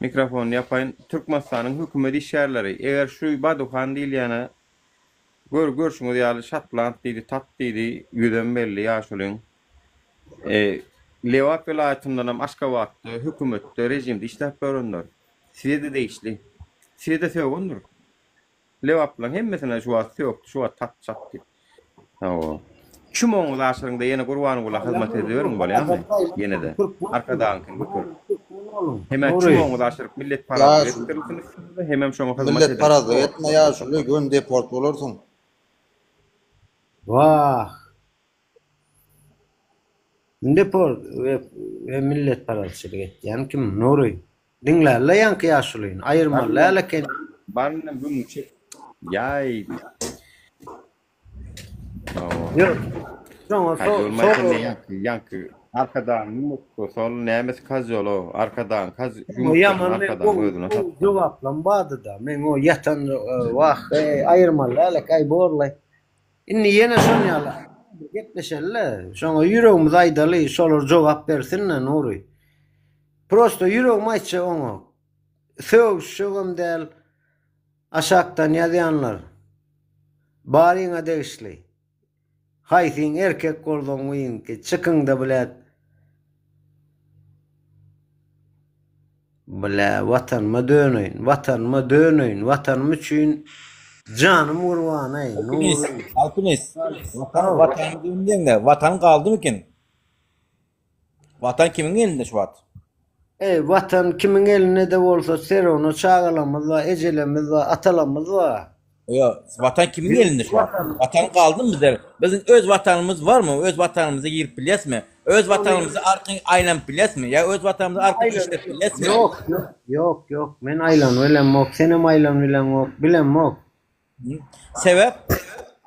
Mikrofonyny ýapaýyn. Türkmenistanyň hökümet işgärleri, eger şu Baduhan diýilýäne gör görşüňiz ýaly şatland diýdi, tat diýdi, ýüzem belli ýaşulyň. E, Lebap welaýatyndanam Aşgabatda hökümetde, režimde işläp ýörenler. Size-de degişli. Size-de sögendir. Lebaplylaryň hemmesine şu wagt sökdi, şu wagt tat çat diýip. Hawa. Çumoňyzy aşyryňda ýene Gurbangula hyzmat ediberiň bolýamy? Ýene-de. Arkadagyňkyny göterip. Hemä çumoňyzy aşyryp milletparazlyk etdirilsin üstüňize, hemem şoňa hyzmat ediň. Milletparazlyk etme ýaşuly, göni deport bolarsyň. Wah. Indi por we milletparazçylyk etýän kim Nury? Diňlärle ýaňky ýaşulyny, aýyrmaly däl eken. Baryndan gümüňi çek. Ýaý. Ýok. Şoňa so ýaňky ýaňky. Arkadagyň ýumurtgasy ol nämesi kozýol-ow? Arkadagyň koz O ýumurtgasyny ýaman men Arkadagyň gowy özüne gowy satdy. jogaplam bardy-da. Meň o ýatan wah eý aýyrmaly dälek aý borlaý. Indi ýene şon ýaly gepleşeli-le. Şoňa ýüregimizi aýdaly, şolar jogap bersin-le Nury. Prosto ýüregimi aýtjak oňa. Sögüşjegem däl. Aşakdan ýazýanlar. Baryňa degişli. Haýsyň erkek bolsaň gyňky çykyňda blät. Blä watanyma döneýin watanyma döneýin watanym üçin janym gurbanaý Alpinist, Nury. Alpinist. Watan, watan diýeňde, watan galdymykin? Watan kimiň elinde şu wagt? Eý watan kimiň elinde-de bolsa serowna çagalarymyz bar, ejelerimiz bar, atalarymyz bar. Ýok, watan kimiň elinde şu wagt? Watan galdymy bizler? Biziň öz watanymyz barmy? Öz watanymyza girip bilýäsmi? Öz watanymyzy arkaýyn aýlanyp bilýäsmi? Ýa öz watanymyzy arkaýyn işläp bilýäsmi? Ýok, ýok, ýok, ýok. Men aýlanyp bilemok, senem aýlanyp bileňok, bilemok. Sebäp?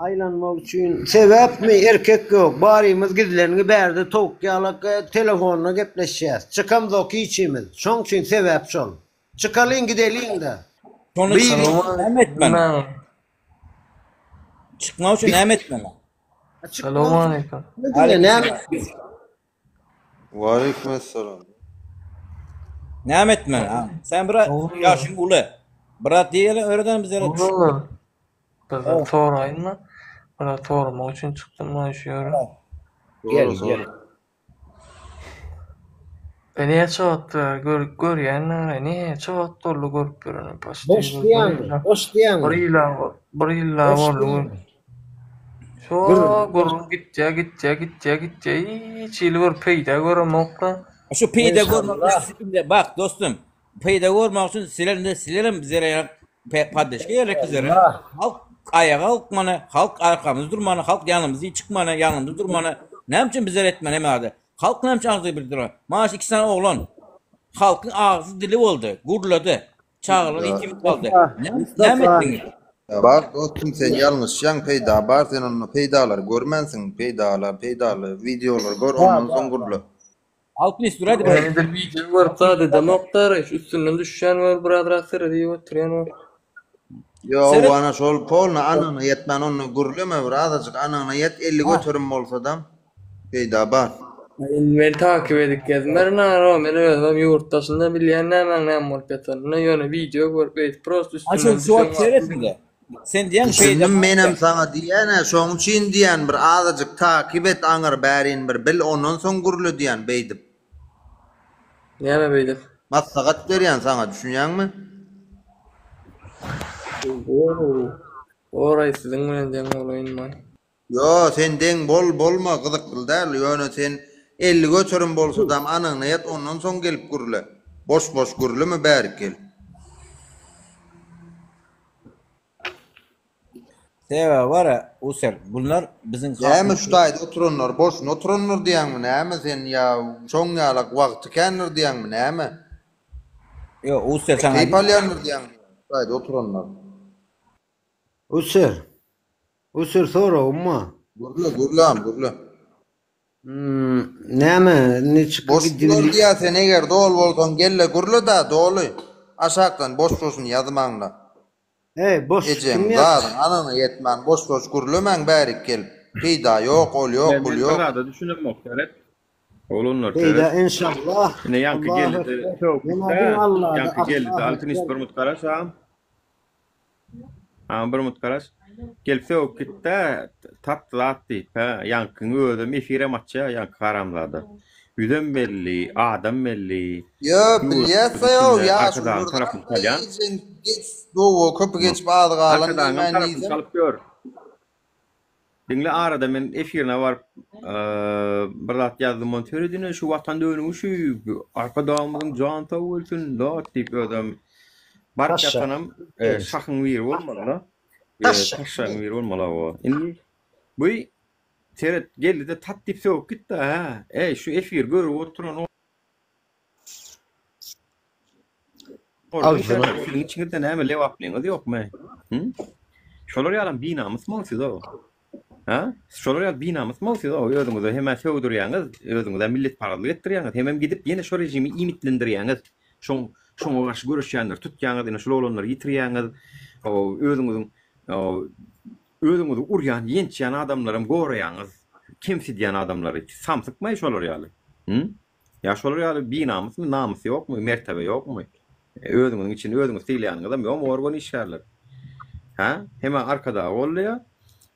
Aýlanmak üçin sebäpmi erkek ýok barymyz gizlengi bärde towuk ýalak telefonda gepleşýäs çykamzok hiçimiz şoň üçin sebäp şol çykalyň gideliňdä Şony biri çykmak näme etmeli? Çykmak üçin näme etmeli? çykmak üçin näme Waleýkim essalam. Näme etmeli? Ha? Sen biraz ýaşyň uly. Biraz diýeli öwreden bizlere. Oglanlar, bir zat soraýynmy? Bir zat soramak üçin çykdym maý şu ýere. Gel gel. E näçe wagt bäri gör görýän näme näçe wagt boldy görüp ýörenim paşti Boş bir diýýäňmi? ýylla Boş diýýäňmi? bir ýyla bir ýylla Boş boldy diýýäňmi? Şo Gürrüň gürrüň gitýä gitýä gitýä gitýä hiç hili bir peýda göremokda. Şu peýda görmek Enşallah. üçin bak dostum, peýda görmek üçin sizler indi sizlerem bizlere ýa poddeşka gerek bizlere. Enşallah. Halk aýaga galkmany, halk arkamyzda durmany, halk ýanymyzda çykmany, ýanymyzda durmany. Näme üçin bizler etmeli hemme zady? Halk näme üçin agzy bir duran? Mana şu iki sany oglan halkyň agzy dili boldy, gürledi. Çagalar ýetim galdy. Näme etdiňiz? Bar dostum sen ýalňyşýaň peýda bar sen onda peýdalary görmänsiň peýdalar peýdaly wideolary gör ondan soň gürle. Alpinist dur hadi Men edil wideo görüp zat edemokdar şu üstünden düşýän bolup birazrak seredip oturýan bolup. Ýok ana şol polny anygyna ýetmän onda gürleme bir azajyk anygyna ýet 50% bolsadam Peýda bar. Indi meni takyp edip gezmerin ara men özümem ýurt daşynda bilýän nämäň näme bolup ýatanyny ýöne wideo görüp eýdip prosta Ha üstünden sen şu wagt düşen seret wagtym indi. Sen diýen peýda Düşündim bar menem diýen. saňa diýýän-ä şoň üçin diýýän bir azajyk takyp et aňyr bärin bir bil ondan soň gürle diýýän beýdip. Näme beýdip? Maslahat berýän saňa düşünýäňmi? Goraý siziň bilen deň bolaýyn man. Ýo sen deň bol bolma gyzykly däl ýöne sen 50% bolsadam anygyna ýet ondan soň gelip gürle boş boş gürleme bärik gelip. Sebäbi bar a User bunlar biziň Näme halkymyz şu taýda oturanlar boşuna oturandyr diýýäňmi näme sen ýa şoň ýalak wagty kändir diýýäňmi näme? Ýo User saňa Keýp alýandyr diýýäňmi şu taýda oturanlar? User. User soragym bar. Gürle gürle am gürle. Hmm, näme indi çykyp Boş gidip bular diýýär sen eger doly bolsaň gelle gürle da doly aşakdan boş boşuny ýazmaňda. Ey boş Ejeň kim ýaz? zadyň anygyna ýetmän boş boş gürlemäň bärik gelip. Peýda ýok ol ýok Men bul men bir ýok. zada düşünemok seret. Oglanlar Peýda seret. enşallah. Ine ýaňky Allahu geldi ekber. sögüp Men gitdi. adyň Allahda Ýaňky geldi Allahu Alpinist ekber. bir mut garaş agam. Agam bir mut garaş. Gelip sögüp gitdi tat zat diýip hä ýaňkyň özem efirem açýa ýaňky haramzada. Ýüzem belli, adam belli. Ýo Ýurduň bilýäs-de ýo içinde ýaşuly Arkadagyň bir tarapyny zat çalýan. ejeň geç dowa köpi geçip az galan Arkadagyňam diýmän tarapyny diýsem. çalyp ýör. Diňle arada men efirine baryp bir zat ýazdym ony seredine şu watan dönügi şu arkadagymyzyň jany sag bolsun zat diýip özem baryp Taşşak. ýatanam şahyň biri bolmaly-da. Taşşak. Taşşagyň biri bolmaly hawa. Indi bu seret geldi-de tat diýip sögüp gitdi hä. Eý şu efiri görüp oturan Agzyna. Siziň içiňizde näme lebaplyňyz ýokmy? Şolar ýalam binamysmy siz o? Ha? Şolar ýaly binamysmy siz o özüňize hem-ä sögdürýäňiz, özüňize milletparazlyk etdirýäňiz, hemem gidip ýene şo režimi iýmitlendirýäňiz. Şoň şoňa garşy göreşýänleri tutýaňyz, ine şul oglanlary ýitirýäňiz. O özüňiziň o özüňizi urýan, ýençýän adamlaram goraýaňyz, kemsidýän adamlary. Samsykmaý şolar ýaly. Hü? Ýa şolar ýaly binamysmy, namys ýokmy, mertebe ýokmy? Özüňiziň içinde özüňizi sylaýanyňyzam ýokmy organ işgärler? Hä? Hem-ä Arkadagy goldaýar,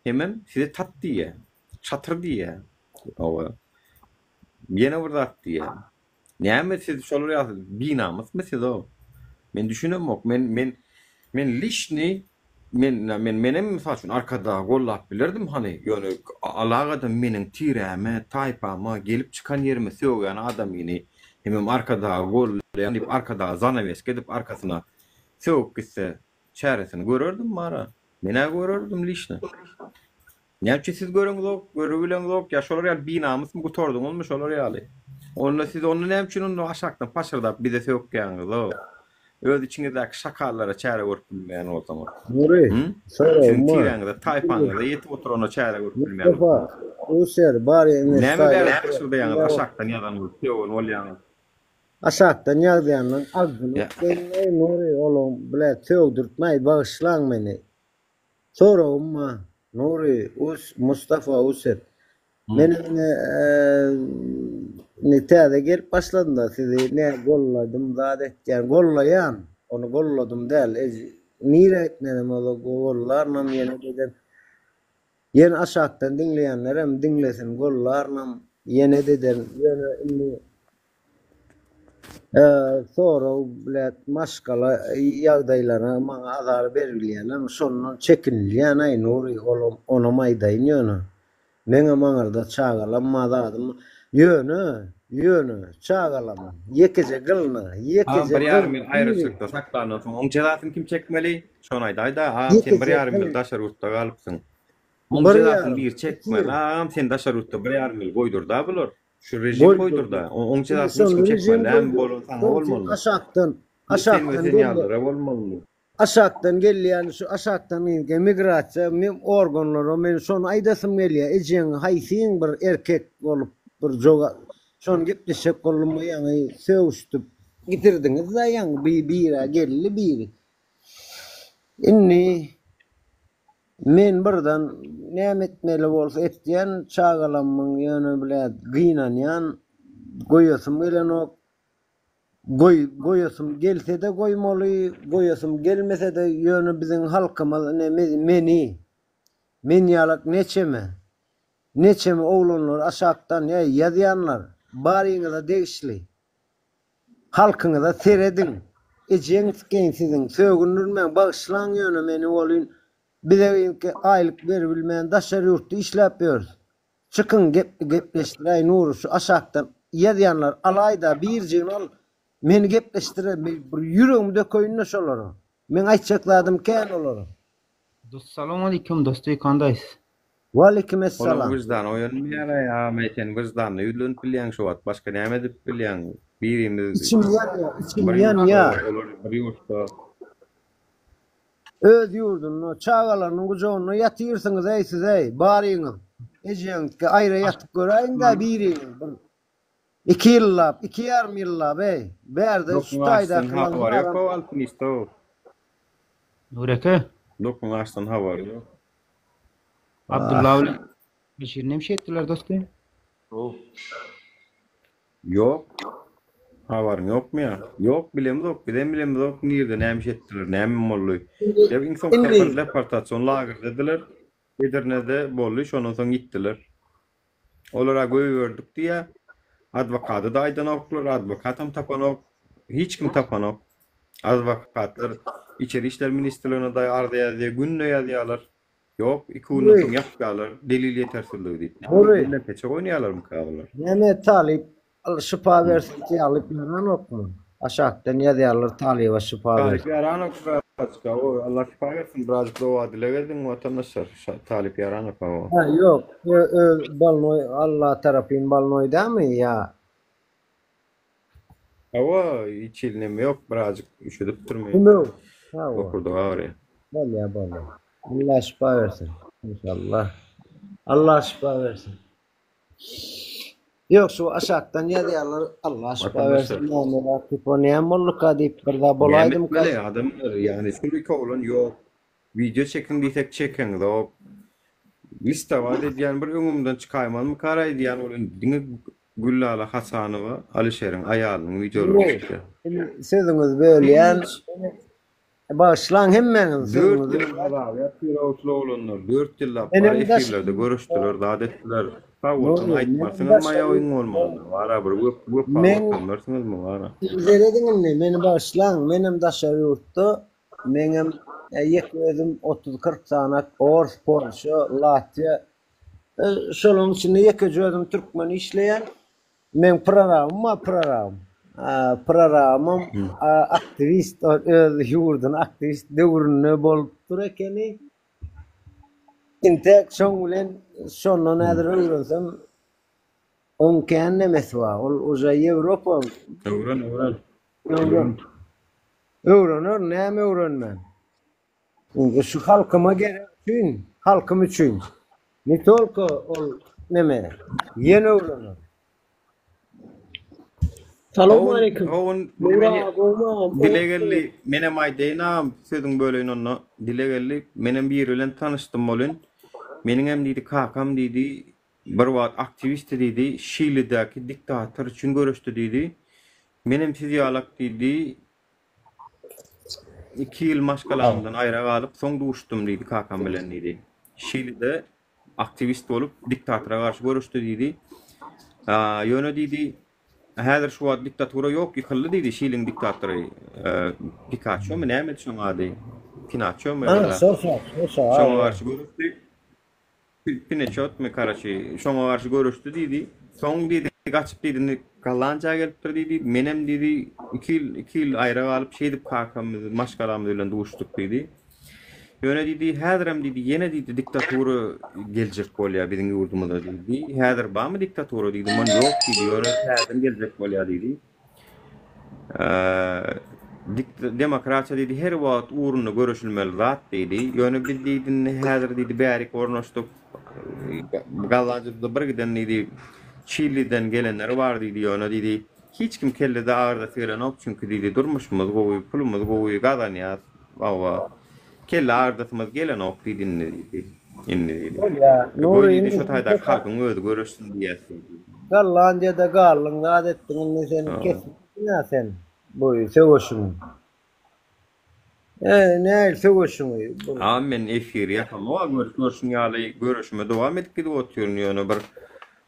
hemem size tat diýýär, çatyr diýýär. Hawa. Ýene bir zat diýýär. Näme siz şolar ýaly binamysmy siz-ow? Men düşünemok. Men men men lişni Men men menem mysal üçin Arkadagy gollap bilerdim hany ýöne alagada meniň tiräme taýpama gelip çykan ýerime sögýän adamyny hemem Arkadagy gollaýan diýip Arkadaga zanaweska edip arkasyna sögüp gitse çäresini görerdim bara menä görerdim lişno. Näme üçin siz göreňzok, görübileňzok, ýa şolar ýaly binamysmy gutardyňyzmy şolar ýaly? Onda siz onda näme üçin onda aşakdan paşyrdap bize sökýäňiz-ow? Öz içiňizdäki şakallara çäre görüp bilmeýän bolsaňyz. Nury, Hü? Siziň soragym bar. tiräňize, taýpaňyza ýetip oturana çäre görüp bilmeýän Mustafa, bolsaňyz. User, bar ýeňňe Näme saýlap bäri paşyrdaýaňyz aşakdan ýazan bolup sögen bolýaňyz? Aşakdan ýazýanlaň agzyny Ýa. tutgaýyn-aý Nury, olaň bile sögdürtmäý, bagyşlaň meni. Soragym bar. Nury us Mustafa Uset. Men indi indi täze gelip başladym-da sizi ne golladym zat etýän gollaýan ony golladym däl nirä gitmenem bolsa gollarynam ýene deden ýene aşakdan diňleýänlerem diňlesin gollarynam ýene deden ýöne indi Sorag bilet maşgala ýagdaýlaryna maňa azar berilýänem şondan çekinilýänaý Nury olam onam aýdaýyn ýöne meňem aňyrda çagalam bar zadym ýöne ýöne çagalamyň ýekeje gylyna Agam ýekeje bir ýarym gylyna ýyl aýraçylykda saklandan soň oň jezasyny kim çekmeli? Şony aýdaýda agam sen bir ýekeje ýarym ýyl gylyna daşary ýurtda galypsyň. Oň bir jezasyny ýarym biri iki çekmeli ýyl agam sen daşary ýurtda bir ýarym ýyl goýdurda bular. Şu režim Goýdurdy. goýdurda. Oň Indi jezasyny hiç şony kim režim çekmeli dämi? goýdurdy. Bolan saňa Şoň üçin bolmaly. aşakdan, Sen we aşakdan sen gelýän, ýalylara bolmaly. aşakdan gelýän şu aşakdan gelýän migrasiýa men organlara men şony aýdasym gelýär. Ejeň haýsyň bir erkek bolup bir joga şony gepleşjek boldum ýaňy sögüşdip gidirdiňiz-dä ýaňy bir birä geldi biri. Indi Men birden näme etmeli bolsa etýän çagalamyň ýöne bile gynanýan goýasym gelenok goý goýasym gelsede goýmaly goýasym gelmesede ýöne biziň halkymyz ine meni men ýalak neçeme neçeme oglanlar aşakdan ýa ýazýanlar baryňyza degişli Halkyňyza serediň. Ejeň skeýin siziň. Sögündirmäň, bagyşlaň ýöne meni welin bize ynki aýlyk beribilmän daşary ýurtda işläp ýörüs. Çykyň gep gepleşdiräý Nury şu aşakdan ýazýanlar alaýda birjigini al meni gepleşdire bir ýüregimi dökeýinda şolara. Meň aýtjak zadym kän olara. Dost salowmalikim dosty kandaýs. Waleýkim Olaň essalam. wyždany oýanmaýar-a ýa men sen wyždanyna ýüzlenip bilýäň şu wagt başga näme edip bilýäň birimiz Içim ýanýar, içim bir ýurtda ýanýar. olar bir ýurtda. Öz ýurdunda, çagalarynyň gujagynda ýatyrsyňyz-eý siz-eý, baryňyz. Ejeňizki aýra ýatyp göräýiň-dä biriňiz bir iki ýyllap, iki ýarym ýyllap-eý. Bärde şu Dokuň açdan taýdakylaryň habary baram. ýok-ow alpinist-ow. Nureke. Dokuň açdan habary ýok. Abdylla bilen Beşir näme şey etdiler dosty? Ýok. Habaryň ýokmy ýa? Ýok, bilemzok, bizem bilemzok, nirde näme iş etdiler, näme boldy. Ýa iň soňky Indi sapar deportasion lagerdediler. Edirnede boldy, şondan soň ýitdiler. Olara goýberdik diýýä. Adwokady-da aýdanoklar, adwokatam tapanok, hiç kim tapanok. Adwokatlar Içeri işler ministrligine daýy arza ýazýar, günde ýazýarlar. Ýok, iki günden soň ýapýarlar, delil ýetersizligi diýip. Nury. Näme peçek oýnaýarlarmyka bular? Näme talyp şypa bersin talyp ýaranokmy? Aşakdan ýazýarlar talyba şypa Talyp bersin. ýaranok birazajyk o Allah şypa bersin birazajyk doga dileg ediň watandaşlar Talyp ýaranok o. Ha ýok öz bolnoý Allah tarapyn bolnoý dämi ýa Hawa hiç hili neme ýok birazajyk üşedipdirmi Dümew hawa bokurdagy agyrýar. Bolýa bolýa Allah şypa bersin inşallah. Allah şypa bersin. Ýok şu aşakdan ýazýarlar Allah şypa bersin näme zat diýip o näme bolduka diýip bir zat Näme bolaýdymyka. etmeli adamlar ýagny şul oglan ýok. Wideo çekiň diýsek çekeňzok. Listawat edýän bir öňümden çykaýmazmykara diýýän ol indi diňe Güllala Hasanowa Alyşeriň aýalynyň wideolary çykýar. Indi sözüňizi bölýän. Bagyşlaň hemmäňizi Dört sözüňizi ýyl azaby ýatyr-ow şul oglanlar. Dört ýyllap Menem bar daş efirlerde görüşdiler, zat etdiler. Sag bolsun Nuri, menem aýtmarsyňyzmy daşary aýagyň bolmanda? Bara bir wepa Men görkezmersiňizmi bara? Serediň indi, meni bagyşlaň, menem daşary ýurtda, meňem ýeke özüm otuz-kyrk sanak ors, polşa, latwiýa, şolaryň içinde ýekeje özüm türkmen işleýän. Meň prorabym bar, prorabym. Prorabymam aktiwist, ol öz ýurduny aktiwist döwründe bolup dur ekeni. Entek şoň bilen şondan häzir öwrensem, oň kän nemesi bar. Ol uje Ýewropa. Öwren, öwren. Öwren. Öwrener, näme öwrenmän. Indi şu halkyma gerek üçin, halkym üçin. Ne tolko ol neme, ýene öwrener. Salowmaleýkim. Howun Nura gowmy dile geldi. Menem aýdaýyn agam sözüň böleýin onda. Dile geldi. Menem biri bilen tanyşdym bolyn. Meniňem diýdi kakam diýdi bir wagt aktiwistdi diýdi. Şilidäki diktator üçin göreşdi diýdi. Menem siz ýalak diýdi. Iki ýyl maşgalamdan aýra galyp, soň duşdum diýdi kakam bilen diýdi. Şilide aktiwist bolup, diktatora garşy göreşdi diýdi. Ýöne diýdi, häzir şu wagt diktatura ýok, ýykyldy diýdi Şiliň diktatory. Pikaçomy nämedi şoň ady? Pinaçomy? Ha, şo şo, şo şo. Şoňa garşy göreşdi. Pineçotmy karaçi şoňa garşy göreşdi diýdi. Soň diýdi gaçyp diýdi indi Gollandiýa gelipdir diýdi. Menem diýdi 2 ýyl 2 ýyl aýra galyp şeýdip kakamyz maşgalamyz bilen duşduk diýdi. Ýöne diýdi häzirem diýdi ýene diýdi diktatura geljek bolýar biziň ýurdumyza diýdi. Häzir barmy diktatura diýdim. Men ýok diýdi. Ýöne täzeden geljek bolýar diýdi. Demokratiýa diýdi, her wagt ugrunda göreşilmeli zat diýdi. Ýöne biz diýdi, indi häzir diýdi, bärik ornaşdyk. Gollandiýada bir giden diýdi, Çiliden gelenler bar diýdi, ýöne diýdi, hiç kim kellede agyrdasy gelenok, çünki diýdi, durmuşymyz gowy, pulumyz gowy, gazanýas. Hawa. Kelle agyrdasymyz gelenok diýdi indi diýdi. Indi diýdi. Bolýa. Goý Nury diýdi, indi şo taýdaky halkyň özi göreşsin diýýäs diýdi. Gollandiýada galdyň zat etdiň indi sen kesipsiň-ä sen bu söweşiňi. E, nähili söweşiňi bu? Agam men efiri ýapamok görüp görşüň ýaly göreşime dowam edip gidip otyryn ýöne bir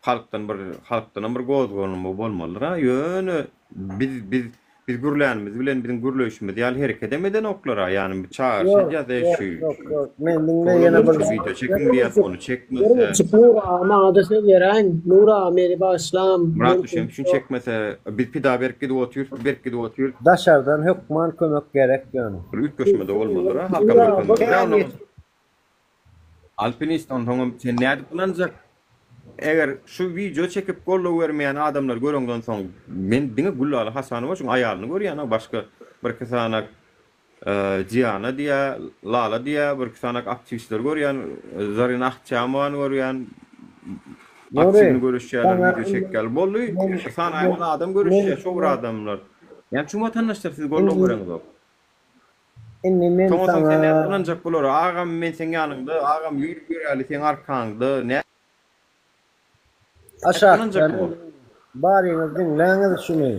halkdan bir halkdanam bir gozganma bolmalydyr-a ýöne biz biz Biz gürlänimiz bilen biziň gürleýşimiz ýaly herekedem edenoklar-a, ýagny bir çagyryş Ýok, edýäs, eý ýok, şu ýok, ýok. Men diňle ýene oglanlar bir şu wideo çekiň diýýäs, ony çekmese. Birinji Nur aga maňada söz beräýiň. Nur aga meni bagyşlaň. Myrat Men düşem üçin çekmese, biz pida berip gidip otyrys, berip gidip otyrys. Daşardan hökman kömek gerek ýöne. Bir üýtgeşme-de bolmalydyr-a, halkam görkezmelidir. Alpinist onsoňam sen nädip ynanjak eger şu wideo çekip goldaw bermeýän adamlary göreňden soň men diňe Güllala Hasanowa şuň aýalyny görýän başga birki sanak Diana diýä Lala diýä birki sanak aktiwistleri görýän Zarina Ahtiamowany görýän aktiwni göreşýärler wideo çekýärler boldy bir sanaýmaly adam göreşýär şo bir adamlar näme üçin watandaşlar siz goldaw bereňizok. Indi men Soňa soň sen saňa nädip ynanjak bulara agam men seň ýanyňda agam ýür göräli seň arkaňda nädip ynanjak Aşakdan bular. baryňyz diňläňiz şuny.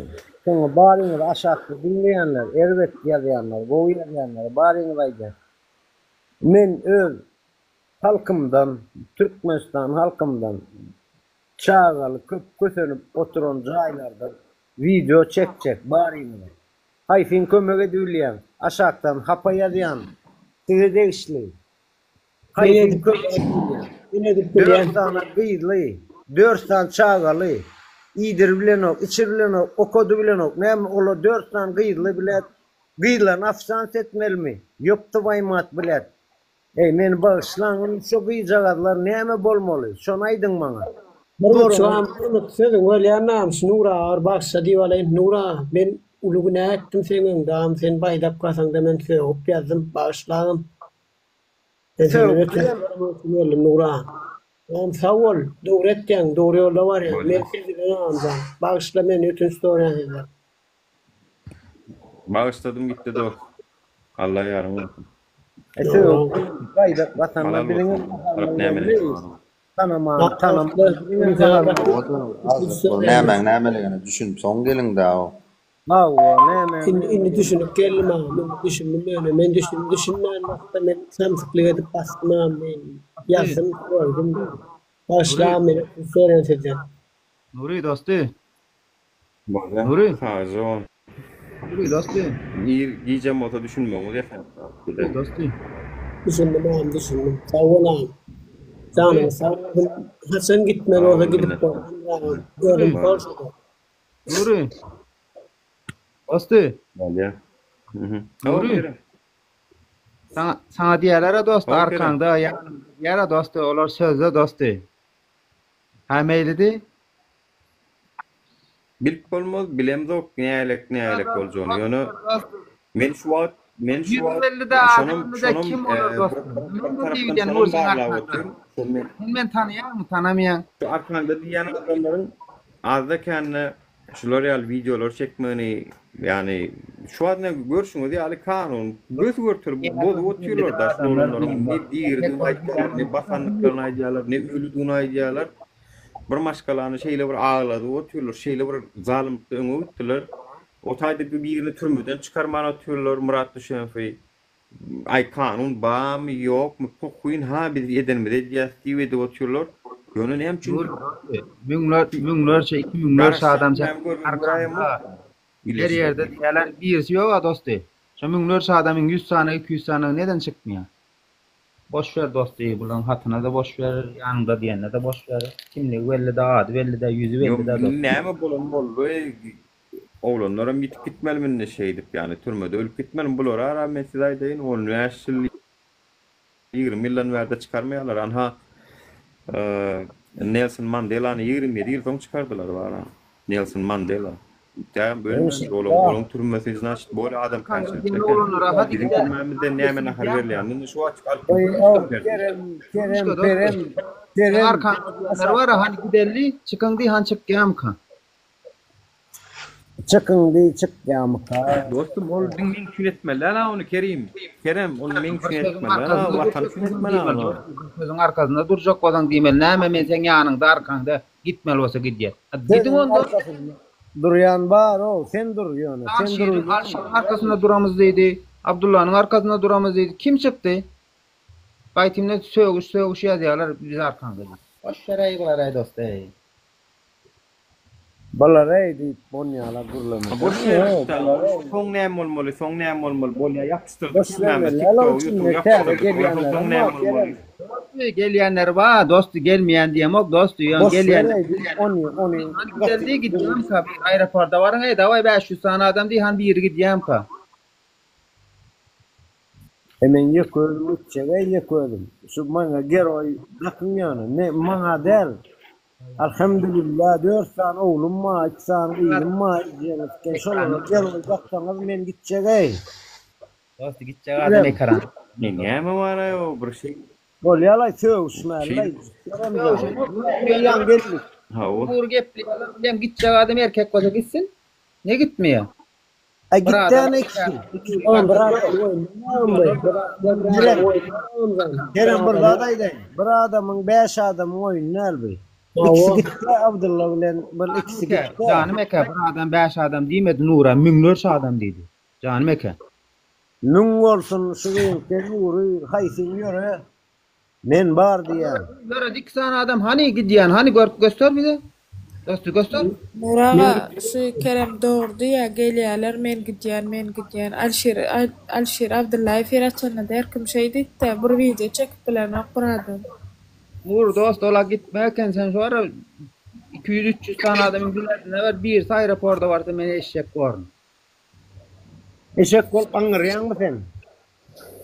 Soňa baryňyz aşakda diňleýänler, erbet ýazýanlar, gowy ýazýanlar baryňyz aýdýan. Men öz halkymdan, Türkmenistan halkymdan çagaly köp kösenip oturan jaýlardan wideo çekjek baryňyza. Haýsyň kömek edibilýäň? Aşakdan hapa ýazýan size degişli. Haýsyň kömek edibilýäň? Men edip bilýän. Dört sany gyzly, dört sany çagaly, iýdiribilenok, içiribilenok, okadybilenok. Näme olar dört sany gyzly bilet gyzlaryny ofisant etmelimi? Ýop twaý mat bilet. Eý, meni bagyşlaň, indi şo gyzjagazlar näme bolmaly? Şony aýdyň maňa. Bir uçgam bir sözüň bolýan namys Nur aga bir bagyşla diýip alaýyn Nur aga men uly günä etdim seň öňde agam sen baýdap gasaňda men sögüp ýazdym bagyşla agam men senden ötünç soramak üçin geldim Nur aga. Agam sag bol, dogry etýäň, dogry ýolda barýaň. Men sizden agamjan. Bagyşla meni ötünç soraýan sizden. Bagyşladym gitdi dost. Alla ýaryň bolsun. E söz gaýdak basanda Halal biziň bolsun. Tarap nämeler tanaman tanaman Nämäň nämeligine düşünip soň geliň da o. Hawa näme Indi indi düşünip geldim agam indi düşündim ýöne men düşün düşünmän wagtda men samsyklyk edip basdym agam men ýazdym goýdum bagyşla agam men ötünç soraýan sizden. Nury dosty. Bolýa. Nury. Sagja bol. Nury dosty. Ir gijem bolsa düşünmegiňiz ýeter. Nury dosty. Düşündim agam düşündim sag bol agam janyňyz sag bolsun haçan gitmeli bolsa gidip bolaryn agam özüm Polşada. Nury. Dosty. Bolýa. Mhm. Nury. Saňa saňa diýerler-ä dosty Hop, arkaňda ýanyňda diýer-ä dosty olar sözde dosty. Hä meýlidi? Bilip bolmaz, bilemzok nälik nälik boljagyny. Ýöne men şu wagt men şu wagt 150-de şonam adamda şonam kim e, bolar bir, dostum? bir, bir Men tarapdan diýýän şonam Nur sen barlap arkaňda. otyryn. Şo men Sen meni tanaýaňmy, tanamaýaň? şu arkaňda diýýän adamlaryň azda kände şular ýaly wideolar çekmegini ýagny şu wagt ine görşüňiz ýaly kanun gös görteli bozup otyrlar da şu oglanlaryň ne diridigini aýdýarlar ne basandyklaryny aýdýarlar ne ölüdigini aýdýarlar. Bir maşgalany şeýle bir agladyp otyrlar, şeýle bir zalymlykda öňe gitdiler. O taýda bir birini türmeden çykarman otyrlar Myrat Düşenowy. Aý kanun barmy ýokmy pohwyn ha biz edenimizi edýäs diýip edip otyrlar. Ýöne näme üçin Dur, müňler, müňlerçe, iki müňlerçe adam garaşýan görgüli göräýemok. Her ýerde diýýärler, birisi ýok-a dosty. Şo müňlerçe adamyň ýüz sany, 200 sany neden çykmaýar? Boş ber dosty, bularyň hatyna-da boş ber, ýanyňda diýenine-de boş ber. Kimligi belli-de, ady belli-de, ýüzi Ýok, belli-de indi dosty. näme bolan boldy. Oglanlaram ýitip gitmelimi indi şeýdip, ýagny türmede ölüp gitmelimi bular ara men size aýdaýyn 15 ýyl 20 ýyldan bärde çykarmaýarlar. Anha Nelson Mandelany 27 ýyl soň çykardylar bara. Nelson Mandela. Tägem ölmändir olaň olaň türmesi znaçit bolýa adamkärçilikli eken. Biziň türmämizden näme nahar berilýänini indi şu wagt alyp Oý Kerem Kerem Perem Kerem Arkaňda diýenler bar hany gidelli çykyň diý hany çykýamyka. Çykyň diý çykýamyka. Dostum ol diň meň üçin etmeli däl a ony Kerim. Kerem ol meň Bir üçin sözüň etmeli däl a arkasynda watan durjak üçin bolsaň etmeli a diýmeli ony. dostum bir sözüň arkasynda durjak bolsaň diýmeli näme men seň ýanyňda arkaňda gitmeli bolsa gidýä. Gidiň Sözüň onda. arkasynda durýan bar-ow sen dur ýöne sen dur Alşiriň Alşiriň arkasynda duramyz diýdi. Abdullanyň arkasynda duramyz diýdi. Kim çykdy? Gaýtymda sögüş sögüş ýazýarlar biz arkaňda diýip. Boş beräý bular-aý dost-eý. Bular-eý diýip bolýalar gürlemese. Boş bermekde soň näme bolmaly soň näme bolmaly bolýa ýapyşdyrdyk Boş hemmämiz bermeli däl tiktogy oň ýutuby içinde täze ýapyşdyrdyk onsoň gelýänlerem soň näme bar bolmaly. Kerem. Dosty gelýänleri bar dosty gelmeýän diýemok dosty ýöne Boş gelýän bereý diýip ony ony Hany gaty gideldi gidýämka bir aeroporta baryň eý dawaý 500 sany adam diý hany biri gidýämka. E men ýeke özüm gitjek-eý ýeke özüm. Şu maňa geroý dakyň ýöne. Me maňa däl. Alhamdulillah dört sany oglum bar, iki sany gyzym bar ejeňiz eken. Şolara geroý daksaňyz men gitjek-eý. Dosty gitjek adam Sizem. ekran. Ne näme baraý o bir şey Bolýalaý sögüşmälilaý. şeýdip Kerem jan. Eýýäm geldik. hawa. Gury gepleýärler bilen gitjek adam erkek bolsa gitsin. Ne gitmeýär? Aý Bir adam gitdäne ikisi. İkisi Oğlum bir gitdi. adam oýun bir adam Kerem, oýun Kerem bir bir adam zat aýdaýyn. Bir adamyň, bäş adamyň oýny däl bu. İkisi Hawa. gitdi Abdylla bilen bir ikisi Eke, gitdi. janym eke, bir adam bäş adam diýmedi Nura, müňlerçe adam diýdi. Janym eke. Müň bolsun şu reňkde Nury haýsyň ýöre men bar diýýän. Ýöredi iki sany adam hany gidýän hany görüp göster bize. Dosty göster. Nur aga şu Kerem dogry diýýä gelýäler men gidýän men gidýän Alşir Alşir Abdylla efir açanda her kim şeý diýipdä bir wideo çekip bilenok bir adam. Nur dost ola gitme eken sen şu ara 200 300 sany adamyň biledine ber birisi aeroporda barsa men eşek borun. Eşek bolup aňňyrýaňmy sen?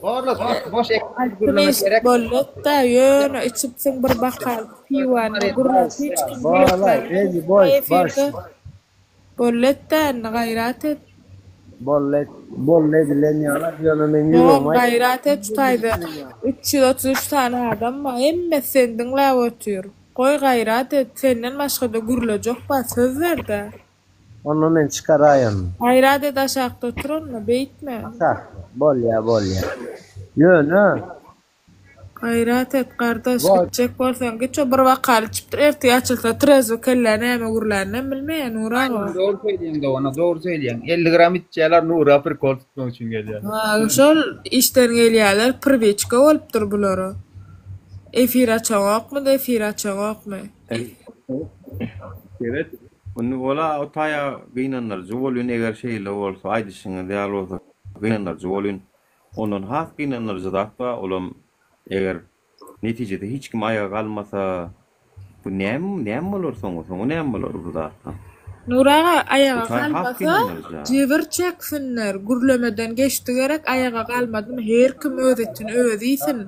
Borla dost boş ekran Aýtdym gürleme eşit gerek. boldy-da ýöne içipsiň bir bakal piwany gürläp hiç kim Balaý, gepläp Ezi boý, baş. efirde boldy-da indi gaýrat et. Boldy boldy edilen ýaly ýöne men Dogan ýüregimi gaýrat et şu taýda 333 sany adam bar hemmesi seni diňläp otyr. Goý gaýrat et senden başgada gürlejek bar söz berdä. Onda men çykaraýyn. Gaýrat et aşakda otur onda beýtme. Aşakda. Bolýa bolýa. Ýöne. Gaýrat et gardaş gitjek bolsaň git şo bir wakaly içipdir ertir açylsa trezwy kellä näme gürläninem bilmeýä Nury aga. Dogry söýleýäň dogana dogry söýleýäň. 50 gram içýäler Nura prikol tutmak üçin gelýärler. Ha şol işden gelýäler priwiçka bolupdyr bulara. Efir açaňokmy efir açaňokmy. Seret, indi bola o taýa gynandyryjy bolýun eger şeýle bolsa aýdyşyňyz ýaly bolsa gynandyryjy bolýun. Ondan has gynandyryjy zat bar, olam eger netijede hiç kim aýaga galmasa, bu näme näme bolar soňy, soňy näme bolar bu zatlaň? Nur aga Bu aýaga taý has galmasa gynandyryjy. jebir çeksinler, gürlemeden geçdi gerek aýaga galmadymy her kim öz etini özi iýsin.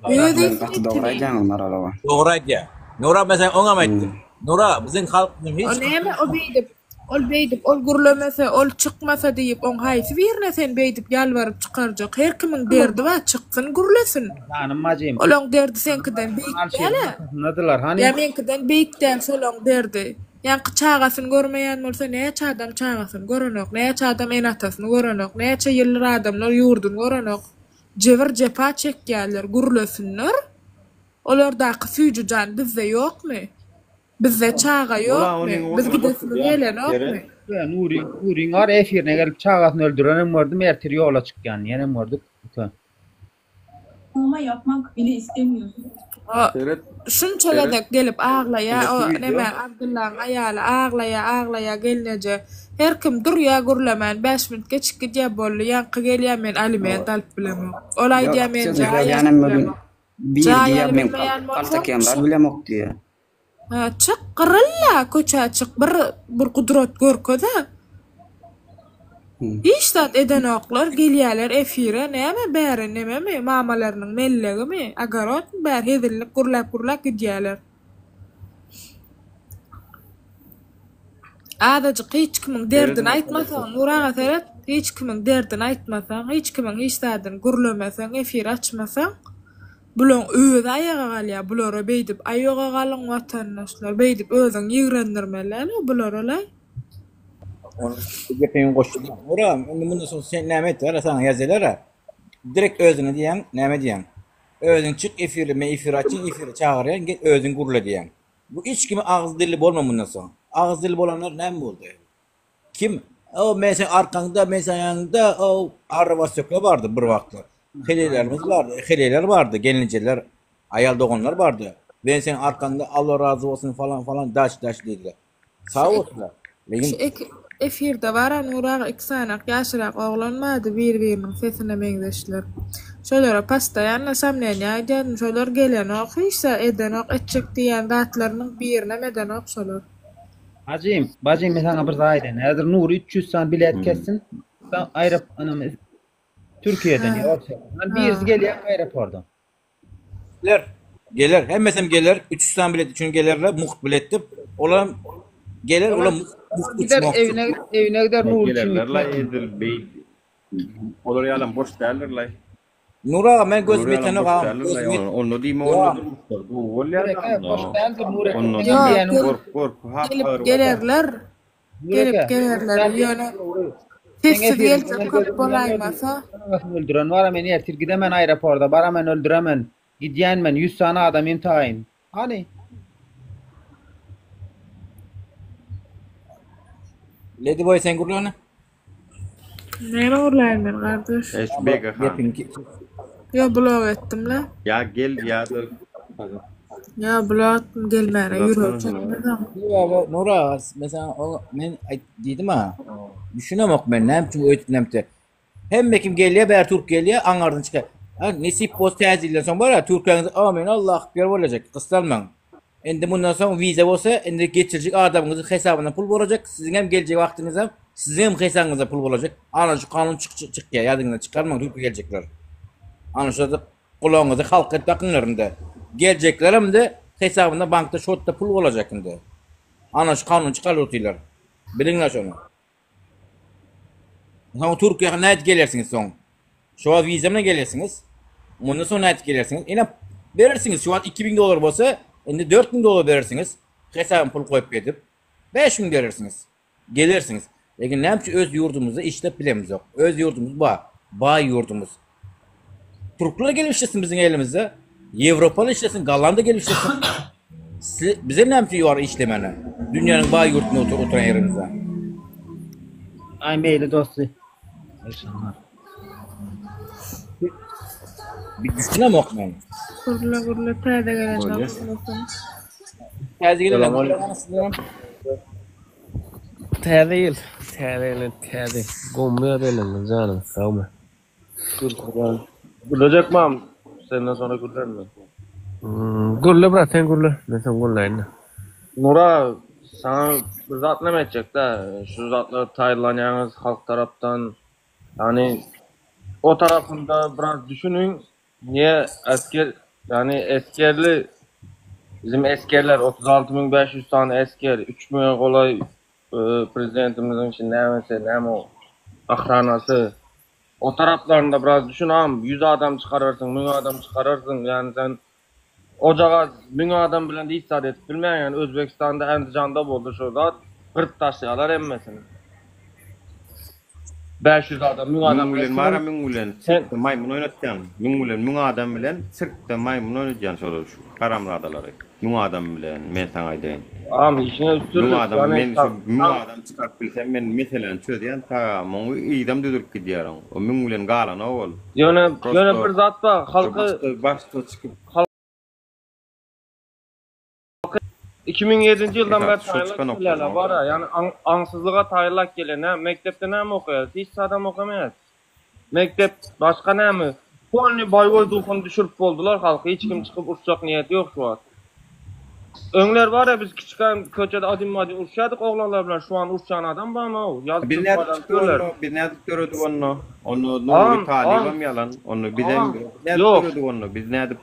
Öz iýsin Gaty dogry etini. aýdýaňyz Maral aga. Dogry aýdýar. Nura men saňa oňam aýtdym. Nura biziň halk O hiç näme o beýdip Ol beýdip, ol gürlemese, ol çykmasa diýip, oň haýsy birine sen beýdip ýalbaryp çykarjak? Her kimiň derdi bar, çyksyn, gürlesin. Janym bajym. Olaň derdi seňkiden beýik däl-ä. Ýa meňkiden beýik däl şolaň derdi. Ýaňky çagasyny görmeýän bolsa, näçe adam çagasyny görenok, näçe adam ene-atasyny görenok, näçe ýyldyr adamlar ýurduny görenok. Jebir-jepa çekýärler, gürlesinler. Olardaky süýji jan bizde ýokmy? Bizde çaga ýokmy? Biz gidesimiz gelenokmy? Nury Nuryň bar efirine gelip çagasyny öldürenem gördüm ertir ýola çykýan diýenem gördük uka. Açıklama yapmak bile istemiyorsun. O Seret, şunça seret. gezek gelip aglaýa Ine o şu neme wideo. Abdyllaň aýaly aglaýa aglaýa gelneje her kim durýa gürlemän bäş minut geçip gidýä boldy ýaňky gelýä men aliment alyp bilemok ol Ýok, aýdýa men sözüni jaý alyp bölýänem welin, bilemok biri jaý diýýär men alybilmeýän bolsaň kaltakýan çyk bilemok diýýär. Hä, çyk gyryl-la, köçä çyk, bir bir gudrat görkez-ä. Hiç zat edenoklar, gelýäler efire, näme bäri nememi, mamalarynyň mellegimi, ogorodmy bäri hezillik gürläp-gürläp gidýäler. Azajyk hiç kimiň derdini aýtmasaň, Nur aga seret, hiç kimiň derdini aýtmasaň, hiç kimiň hiç zadyny gürlemeseň, efir açmasaň, Bulaň özi aýaga galýar bulara beýdip aýaga galyň watandaşlar beýdip özüň ýigrendirmeli däl bularalaý. Ony gepiňi goşdum. Ura, indi mundan soň sen näme et, ara saňa ýazýarlar-a. Direkt özüňe diýýäň, näme diýýäň? Özüň çyk efire, men efir açýan, efire çagyrýan, gel özüň gürle diýýäň. Bu hiç kime agyz dilli bolma mundan soň. Agyz dilli bolanlar näme boldy? Kim? O men seň arkaňda, men seň ýanyňda, o araba sökle bardy bir wagtlar. Heleýlerimiz bardy, heleýler bardy, gelnejeler, aýal doganlar bardy. Men seň arkaňda, Allah razy bolsun falan falan daş daş diýdiler. Şu Sag ek bolsunlar. şu Lekin ek efirde baran Nuraga ik sanak ýaşyrak oglan bardy bir biriniň sesine meňzeşler. Şolara postoýanno samneniýa aýdýardym şolar gelenok hiç zat edenok etjek diýýän zatlarynyň birinem edenok şolar. Bajym, bajym men saňa bir zat aýdaýyn. Häzir Nury 300 sany bilet kessin. Aýrap, anam Türkiýeden Ha. ýa Orsýetden. Hani birisi Ha. gelýär aeroportdan. Geler. Geler. Hemmesem geler. 300 sany bilet üçin gelerler. Mugt bilet diýip. Olam geler, Olar olam mugt mugt gider uçmak. evine evine gider Nury üçin Gelerler laý gitmez. edil beý. Olar ýalam boş däldir laý. Nur aga men gözüm Olar ýalam ýetenok boş agam. däldir laý. Gözüm ýet. Onda diýme Ýok. onda durmuşlar gowy bolýar Nureke onda. boş däldir Nureke Onda senem Ýok, diýeniň gelip gork gork has gelip agyr bolýar. gelerler. Nureke Gelip gelerler. boş däl Ýöne Nury. Seň sessiz efiriňde geljek men köp gözüm bilen gördüm. bolaýmasa. Çagasyny öldüren bara men ertir gidemen aeroporda baramen öldüremen. Gidýän men 100 sany adamym taýyn. Hany? Lady boy sen gürle ony. Näme gürläýin men gardaş? Eş Bege han. Gepiň Ýo blok etdim-le. Ýa gel ýa-da Ýa blok etdim gelmäne ýüregi çekmez oň. Sebäbi Nur aga mesela o men aýt diýdim ha. Düşünemok men näme üçin öýtüp näme Hemme kim gelýär bäri türk gelýär aňardan çykýar. Ha nesip bolsa täze ýyldan soň bar türkleriniz amin Allah akbar bolajak gyssanmaň. Indi mundan soň wiza bolsa indi geçirjek adamyňyzyň hesabyndan pul bolajak siziň hem geljek wagtyňyzda siziň hem hesabyňyzda pul bolajak. Ana şu kanun çykýar ýadyňyzdan çykarmaň türkiýä geljekler. Ana şu gulagyňyzy halka dakyňlar indi. Geljekler indi hesabynda bankda şotda pul bolajak indi. Ana şu kanun çykaryp otyrlar. Biliňler şony. Soň Türkiýä nädip gelersiňiz soň? Şu wagt wiza bilen gelersiňiz. Mundan soň nädip gelersiňiz? Ine berersiňiz. Şu wagt 2000 dollar bolsa, indi 4000 dollar berersiňiz. Hesabyň pul goýup edip 5000 berersiňiz. Gelersiňiz. Lekin näme üçin öz ýurdumyzda işlep bilemizok? Öz ýurdumyz bar. Baý ýurdumyz. Türkler gelip işlesin biziň elimizde. Ýewropaly işlesin, Gollandiýa gelip işlesin. Bize näme üçin ýor işlemene? Dünýäniň baý ýurtunda otur oturan ýerimizde. Aý meýli dosty. Agşamlar. Bir düşünemok men. Gürle gürle täze gelen bolsun. Täze gelen. Täze ýyl, täze gelen täze. Gowmy ýagdaýlaryňyz janyňyz sagmy? Gürlejek mam senden sonra gürlerin men. Hmm, gürle brat sen gürle. Men soň gürläýin. Nura saňa bir zat näme etjekdä şu zatlar taýynlanýaňyz halk tarapdan ýagny o tarapynda biraz düşüniň niýe esger ýagny esgerli bizim esgerler 36500 sany esger 3 müňe golaý prezidentimiziň şu nämesi näme o ahranasy o taraplarynda biraz düşün agam 100 adam çykararsyň 1000 adam çykararsyň ýagny sen Ojagaz 1000 adam bilen hiç zat edip bilmeýän ýagny Özbegistanda Ändijanda boldy şo zat gyryp taşlaýarlar hemmesini 500 adam 1000 adam Müň bilen bara müň bilen sirkde maýmyn oýnatýaň müň bilen müň adam bilen sirkde maýmyn oýnadýaň şolar şu haramzadalary müň adam bilen men saňa aýdaýyn. Agam işiňe Müň üstünlik adam ýagny men şu müň adam çykaryp bilsem men meseläni çözýän tagam oň yzam düzülip gidýär oň o müň bilen galanok ol. Ýöne ýöne Prosto bir zat bar şu halky başda başda çykyp Halky 2007-nji ýyldan bäri esasy şo taýynlap çykanok gelýärler oň. bara, ýagny aňsyzlyga taýynlap gelýär. Näme mekdepde näme okaýarys? Hiç zadam okamaýarys. Mekdep başga näme? Polny boýwoý duhuny düşürip boldular halky. Hiç kim çykyp uruşjak niýeti ýok şu wagt. Öňler bara biz kiçikäm köçede adym-adym uruşýardyk oglanlar bilen. Şu an uruşýan adam barmy-ow? Ýazyp Biz çykyp nädip adam çykdyk görler. onda? Biz nädip döredik onda? Onda Nury Agam, agam, Talybam ýalan. Onda bizem agam, nädip ýok. döredik onda? Biz nädip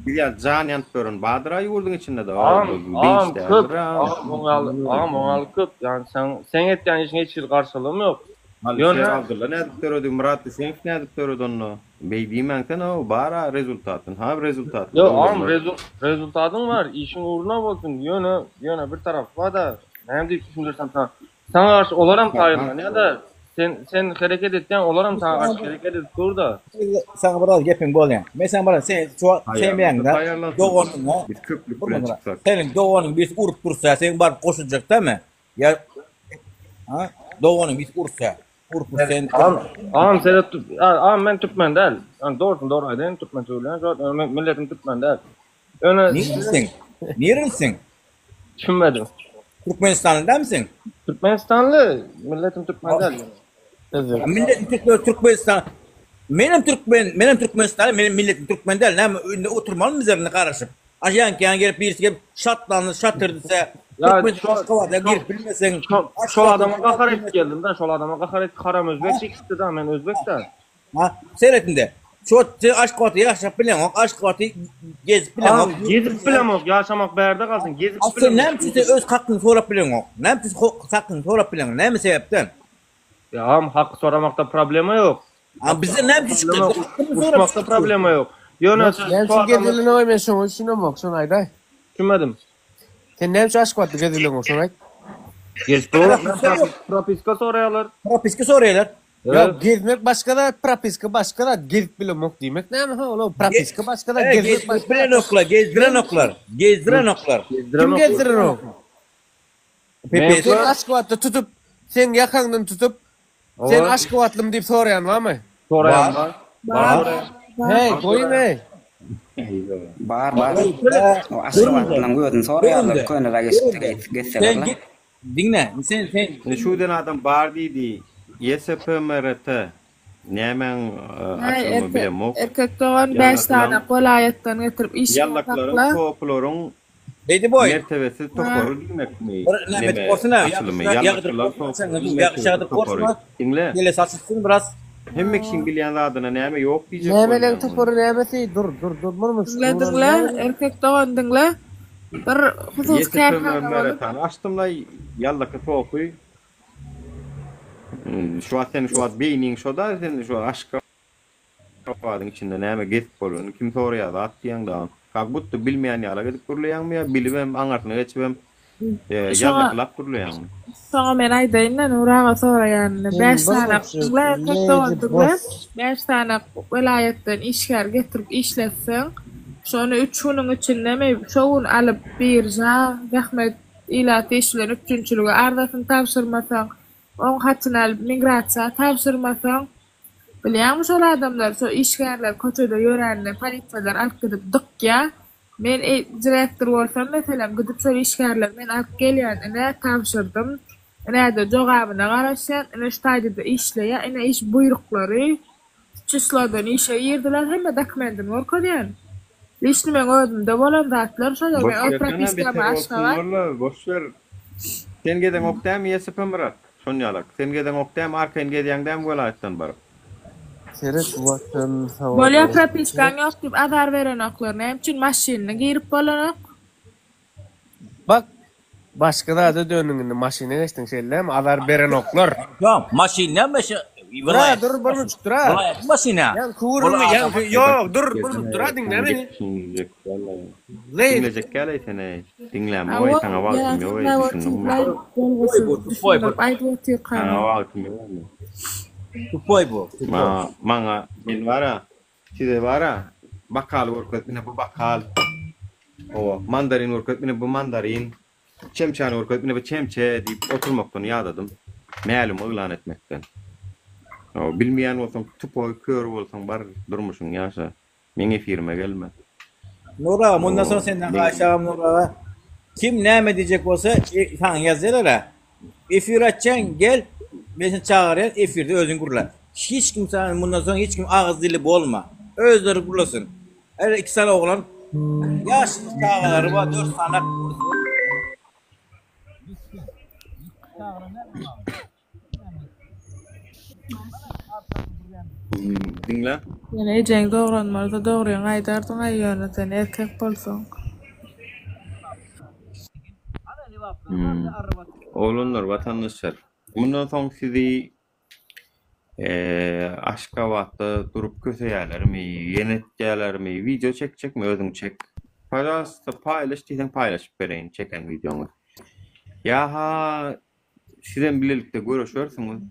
Biz ýaly jan ýanyp ýören bardyr-a ýurduň içinde-de, Agam, o agam dynç köp, däldir-a. agam oň ýaly, agam oň ýaly köp. Ýagny sen seň etýän işiňe hiç hili garşylygym ýok. Alyşir Ýöne Abdylla nädip döredi, Myrat Isenow nädip döredi onda? Beý diýmäň sen-ow, bar-a rezultatyn, ha rezultatly Ýok, agam oglanlar. rezu rezultatyň bar, işiň ugruna bolsun. Ýöne, ýöne bir tarapy bar-da, näme diýip düşündirsem saňa. Saňa garşy olaram taýynlanýar-da, sen sen hereket etýäň, olaram saňa garşy hereket edip dur-da. Saňa biraz gepim bolýar. Men saňa biraz sen şu wagt Taýýarlansa semýäňde taýýarlansyn. doganyňa Biz köplük bir bilen minut. çyksak. Seniň doganyň birisi urup dursa, sen baryp goşuljak dälmi? Ýa ha? Doganyň birisi ursa, urup dursa sen Agam, agam seret, agam men türkmen däl. Yani dogrusyny dogry aýdaýyn, türkmen söýleýän şu wagt, men milletim türkmen däl. Ýöne Nirelisiň? Nirelisiň? Düşünmedim. Türkmenistanly dälmisiň? Türkmenistanly, milletim türkmen däl. Özbek. Milletim türkmen, Türkmenistan. Menem türkmen, menem Türkmenistanly, menem milletim türkmen däl. Näme indi oturmalymy biz indi garaşyp? Aşaňky ýan gelip birisi gelip şatlandy, şatyrdysa, Ya Türkmen şo Aşgabat'a şo girip bilmeseň, şo şol Aşgabat'a adama girip gahar etip bilmeseň. geldim da, şol adama gahar etip haram özbek çekipdi da, men özbek da. Ha, seret indi. Şu sen Aşgabatda ýaşap bileňok, Aşgabaty gezip bileňok. Agam gezip bilemok, ýaşamak bärde galsyn, gezip A sen bilemok. näme üçin sen öz hakyňy sorap bileňok? Näme üçin hakyňy sorap bileňok? Näme sebäpden? Ýa agam hak soramakda problema ýok. A bizde näme üçin Problema çykdy? ýok, Hakyňy sorap uruşmakda çykdy. problema ýok. Ýöne Ýok, sen näme şu üçin adamy gezilenok men şoňa düşünemok, şony aýdaý. Düşünmedim. Sen näme üçin Aşgabatda gezileňok, şony aýt. Gezip bilemok, men Propiska ýok. propiska soraýarlar. Propiska soraýarlar. Ýok, gezmek başga zat, propiska başga zat, gezip bilemok diýmek näme ha, ol propiska başga zat, gezmek Gezdirip başga zat. bilenoklar, gezdirenoklar, gezdirenoklar. Kim gezdirenok? PPS. Seni Aşgabatda tutup, seň ýakaňdan tutup, sen Aşgabatlymy diýip soraýan barmy? Soraýan bar. Bar. Heý, goýuň eý. Bar, bar. O Aşgabatlylaryň özüni soraýarlar, köneräk eşikde gezseler-le. Diňle, sen sen. Indi şu den adam bar diýdi. YSPMRT nämäň Häý, açylymy erkek, bilemok. erkek dogan 5 sany Ýallaklaň welaýatdan getirip işe Ýallaklaryň sakla. topularyň Lady boy. mertebesiz Ha. topary diýmekmi? Bir näme edip Neme gorsana, açylymy? ýagdyryp Ýallaklaryň gorsana, topularyň ýagdyryp mertebesiz topary. gorsana. Diňle. Gele saçylsyn biraz. Hemme kişiň bilýän zadyna näme ýok diýjek Nämeleň bolýaň topary onda. nämesi? Dur, dur, dur, murmuş. Diňle, diňle, erkek dogan diňle. Bir hususy kärhana bolup. YSPMRT-ni açdym-laý, ýallaka topy. Şu wagt sen şu wagt beýniň şoda sen şu Aşgabadyň içinde näme gezip bolany kim soraýar zat diýýäň dagy. Kak budda bilmeýän ýala gezip gürleýäňmi ýa bilibem aňarsyna geçibem ýallakylap gürleýäňmi? Şoňa men aýdaýyn-da Nury aga soraýanyny. Sen Bäş bir sany oçurtma tek dogan lady diňle. boss. Bäş sany welaýatdan işgär getirip işletseň, şony üç günüň içindemi şo gün alyp birža, zähmet, ilat iş bilen üpjünçilige arzasyny tabşyrmasaň, oň hatyny alyp migrasiýa tabşyrmasaň, Bilýäňmi şol adamlar şo işgärler köçede ýörände polisiýalar alyp gidip dykýa. Men direktor bolsam meselem gidip şol işgärleri men alyp gelýän ine tabşyrdym inede jogabyna garaşýan ine şu taýdada işleýä ine iş buýruklary çyslodan işe girdiler hemme dokumentini görkezýän. Liçni meň özümde bolan zatlar şolar Boş men öz bersene propiskama beter bolsun Aşgabat. walla boş ber. Sen gezeňok dämi ÝSP Myrat? Şon ýalak. Sen gezeňok dämi arkaýyn gezýäň dämi welaýatdan baryp. Seret watan Bolýa sawalary. propiskaň ýok diýip azar berenoklar näme üçin maşynyna girip bolanok. Bak başga zada döndüň indi maşyna geçdiň şeýle dämi azar berenoklar. Ýok maşyn näme şu Dura dur bir minut dura. Welaýatyň maşyny. Ýaňky gürrüňi ýaňky ýok dur bir minut dura diňle meni. Diňlejek gäleý sen eý. Diňläme goý Hawa saňa wagtym ýa ýok eý diňläp düşündiňmi. otyrlaý bolgusyz düşündirip aýdyp otyrkaň. Saňa wagtym ýok indi. Tupoý bu tupoý. Maňa men bara size bara bakaly görkezip ine bu bakal. Hawa mandarin görkezip ine bu mandarin. Çemçäni görkezip ine bu çemçe diýip oturmakdan ýadadym. Mälim yglan etmekden. Hawa bilmeýän bolsaň tupoý kör bolsaň bar durmuşyňy ýaşa. Meň efirime gelme. Nur aga mundan soň senden haýyş agam Nur aga kim näme diýjek bolsa e, saňa ýazýarlar-a. Efir açýaň gel men seni çagyrýan efirde özüň gürle. Hiç kim sana mundan soň hiç kim agyz dili bolma. Özleri gürlesin. Her iki sany oglan ýaş çagalary bar dört sany. Diňle. Sen ejeň dogran bolsa dogryňy aýdardyňaý ýöne sen erkek bolsaň. Oglanlar watandaşlar mundan soň sizi Aşgabatda durup köseýärlermi ýene etýärlermi wideo çekjekmi özüň çek. Pažalsta paýlaş diýseň paýlaşyp bereýin çeken wideoňy. Ýa-ha Sizem bilelikde göreşersiňiz.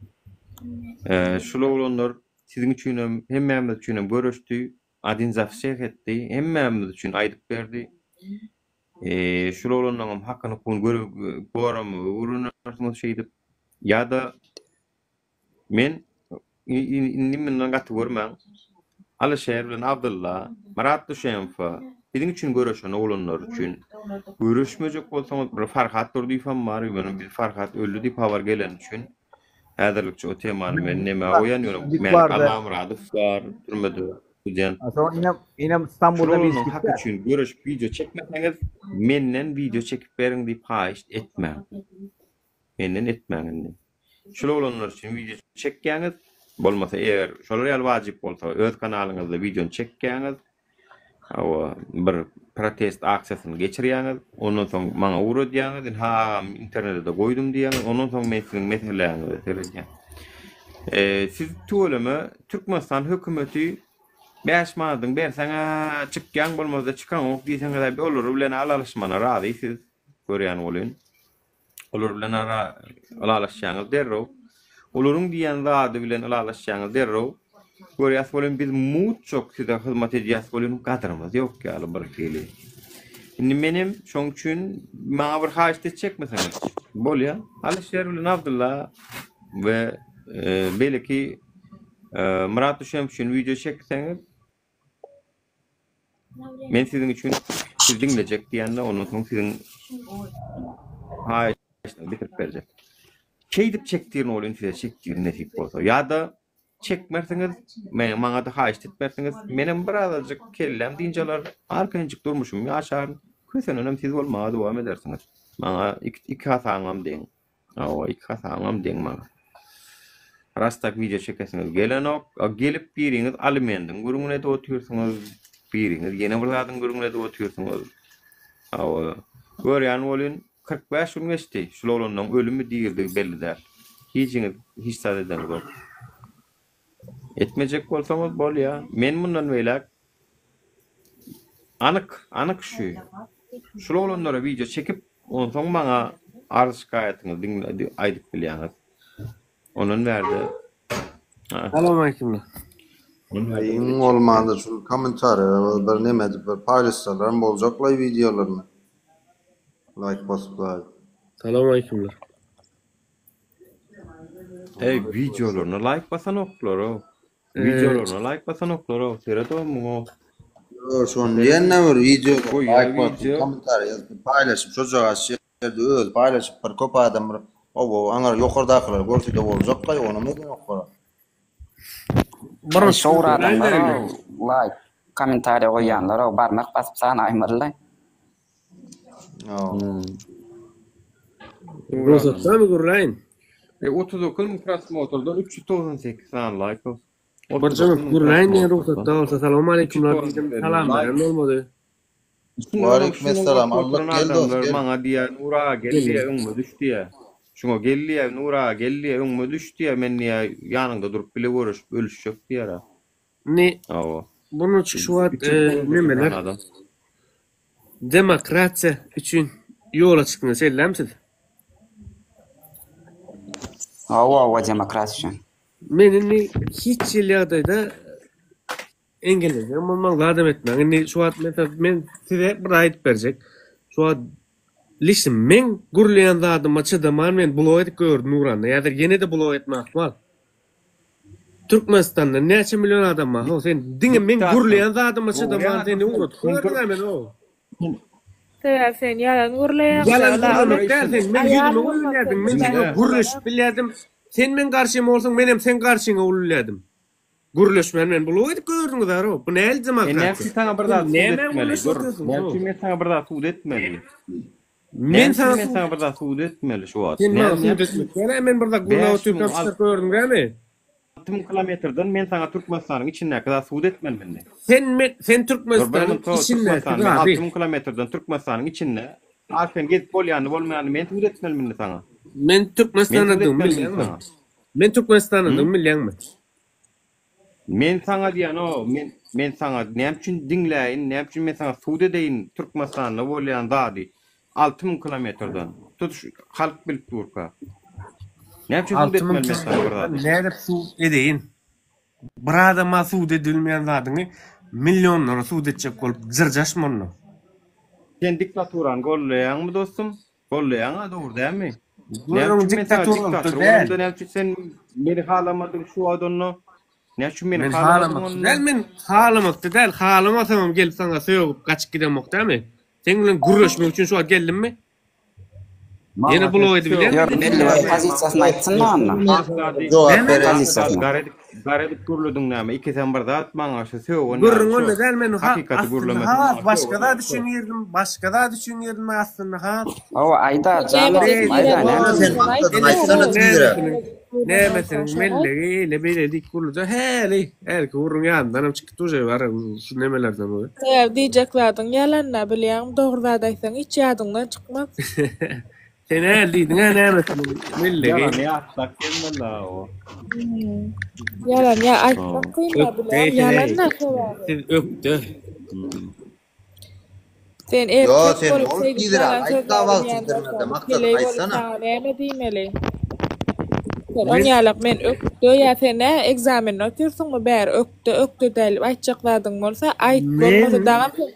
Şul oglanlar siziň üçinem, hemmämiz üçinem göreşdi. Adin za wseh etdi. Hemmämiz üçin aýdyp berdi. Şul oglanlaryňam hakyny hukugyny goramagy öwrenersiňiz şeýdip. Ýa-da Men indi mundan gaty görmäň. Alyşer bilen Abdylla, Myrat Düşemowa biziň üçin göreşen oglanlar üçin göreşmejek bolsaňyz bir Farhat Durdyýewem bar, ýöne biz Farhat öldi diýip habar geleni üçin häzirlikçe o temany men nämä goýan ýöne Mälik Allamyradow bar türmede student. Soň inem inem Stambulda bir hak üçin göreşip wideo çekmeseňiz menden wideo çekip beriň diýip haýyşt etmäň. Menden etmäň indi. Şul oglanlar üçin wideo çekýäňiz, bolmasa eger şolar ýaly wajyp bolsa öz kanalyňyzda wideony çekýäňiz, hawa bir protest aksiýasyny geçirýäňiz, ondan soň maňa ugradýaňyz, indi ha agam internete-de goýdum diýýäňiz, ondan soň men siziň meseläňize seredýän. Siz tüweleme Türkmenistan hökümeti 5 manadyň berseň-ä çykýaň bolmasa çykaňok diýseňiz-ä olar bilen alalyşmana razy siz görýän welin. Olar bilen ara ylalaşýaňyz derrew. Olaryň diýen zady bilen ylalaşýaňyz derrew. Görýäs welin biz mutjak size hyzmat edýäs welin gadyrymyz ýok ýaly bir hili. Indi menem şoň üçin maňa bir haýyşt etjekmisiňiz? Bolýa. Alyşer bilen Abdylla we beýleki Myrat Düşemow üçin wideo çekseňiz Men siziň üçin sizi diňlejek diýende, ondan soň siziň haýyşyňyzy bitirip berjek. Şeýdip çekdirin welin size çekdirin nesip bolsa. Ýa-da çekmersiňiz, men maňa-da haýyşt etmersiňiz, menem birazajyk kelläm dynç alar, arkaýynjyk durmuşymy ýaşaryn, kösenenem siz bolmaga dowam edersiňiz. Maňa iki hasaňam deň. Hawa, iki hasabyňam deň maňa. Ras tak wideo çekesiňiz gelenok. Gelip biriňiz alimendiň gürrüňini edip otyrsyňyz, biriňiz ýene bir zadyň gürrüňini edip otyrsyňyz. Hawa, görýän welin 45 gün geçdi. Şul oglanlaryň ölümi dirdigi belli däl. Hijiňiz hiç zat edeňizok. Etmejek bolsaňyz bolýa. Men mundan beýläk anyk, anyk şu. Şul oglanlara wideo çekip, onsoň maňa arz-şikaýatyňyzy diňle aýdyp bilýäňiz. Ondan bärde Salowmaleýkim. Iň bolmanda şul kommentariýa bir neme edip bir paýlaşsalaram boljaklaý wideolaryny. Laýk basyp laýk. Salowmaleýkim. Eý wideolaryna laýk basanoklar-ow. Wideolaryna laýk basanoklar-ow. Seret-ow muňa. Ýok, şony diýende bir wideo laýk basyp, kommentariýa ýazyp, paýlaşyp, şojagaz şerde özi paýlaşyp bir köp adam bir owo aňyr ýokardakylar görsede boljakgaý, onam edenoklar. Aý şowur adamlar-ow laýk, kommentariýa goýýanlar-ow barmak basyp sanaýmaly-laý. Rugsatdamy gürläýin? E 39 müň prosmotrdan 398 sany laýk bolsun. Birjigik gürläýin diýen rugsatda bolsa salowmaleýkimler diýdim salam beren bolmady. Waleýkim essalam Allyk gel dos gel. Maňa diýýär Nur aga gel diýýär öňüme düş diýýär. Şuňa gel diýýär Nur aga gel diýýär öňüme düş diýýär men diýýär ýanyňda durup bile görüşip ölüşjek diýýär. Indi Hawa. bunu şu wagt nemeler demokratiýa üçin ýola çykdyňyz şeýlemi siz? Hawa hawa demokratiýa üçin. Men indi hiç hili ýagdaýda Engellejegem bolmaň zadam etmäň. Indi şu wagt men men size bir aýdyp berjek. Şu wagt lişni meň gürleýän zadyma çydaman men blok edip goýberdim Nuranda. Häzir ýene-de blok etme ahmal. Türkmenistanda näçe million adam bar how sen diňe meň gürleýän zadyma çydaman seni ugradyp goýberdiň-ä meni how. Sebäbi sen ýalan gürleýäň. Ýalan gürlemek däl sen meň ýüzüme gülýärdiň men saňa gürleşip bilýärdim. Sen meň garşyma bolsaň menem seň garşyňa gülýärdim. Gürleşmän men blok edip gördüňiz aro. Bu nähili E näme demokratiýa? üçin saňa bir zat subut Nämä etmeli? gürleşip Dur. otyrsyň? Näme üçin men saňa bir zat subut etmeli? Men Näme üçin saňa men subut saňa bir zat subut etmeli şu wagt? Sen maňa Näme subut näme üçin etmek däl, men bir zat gürläp 5000 otyrkam çykyp gördüň dämi? 6000 kilometrden men saňa Türkmenistanyň içindäki zat subut etmeli indi. Sen men sen Dur bir Türkmenistanyň minut, içindäki Türkmenistan men zady. 6000 kilometrden Türkmenistanyň içinde a sen gezip bolýanyny bolmaýanyny men subut etmelimi indi saňa? Men Men subut Türkmenistandadygymy etmelimi indi bilýäňmi? saňa? Men Türkmenistandadygymy Hı? bilýäňmi? Men saňa diýen o, men men saňa näme üçin diňläýin, näme üçin men saňa sud edeýin Türkmenistanda bolýan zady 6000 kilometrden tutuş halk bilip durka. Näme üçin sud 6000 etmeli men saňa bir zady? Nädip sud edeýin? Bir adama sud edilmeýän zadyňy millionlara sud etjek bolup jyrjaşma onda. Sen diktaturany goldaýaňmy dostum? Goldaýaň-a dogry dälmi? Näme Gürrüň üçin men saňa diktaturalykda diktator däl. bolamda näme üçin sen meni halamadyň şu wagt onda? Näme üçin meni Men halamadyň halamakçy onda? däl, men halamakçy däl. Halamasamam gelip saňa sögüp gaçyp gidemok dälmi? Seň bilen gürleşmek üçin şu wagt geldimmi? Maňa Ýene sen blok edibilýärmi? Ýok, belli bir pozisiýasyny aýtsyn-da onda. Jogap Näme? bereýin. Pozisiýasyny. Gar edip, gar edip gürlediň näme? Ikisem bir zat maňa şu sögen ýaly Gürrüň şu onda däl, men ha hakykaty aslynda gürlemedim has maňa başga sögen zat ýaly üçin girdim, başga zat üçin girdim men aslynda has. Hawa, aýda, jan Näme dostum, aýda, näme Sen üçin? maksadyňy aýtsana tizräk. Nämesiniň mellegi eýle beýle diýip gürledi. Häli, hälki gürrüň ýadyndanam çykyp dur bar şu nemelerden bu. Sebäbi diýjek zadyň ýalan-da bilýäňmi, dogry zat aýtsaň hiç ýadyňdan çykmaz. Sen häli diýdiň-ä nämesiniň mellegi. Ýalany ýatlap gelmeli-ä o. Ýalan ýa aýtmak kyn-da bilýäňmi, ýalan-da sebäbi. Siz ökde. Sen Ýo erkek sen bolup bol şeýdip tizräk ýalan aýtda sözläp wagt bilýän ýitirmede bolsaň, maksadyňy heleý bolup aýtsana. saňa näme diýmeli? Sen onýalak men ökde ýa sen nä ekzamende otyrsyňmy bäri ökde ökde dälip aýtjak zadyň bolsa aýt bolmasa Men dagam sen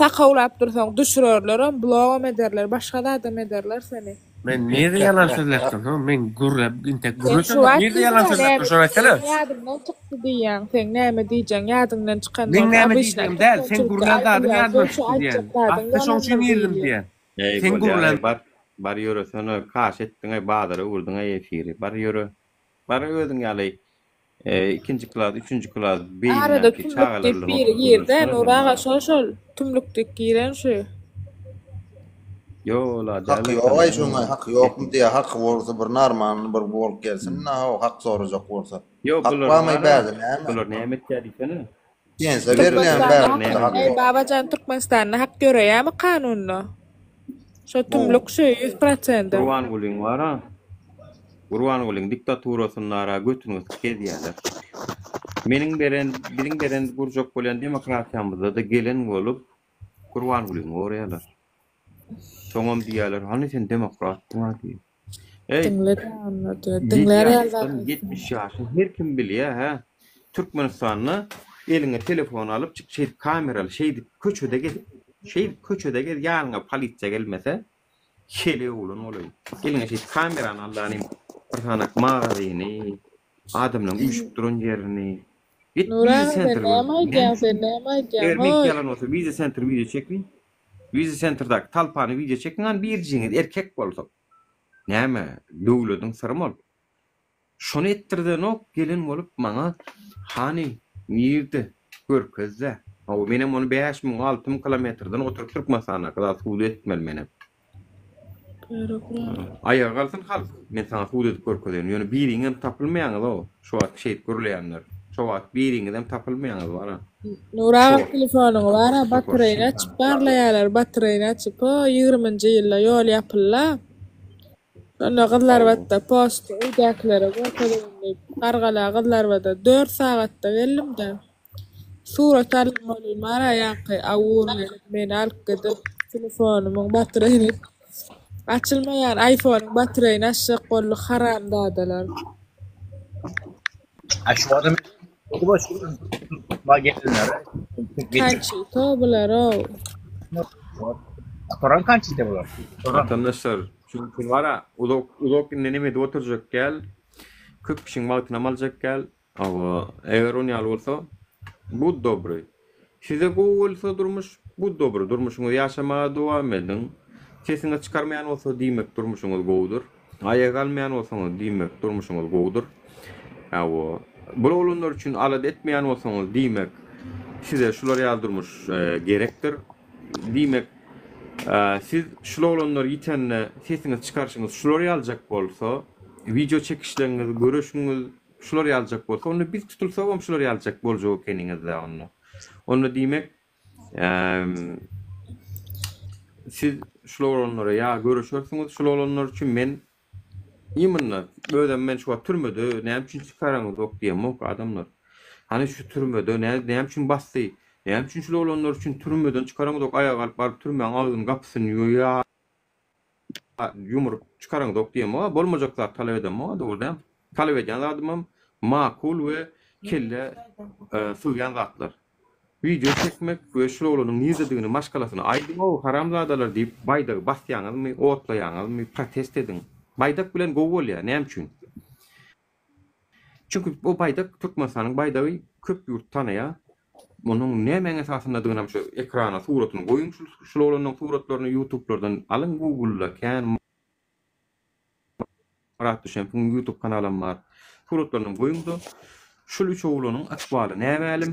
sakawlap dursaň düşürerlerem blogam ederler başga zadam ederler seni. Men nirde ýalan sözläpdim ho men gürläp intek Sen şu gürleşemok wagt nirde ýalan diýdiň-ä sözläpdim näme şony aýtsana. diýjegiň ýadymdan çykdy diýýäň seň näme diýjegiň ýadyňdan çykan Meň bolsa näme obyçna diýjegim däl seň türkmençilikde gürlän zadyň aýdylýar ýadymdan şol şu çykdy aýtjak diýýän. zadyň Asly şoň üçin ýalandyr girdim diýilýär. diýýän. Eý Seň bolýa gürlän eý bar bar ýöresene kaş etdiňeý bazara öwürdiňeý efiri bar ýöre bar özüň ýaly ikinji klas üçünji klas Arada beýnindäki tümlük çagalar diýip bilen biri oturyp girdi gürleşsene Nury sen aga maňa. şol şol tümlük diýip giren şu. Ýo-la Haky däl ýok-aý ekeni. şoňa haky ýokmy diýýä haky bolsa bir narmany bir bolup gelsin nahow hak sorajak bolsa. Ýo Hak bular barmaý bar-a bärde näme? bular näme etýär diýsene. Pensiýa berilýän Türkmenistanda bärde hak Näme hak eý ýok. Babajan Türkmenistanda hak ýöreýärmi kanunda? Şo tümlük şu 100 prosende. Gurbangulyň bar-a. Gurbangulyň diktaturasynda-ra götüni gysyp gezýärler. Meniň beren, biziň beren gurjak bolýan demokratiýamyzda-da gelen bolup Gurbangulyny goraýarlar. Soňam diýýärler, hany sen demokratsyň-a diýip. Eý, Diňle onda diýýär. Diňlär ýaly zat 7 ýaşdan 70 ýaşy her kim bilýär, hä? Türkmenistanda eliňe telefon alyp çyk şeýdip kameraly şeýdip köçede gezip, şeýdip köçede gez ýanyňa polisiýa gelmese, Şeýle oglan bolaý. Eliňe şeýdip kamerany al da bir sanak magazyny, adamlaryň üýşüp duran ýerini. Git Nury Wiza aga sen Center gör. näme Näme aýdýaň üçin? sen näme aýdýaň Eger meňki hoý. ýalan bolsa Wiza Center wideo çekiň. Wiza Centerdäki talpany wideo çekiň hany birjigiňiz erkek bolsa. Näme döwlediň syrymy ol? Şony etdirdenok gelen bolup maňa hany nirde görkezdä. Hawa menem ony 5000 6000 kilometrden oturyp Türkmenistandaky zat sud etmeli menem. Aýaga galsyn halk men saňa sud edip görkezeýin ýöne biriňem tapylmaýaňyz-ow şu wagt şeýdip gürleýänler şo wagt biriňizem tapylmaýaňyz bara. Nury aga telefonyňy bara batareýini açyp barlaýarlar batareýini açyp ho ýigriminji ýylda ýol ýapylda. Şonda Gyzlarbatda posty öýdäkilere görkezeýin diýip, Gargala Gyzlarbada dört sagatda geldim-de, surat aldym welin bar-a ýaňky awur gelip meni alyp gidip, telefonymyň batareýini açylmaýan aýfonyň batareýini açjak boldy haramzadalar. A şu adam Kançito bular-ow. Gutaran kançite bular. Watandaşlar, çünki bara uzak uzak indi neme edip oturjak däl. Köp kişiň wagtynam aljak däl. Hawa, eger on ýaly bolsa, bud dobry. Size gowy bolsa durmuş, bud dobry. Durmuşyňyzy ýaşamaga dowam ediň. Sesiňizi çykarmaýan bolsa diýmek durmuşyňyz gowudyr. Aýaga galmaýan bolsaňyz diýmek durmuşyňyz gowudyr. Hawa, bul oglanlar üçin alada etmeýän bolsaňyz diýmek size şular ýaly durmuş gerekdir. Diýmek siz şul oglanlar ýitende sesiňizi çykaryşyňyz şular ýalyjak bolsa, wideo çekişleriňiz, göreşiňiz şular ýalyjak bolsa, onda biz tutulsagam şular ýalyjak boljak ekeniňiz-dä onda. Onda diýmek Siz şul oglanlara ýa göreşersiňiz şul oglanlar üçin men imенно özem men şu wagt türmede näme üçin çykaraňyzok diýemok adamlar. Hany şu türmede näme üçin basdy? Näme üçin şul oglanlar üçin türmeden çykaraňyzok aýaga galyp baryp türmäň agzyny gapysyny ýa ýumrup çykaraňzok diýemok-a, bolmajak zat talap edemok-a, dogry däl. Talap edýän zadymam makul we kellä sygýan zatlar. Wideo çekmek we şul oglanyň nirdedigini maşgalasyna aýdyň-ow, haramzadalar diýip baýdagy basýaňyzmy, otlaýaňyzmy, protest ediň. Baýdak bilen gowy bolýar, näme üçin? Çünki bu baýdak Türkmenistanyň baýdagy köp ýurt tanaýar. Munuň nämäň esasyndadygynam şu ekrana suratyny goýuň şul şul oglanyň suratlaryny ýutublardan alyň googlda kän Myrat Düşenpiň ýutub kanalam bar. Suratlaryny goýuňda şul üç oglanyň ykbaly nämälim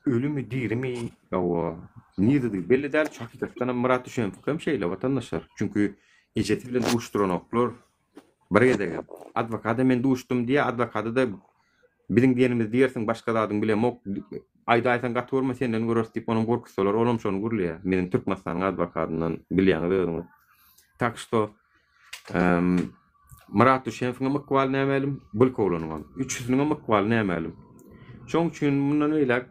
ölümi dirimi hawa nirededigi belli däl şu hakykatdanam Myrat Düşenpiňkem şeýle watandaşlar çünki ejesi bilen duşduranoklar Bir gezegem. Adwokada men duşdum diýýär, adwokada-da biziň diýenimizi diýersiň, başga zadyň bilemok, aýdaýsaň gaty görme senden göreris diýip onam gorkuzsalar, olam şony gürleýär. Biziň Türkmenistanyň adwokadyndan bilýäňiz özüňiz. Tak şto Myrat Düşenowyňam ykbaly nämälim, Bylkowlanyňam. Üçüsiniňem ykbaly nämälim. Şoň üçin mundan beýläk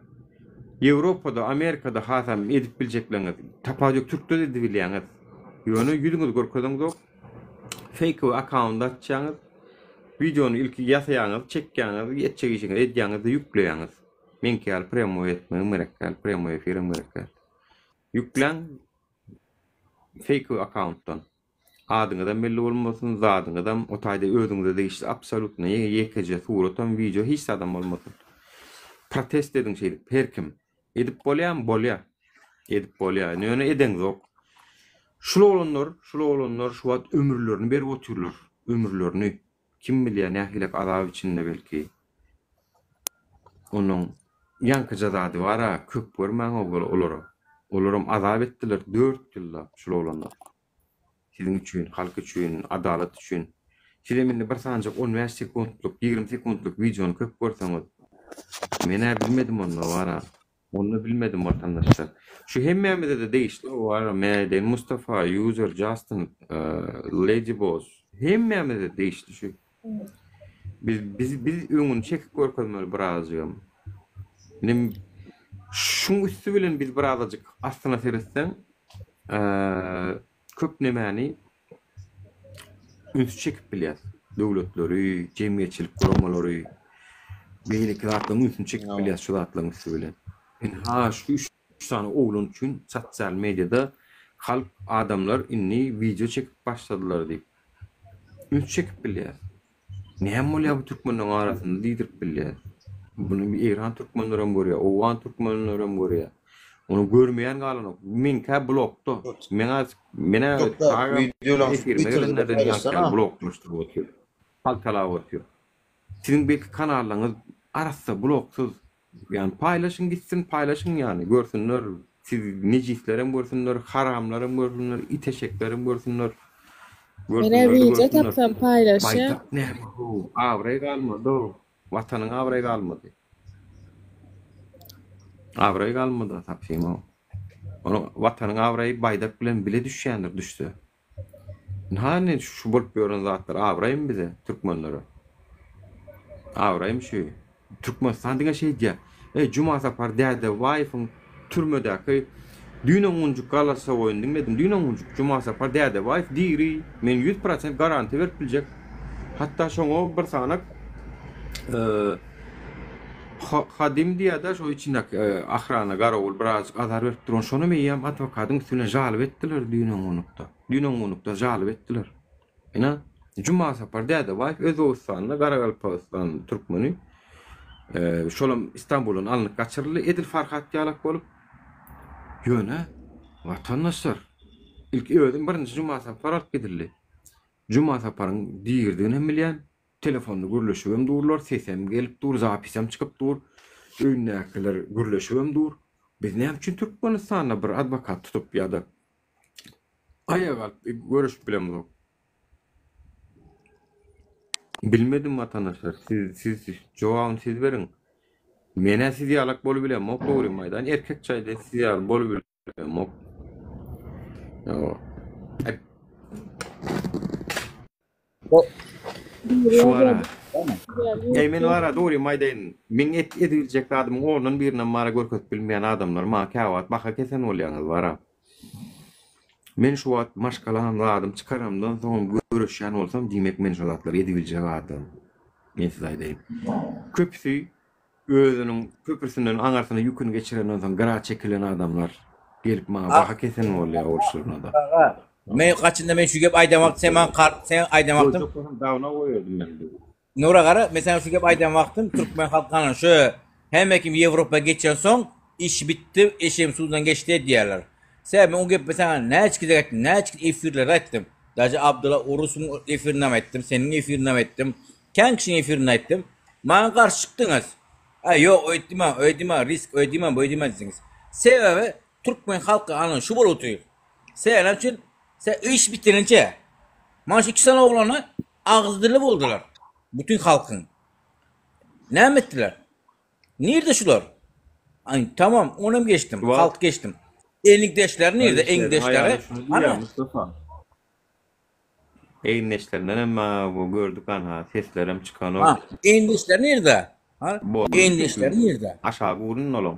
Ýewropada, Amerikada hasam edip biljekleriňiz, tapawut ýok, türkde-de edibilýäňiz. Ýöne ýüzüňizi görkezeňzok. Feýkowy akkaunt açýaňyz. Wideony ilki ýasaýaňyz, çekýäňiz, etjek işiňizi edýäňiz-de ýükleýäňiz. Meňki ýaly prýamoý etmegem gerek däl, prýamoý efirem gerek däl. Ýükläň feýkowy akkauntdan. Adyňyzam belli bolmasyn, zadyňyzam, o taýda özüňize degişli absolýutno ýekeje suratam, wideo hiç zadam bolmasyn. Protest ediň şeýdip her kim. Edip bolýamy? Bolýar. Edip bolýar. Ýöne edeňzok. Şul oglanlar, şul oglanlar şu wagt ömürlerini berip otyrlar. Ömürlerini. Kim bilýär nähilek azap içinde belki. Onuň ýaňkyja zady bar-a, köp görmäň olara. Olaram azap etdiler dört ýyllap şul oglanlar. Siziň üçin, halk üçin, adalat üçin. Sizem indi bir sanjak 15 sekuntlyk, 20 sekuntlyk wideony köp görseňiz. Men-ä bilmedim onda bar-a. Onda bilmedim watandaşlar. Şu hemmämize-de degişli bar-a, Mädeýin Mustafa, User, Justin, Lady Boss. Hemmämize degişli şu. Biz biz biz öňüni çekip görkezmeli birazajygam. Indi şuň üsti bilen biz birazajyk aslyna seretseň, köp nemäni ünsi çekip bilýäs. Döwletleri, jemgyýetçilik guramalary, beýleki zatlaryň ünsüni çekip bilýäs şu zatlaryň üsti bilen. Ynha şu üç sany oglan üçin sosial mediada halk, adamlar indi wideo çekip başladylar diýip. Üns çekip bilýäs. Näme bolýar bu türkmenleriň arasynda diýdirip bilýäs. Muny Eýran türkmenlerem görýär, Owgan türkmenlerem görýär. Ony görmeýän galanok. Meňkä blokda. Meňä menä efirime gelenlerden ýaňky bloklaşdyryp otyr. Paltalap otyr. Siziň belki kanallaryňyz arassa bloksyz Ýani paýlaşyň gitsin paýlaşyň ýani görsünler siz nejislerem görsünler haramlaram görsünler it eşeklerem görsünler Menä görsünler wideo görsünler tapsam paýlaşýan. Baýdak näme how abraý galmady how watanyň abraýy galmady abraý galmady tapsym how onuň watanyň abraýy baýdak bilen bile düşýändir düşse. Ynha indi şu bolup ýören zatlar abraýmy bize, türkmenlere? Abraýmy şu? Türkmenistan diňe şeýdýär. Eý, Jumasapar Dädebaýewiň türmedäki düýn-öňňünjik galasowoýyny diňledim. Düýn-öňňünjik Jumasapar Dädebaýew diri, men 100% garantiýa berip biljek. Hatda şoňa bir sanak Hadim diýýär-de, şo içindäki ahrana garawul birazajyk azar berip duran, şonam eýýäm adwokadyň üsti bilen žalyp etdiler düýn-öňňunlukda. Düýn-öňňunlukda žalyp etdiler. Ine, Jumasapar Dädebaýew Özbegistanda, Garagalpagystan türkmeni. Şolam Istanbuldan alnyp gaçyryldy, edil Farhat ýalak bolup. Ýöne, watandaşlar, ilki özüm birinji Jumasapar alyp gidildi. Jumasaparyň diridigini hem bilýän, Telefonda gürleşibem durlar, sesem gelip dur, zapisem çykyp dur. Öýündäkiler gürleşibem dur. Biz näme üçin Türkmenistanda bir adwokat tutup ýa-da aýak alyp görüşip bilemzok? Bilmedim watandaşlar, siz siz jogabyny siz beriň. Menä siz ýalak bolubilemok dogrymy aýdaýyn, erkekçe aýdaýyn siz ýaly bolubilemok. Şu ara. Eý men bara dogrymy aýdaýyn. Meň et edibiljek zadymyň ondan birinem bara görkezip bilmeýän adamlar maňa käwagt baha kesen bolýaňyz bara. Men şu wagt maşgalam zadym çykaramdan soňam göreşýän bolsam diýmek men şo zatlary edibiljek adam. Men size aýdaýyn. Köpüsi Özüniň köprüsinden aňyrsyna ýüküni geçirenden soň gyra çekilen adamlar gelip maňa baha kesen bolýar bolşuryna-da. Aga, men gaçynda men şu gep aýdan wagt sen maňa kar sen aýdan wagtym Goýjak bolsam dawna goýardym men bu. Nura gara, men saňa şu gep aýdan wagtym türkmen halky hany şu hemme kim Ýewropa geçen soň iş bitdi, eşegim suwdan geçdi edýärler. Sebäbi men o gepi saňa näçe gezek aýtdym, näçe efirlerde aýtdym. Daže Abdylla Orusowyň efirindem aýtdym, seniň efirindem aýtdym. Kän kişiň efirinde aýtdym. Maňa garşy çykdyňyz. Aý ýok öýtdimä, öýdimä, risk öýdimä, böýdimä diýdiňiz. Sebäbi türkmen halky ana şu bolup otyr. Sebäbi näme üçin? Se iş bitirinçe. Mana şu iki sany oglany agzy dili boldular. Bütün halkyň. Näme etdiler? Nirde şular? Aý tamam, onam geçdim. Halk geçdim. Eňdeşleri nirde? Eňdeşleri. Ana. Egindeşlerinden hem bu gördük anha seslerem çykanok. Ha, egindeşleri nirde? Ha? Egindeşleri nirde? Aşagy urun olaň.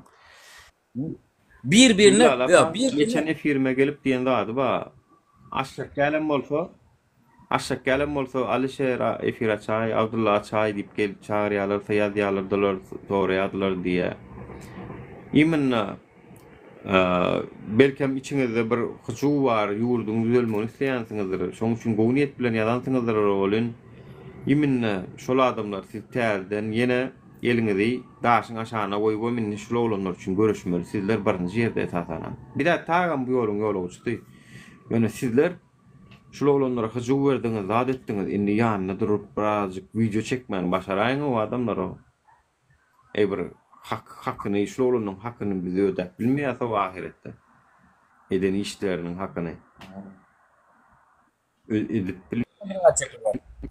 Bir birine, ýa bir geçen efirime gelip diýen zady ba. Aşak gelen bolsa, aşak gelen bolsa Alişer efir açaý, Abdulla açaý diýip gelip çagyrýarlar, ýazýarlardylar, soraýardylar diýýär. Immina Belkem içiňizde bir hyjuw bar, ýurduň düzelmegini isleýänsiňizdir. Şoň üçin gowy niýet bilen ýazansyňyzdyr welin, iminne şol adamlar siz täzeden ýene eliňizi daşyň aşagyna goýubam indi şul oglanlar üçin göreşmeli. Sizler birinji ýerde esasanam. Bizä tagam bu ýoluň ýolagçysy. Ýöne sizler şul oglanlara hyjuw berdiňiz, zat etdiňiz, indi ýanynda durup birazjyk wideo çekmäni başaraýyň-ow adamlar-ow. Eý bir hak hakyny şul oglanyň hakyny biz ödäp bilmeýäsow ahyretde. Eden işleriniň hakyny edip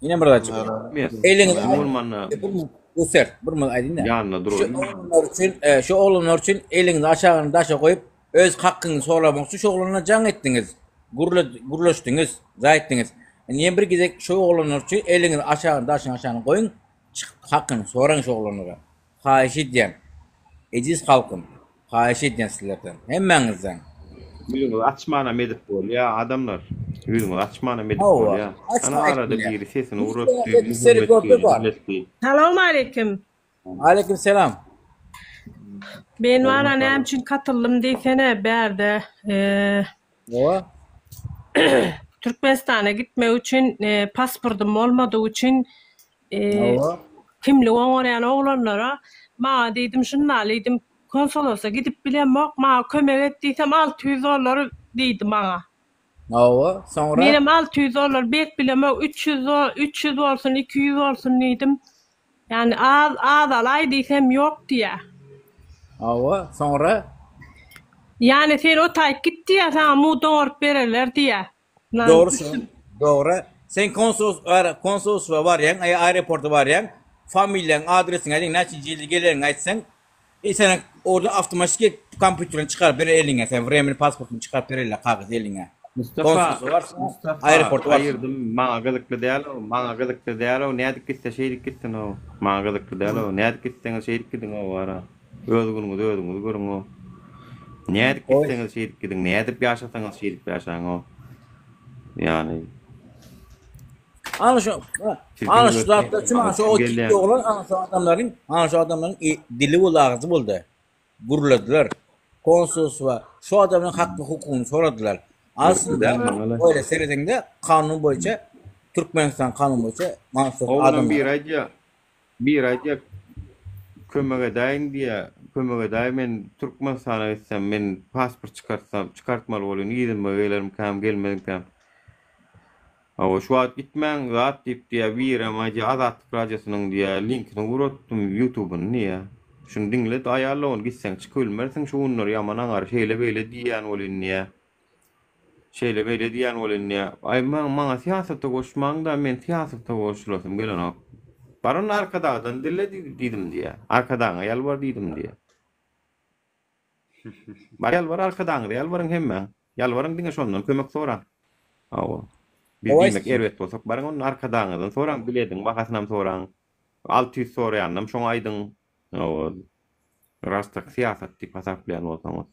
Ýene bir zat çekip. Eliňizi bolmanda bu sert bir minut aýdyn-da. Ýanynda duraýyn. Şu oglanlar üçin, e, şu oglanlar üçin eliňizi aşagyny daşa goýup, öz hakyňyzy soramak üçin şu oglanlara jaň etdiňiz. Gürle, gürleşdiňiz, jaý etdiňiz. Indi bir gezek şu oglanlar üçin eliňizi aşagyny daşyň aşagyna goýuň, çykyp hakyny soraň şu oglanlara. Haýyş edýän. Eziz halkym, haýyş edýän sizlerden, hemmäňizden. Ýüzüňizi açmanam edip bolýa adamlar. Ýüzüňizi açmanam edip Hawa, bolýa. Ana açma arada etmeýär. biri sesini Hiç uratdy, bolmasa hüjüm etdi, bar. etdi. Salowmaleýkim. Aleýkim selam. Men bara näme üçin katyldym diýsene bärde Hawa. Türkmenistana gitmek üçin pasportym bolmadygy üçin Hawa. kimlik oňarýan oglanlara maňa diýdim şundaly diýdim konsolosa gidip bilemok maňa kömek et diýsem 600 dollar diýdi maňa. Hawa, soňra? Menem 600 dollar berip bilemok 300 300 bolsun 200 bolsun diýdim. Ýagny az azalaý diýsem ýok diýýär. Hawa, soňra? Ýagny sen o taýyp git diýýär, saňa mugt oňaryp bererler diýýär. Dogry şo, dogry. Sen konsuls konsulstwa barýaň, aeroporta barýaň, familiýaň, adresiňi aýdyň, näçinji ýylda geleniňi aýtsaň, E sen orada awtomatiki kompýuterden çykaryp berer eliňe sen vremeni pasportyny çykaryp bererler kagyz eliňe. Mustafa Konsulsa barsa Mustafa aeroporta barsa. aýyrdym maňa gyzykly däl-ow maňa gyzykly däl-ow nädip gitse şeýdip gitsin-ow maňa gyzykly däl-ow nädip gitseňiz şeýdip gidiň-ow wara öz günüňizi özüňiz görüň-ow nädip gitseňiz şeýdip gidiň nädip ýaşasaňyz şeýdip ýaşaň-ow ýany Ana şu ana şu zatlar üçin ana şu o tipde oglan ana şu adamlaryň ana şu adamlaryň e, dili boldy agzy boldy. Gürlediler. Konsulstwa şu adamlaryň hakyny hukugyny soradylar. Aslynda öyle seredeňde kanun boýunça Türkmenistan kanun boýunça mahsus adam biri aýdýar. Biri aýdýar kömek edäýiň diýýär. Kömek edäý men Türkmenistana gitsem men pasport çykartsam çykartmaly bolýan yzyma gelermikäm gelmezmikäm. Hawa şu wagt gitmäň zat diýip diýýär birem aýdýar Azatlyk radiosynyň diýýär linkini ugratdym ýutubyny diýýär. Şuny diňle aýal ony gitseň çykybilmersiň şu günler ýaman aňary şeýle beýle diýýän welin diýýär. Şeýle beýle diýýän welin diýýär. Aý maňa syýasata goşmaňda men syýasata goşulasym gelenok. Bar onda Arkadagdan dille diýdim diýýär. Arkadagyňa ýalbar diýdim diýýär. Bar ýalbar arkadaňyza ýalbaryň hemmäň. Ýalbaryň diňe şondan kömek soraň. Hawa. Biz diýmek erbet bolsak baryň onda arkadaňyzdan soraň bilediň bahasynam soraň. 600 soraýanynam şoňa aýdyň. Hawa. Rastak syýasat diýip hasaplaýan bolsaňyz.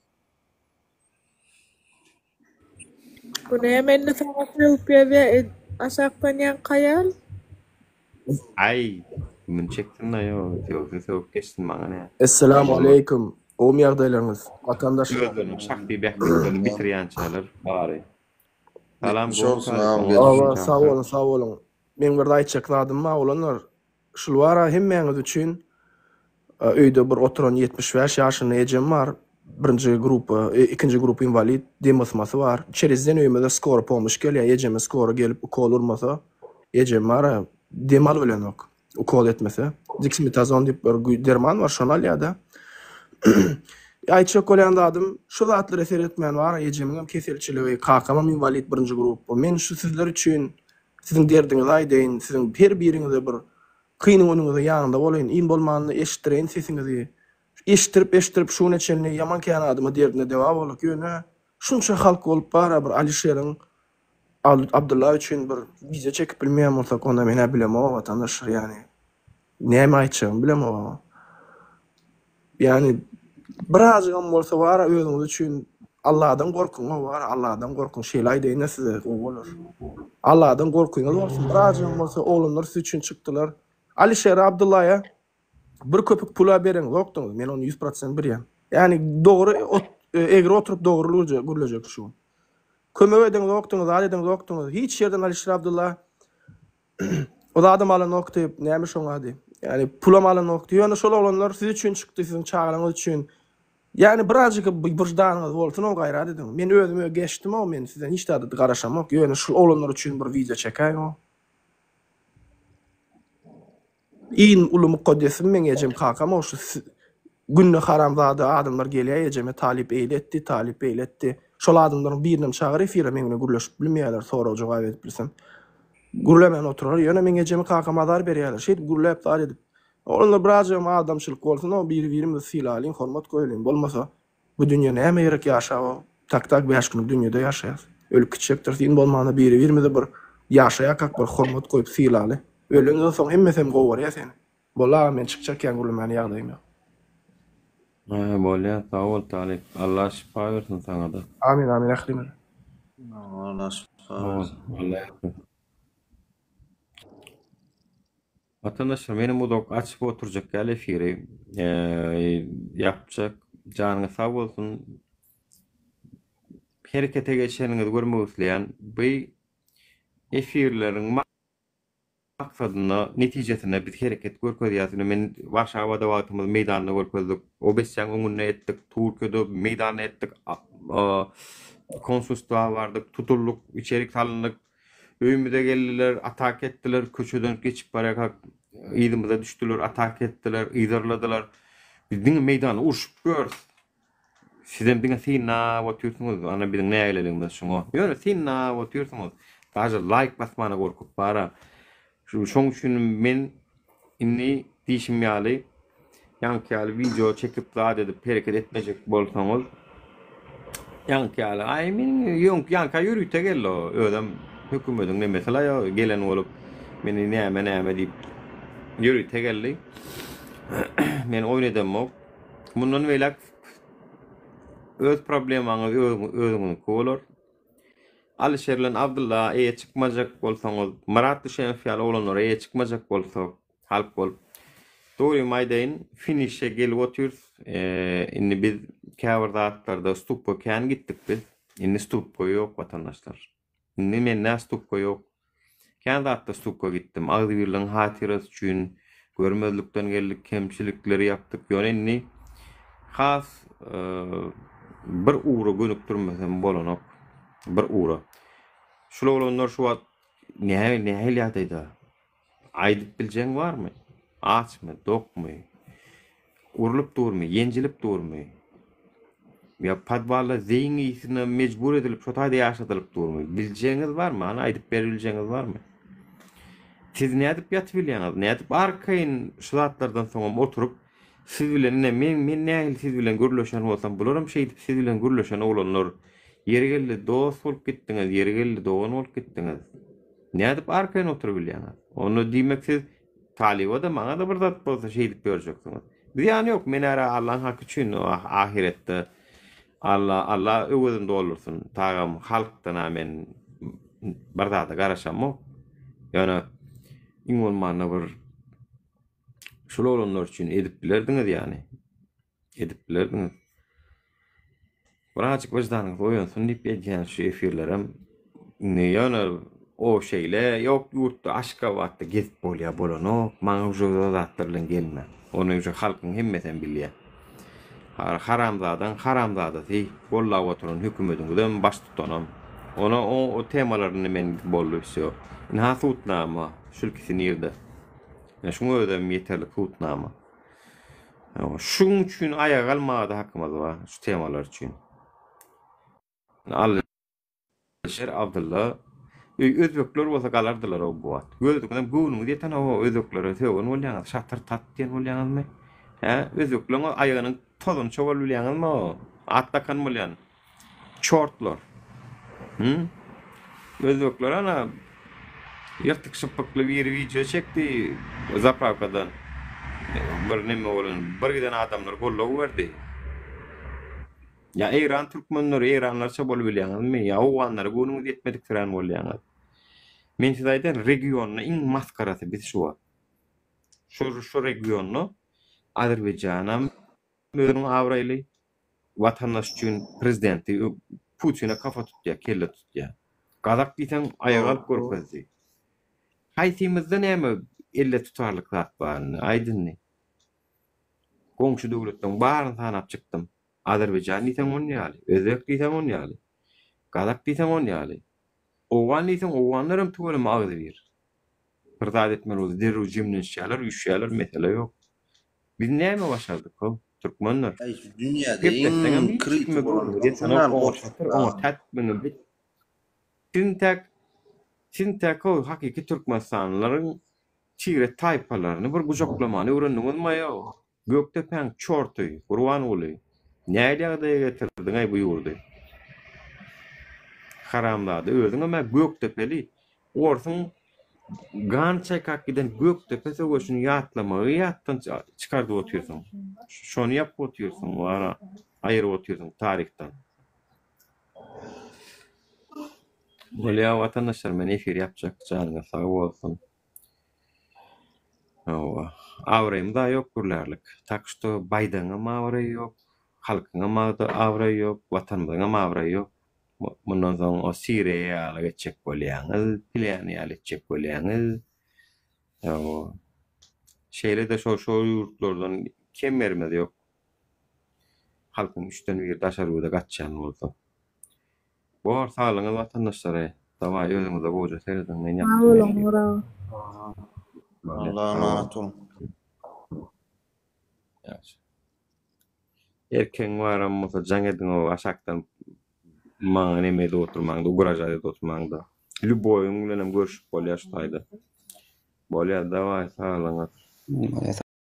Bu näme indi saňa sögüp ýazýa aşakdan ýaňky aýal? Aý, muny çeksin-de ýo, sögse sögüp geçsin maňa nä. Esselamu aleýkum. Gowmy ýagdaýlaryňyz? Watandaşlar. Özleriniň şahsy bähbitlerini bitirýänçäler bary. Salam Geçmiş gowy olsun talyp agam oňa geçmiş Hawa, düşünje sag alsak. boluň, sag boluň. Meň bir aýtjak zadym bar oglanlar. Şul bara hemmäňiz üçin öýde bir oturan 75 ýaşynda ejem bar. Birinji grupa, ikinji grupa inwalid, dem gysmasy bar. Çerezden öýümize skoro pomoş gelýär. Ejeme skoro gelip ukol urmasa, ejem bara dem alyp bilenok. Ukol etmese. Diksimetazoon diýip bir derman bar, şony alýar-da. Aýtjak bolýan zadym, şu zatlara seretmän bara ejemiňem keselçiligi, kakamam inwalid birinji gruppa. Men şu sizler üçin Siziň derdiňizi aýdaýyn, siziň her biriňize bir kyn günüňizde ýanynda bolaýyn, iň bolmanda eşitdireýin sesiňizi. Eşitdirip-eşitdirip şu güne çenli ýaman kän adama derdine dewa bolduk. Ýöne şunça halk bolup bara bir Alişeriň Abdylla üçin bir wideo çekip bilmeýän bolsak onda men-ä bilemok watandaşlar ýany. Näme aýtjagymy bilemok. Ýagny birazjygam bolsa bara özüňiz üçin Alladan gorkuň bara Alladan gorkuň şeýle aýdaýynda size gowy bolar. Alladan gorkyňyz bolsun birazjygam bolsa oglanlar siz üçin çykdylar. Alişer Abdyllaýa bir köpük pula bereňzokdyňyz men ony 100% bilýän. Ýagny dogry egri oturyp dogry gürlejek şu gün. Kömek edeňzokdyňyz zat edeňzokdyňyz hiç ýerden Alişer Abdylla O zadam alanokdy, näme şoň ady? Ýani pulam alanokdy. Ýöne şol oglanlar siz üçin çykdy, siziň çagalaňyz üçin. Ýani birazjyk wyždanyňyz bolsun o gaýrat ediň. Men özüme geçdim o, men sizden hiç zada garaşamok. Ýöne şul oglanlar üçin bir wideo çekäýiň o. Iň uly mukaddesim meň ejem kakam o şu günde haramzada adamlar gelýä ejeme talyp eýle etdi talyp beýle etdi şol adamlaryň birinem çagyr efire meň bilen gürleşip bilmeýäler sorag jogap edip bilsem gürlemän oturar ýöne meň ejeme kakama azar berýäler şeýdip gürläp zat edip oglanlar birazjygam adamçylyk bolsun o biri birimizi sylalyň hormat goýalyň bolmasa Bu dünýe nämä gerek ýaşap tak tak bäş günlük dünýede ýaşaýas. Ölüp gitjekdiris iň bolmanda biri birimize bir. Ýaşaýarkak bir hormat goýup sylaly. Öleňden soň hemmesem gowarýar seni. Boldy agam men çykjak ýaň gürlemäne ýagdaýym ýok. Hä bolýa sag bol Talyp Allah şypa bersin saňada. Amin amin ählimize. Allah şypa Sag bol bersin. Allah ýarlasyn. Watandaşlar menem uzak açyp oturjak däl efiri ýapjak janyňyz sag bolsun herekete geçeniňizi görmek isleýän bu efirleriň maksadynda netijesinde biz hereket görkezýäs ine men Warşawada wagtymyz meýdanda görkezdik OBSE-niň öňünde etdik Türkiýede meýdanda etdik konsulstwa bardyk tutuldyk içerik salyndyk Öýümize geldiler, ataka etdiler, köçeden geçip barýarkak yzymyza düşdüler, ataka etdiler, yzarladylar. Biz diňe meýdanda urşup ýörüs. Sizem diňe synlap otyrsyňyz, ana biziň nägileligimiz şuňa. Ýöne synlap otyrsyňyz. Daže laýk basmana gorkup bara. Şu şoň üçin men indi diýşim ýaly ýaňky ýaly wideo çekip zat edip hereket etmejek bolsaňyz ýaňky ýaly aý men ýöňki ýaňka ýörite geldi o özem hökümediň nemesi laý gelen bolup meni näme näme diýip ýörite geldi. Men oýun edemok. Mundan beýläk öz problemaňyz özüňiziňki bolar. Alyşer bilen Abdylla eýe çykmajak bolsaňyz, Myrat Düşenow ýaly oglanlara eýe çykmajak bolsak, halk bolup. Dogrymy aýdaýyn, finişe gelip otyrys. Indi biz käbir zatlarda stupka kän gitdik biz. Indi stupka ýok watandaşlar. Indi mende stupka ýok. Kän zatda stupka gitdim. Agzybirligiň hatyrasy üçin görmezlikden geldik, kemçilikleri ýapdyk. Ýöne indi has bir ugra gönükdirmesem bolanok. Bir ugra. Şul oglanlar şu wagt nähili ýagdaýda? Aýdyp biljegiň barmy? Açmy, dokmy? Urlup durmy, ýenjilip durmy? Ýa podwalda zeýiň ysynda mejbur edilip şo taýda ýaşadylyp durmy? Biljegiňiz barmy? Hany aýdyp beribiljegiňiz barmy? Siz nädip ýatybilýäňiz? Nädip arkaýyn şu zatlardan soňam oturyp siz bilen ine men men nähili siz bilen gürleşen bolsam bularam şeýdip siz bilen gürleşen oglanlar ýeri geldi dost bolup gitdiňiz ýeri geldi dogan bolup gitdiňiz. Nädip arkaýyn oturybilýäňiz? Onda diýmek siz Talyba-da maňa-da bir zat bolsa şeýdip ýörjeksiňiz. Zyýany ýok, men ära Allaň haky üçin ahyretde Alla Alla öwezini doldursyn. Tagam halkdan-a men bir zada garaşamok. Ýöne iň bolmanda bir şul oglanlar üçin edip bilerdiňiz ýany. Edip bilerdiňiz. Birazjyk wyždanyňyz oýansyn diýip edýän şu efirlerem. Indi ýöne o şeýle ýok ýurtda Aşgabatda gezip bolýar bolanok. Maňa uje o zatlar bilen gelme. Ony uje halkyň hemmesem bilýär. Haramzadaň haramzadasy gollap oturan hökümediňizem baştutanam. Ona o, o temalar indi men boldy wsýo. Ynha sudnama şulkisi nirde? Şuň özem ýeterlik sudnama. Şuň üçin aýaga galmaga-da hakymyz bar, şu temalar üçin. Alyşir Abdylla, öý özbekler bolsa galardylar-ow bu wagt. Gözüňizem göwnüňiz ýeten-ow özbeklere sögen bolýaňyz, şatyr tat diýen bolýaňyzmy? Hä, özbekleň aýagynyň tozuny çogalyp bilýäňizmi-ow? At dakan bolýan. Çortlar. Hı? Özbekler ana ýyrtyk şypbykly biri wideo çekdi zaprawkadan. Bir neme bolan, bir giden adamlar goldaw berdi. Ýa Eýran türkmenleri eýranlarça bolubilýäňizmi? Ýa owganlara göwnüňiz ýetmediksirän bolýaňyz. Men size aýdan, regionda iň masgarasy biz şu wagt. Şu şu regionda Azerbaýjanam özüniň abraýly, Watandaş üçin prezidenti Putine kafa tutýar, kelle tutýar. Gazak diýseň aýaga alyp görkezdi. Haýsymyzda näme elle tutarlyk zat bar indi, aýt indi. Goňşy döwletleriň baryny sanap çykdym. Azerbaýjan diýseň on ýaly, özbek diýseň on ýaly, gazak diýseň on ýaly. Owgan diýseň owganlaram tüweleme agzybir. Bir zat etmeli bolsa derrew jemlenişýärler, üýşýärler, mesele ýok. Biz näme başardyk how, türkmenler? Aý şu dünýäde Gepletseňem iň hiç kritik kime bolan göwnüňiz zat ýetenok, şundan oňa gorkmak şatyr, oňa lazym. tät, muňa bit. Siz intäk, siz intäk how hakyky türkmenistanlylaryň tire taýpalaryny bir gujaklamany öwrendiňizmi ýok? Gökdepäň çorty, Gurbanguly, nähili ýagdaýa getirdiň-aý bu ýurdy? Haramzada, özüňem-ä Gökdepeli. Orsuň gan çaýkap giden Gökdepe söweşini ýatlamagy ýatdan çykardyp otyrsyň. Şony ýapyp otyrsyň, wara, aýyryp otyrsyň taryhdan. Bolýa watandaşlar men efir ýapjak janyňyz sag bolsun. Hawa. Abraýymyz-a ýok gürlärlik. Tak şto Baýdaňam abraýy ýok, halkyňam abraýy ýok, watanymyzyňam abraýy ýok. Mundan soň o Siriýa ýaly etjek bolýaňyz, pilän ýaly etjek bolýaňyz. Hawa. Şeýle-de şol şol ýurtlardan kem ýerimiz ýok. Halkyň üçden biri daşary ýurda gaçýan bolsa. Bor saglygyňyz watandaşlary. Dawaý özüňize gowja serediň men Sag boluň Nura. Allaha emanet boluň. Ýagşy. Erkegiň baram bolsa jaň ediň o aşakdan maňa neme edip oturmaňda ugražat edip oturmaňda. Lýuboýyň bilenem görüşip bolýar şu taýda. Bolýar dawaý saglygyňyz.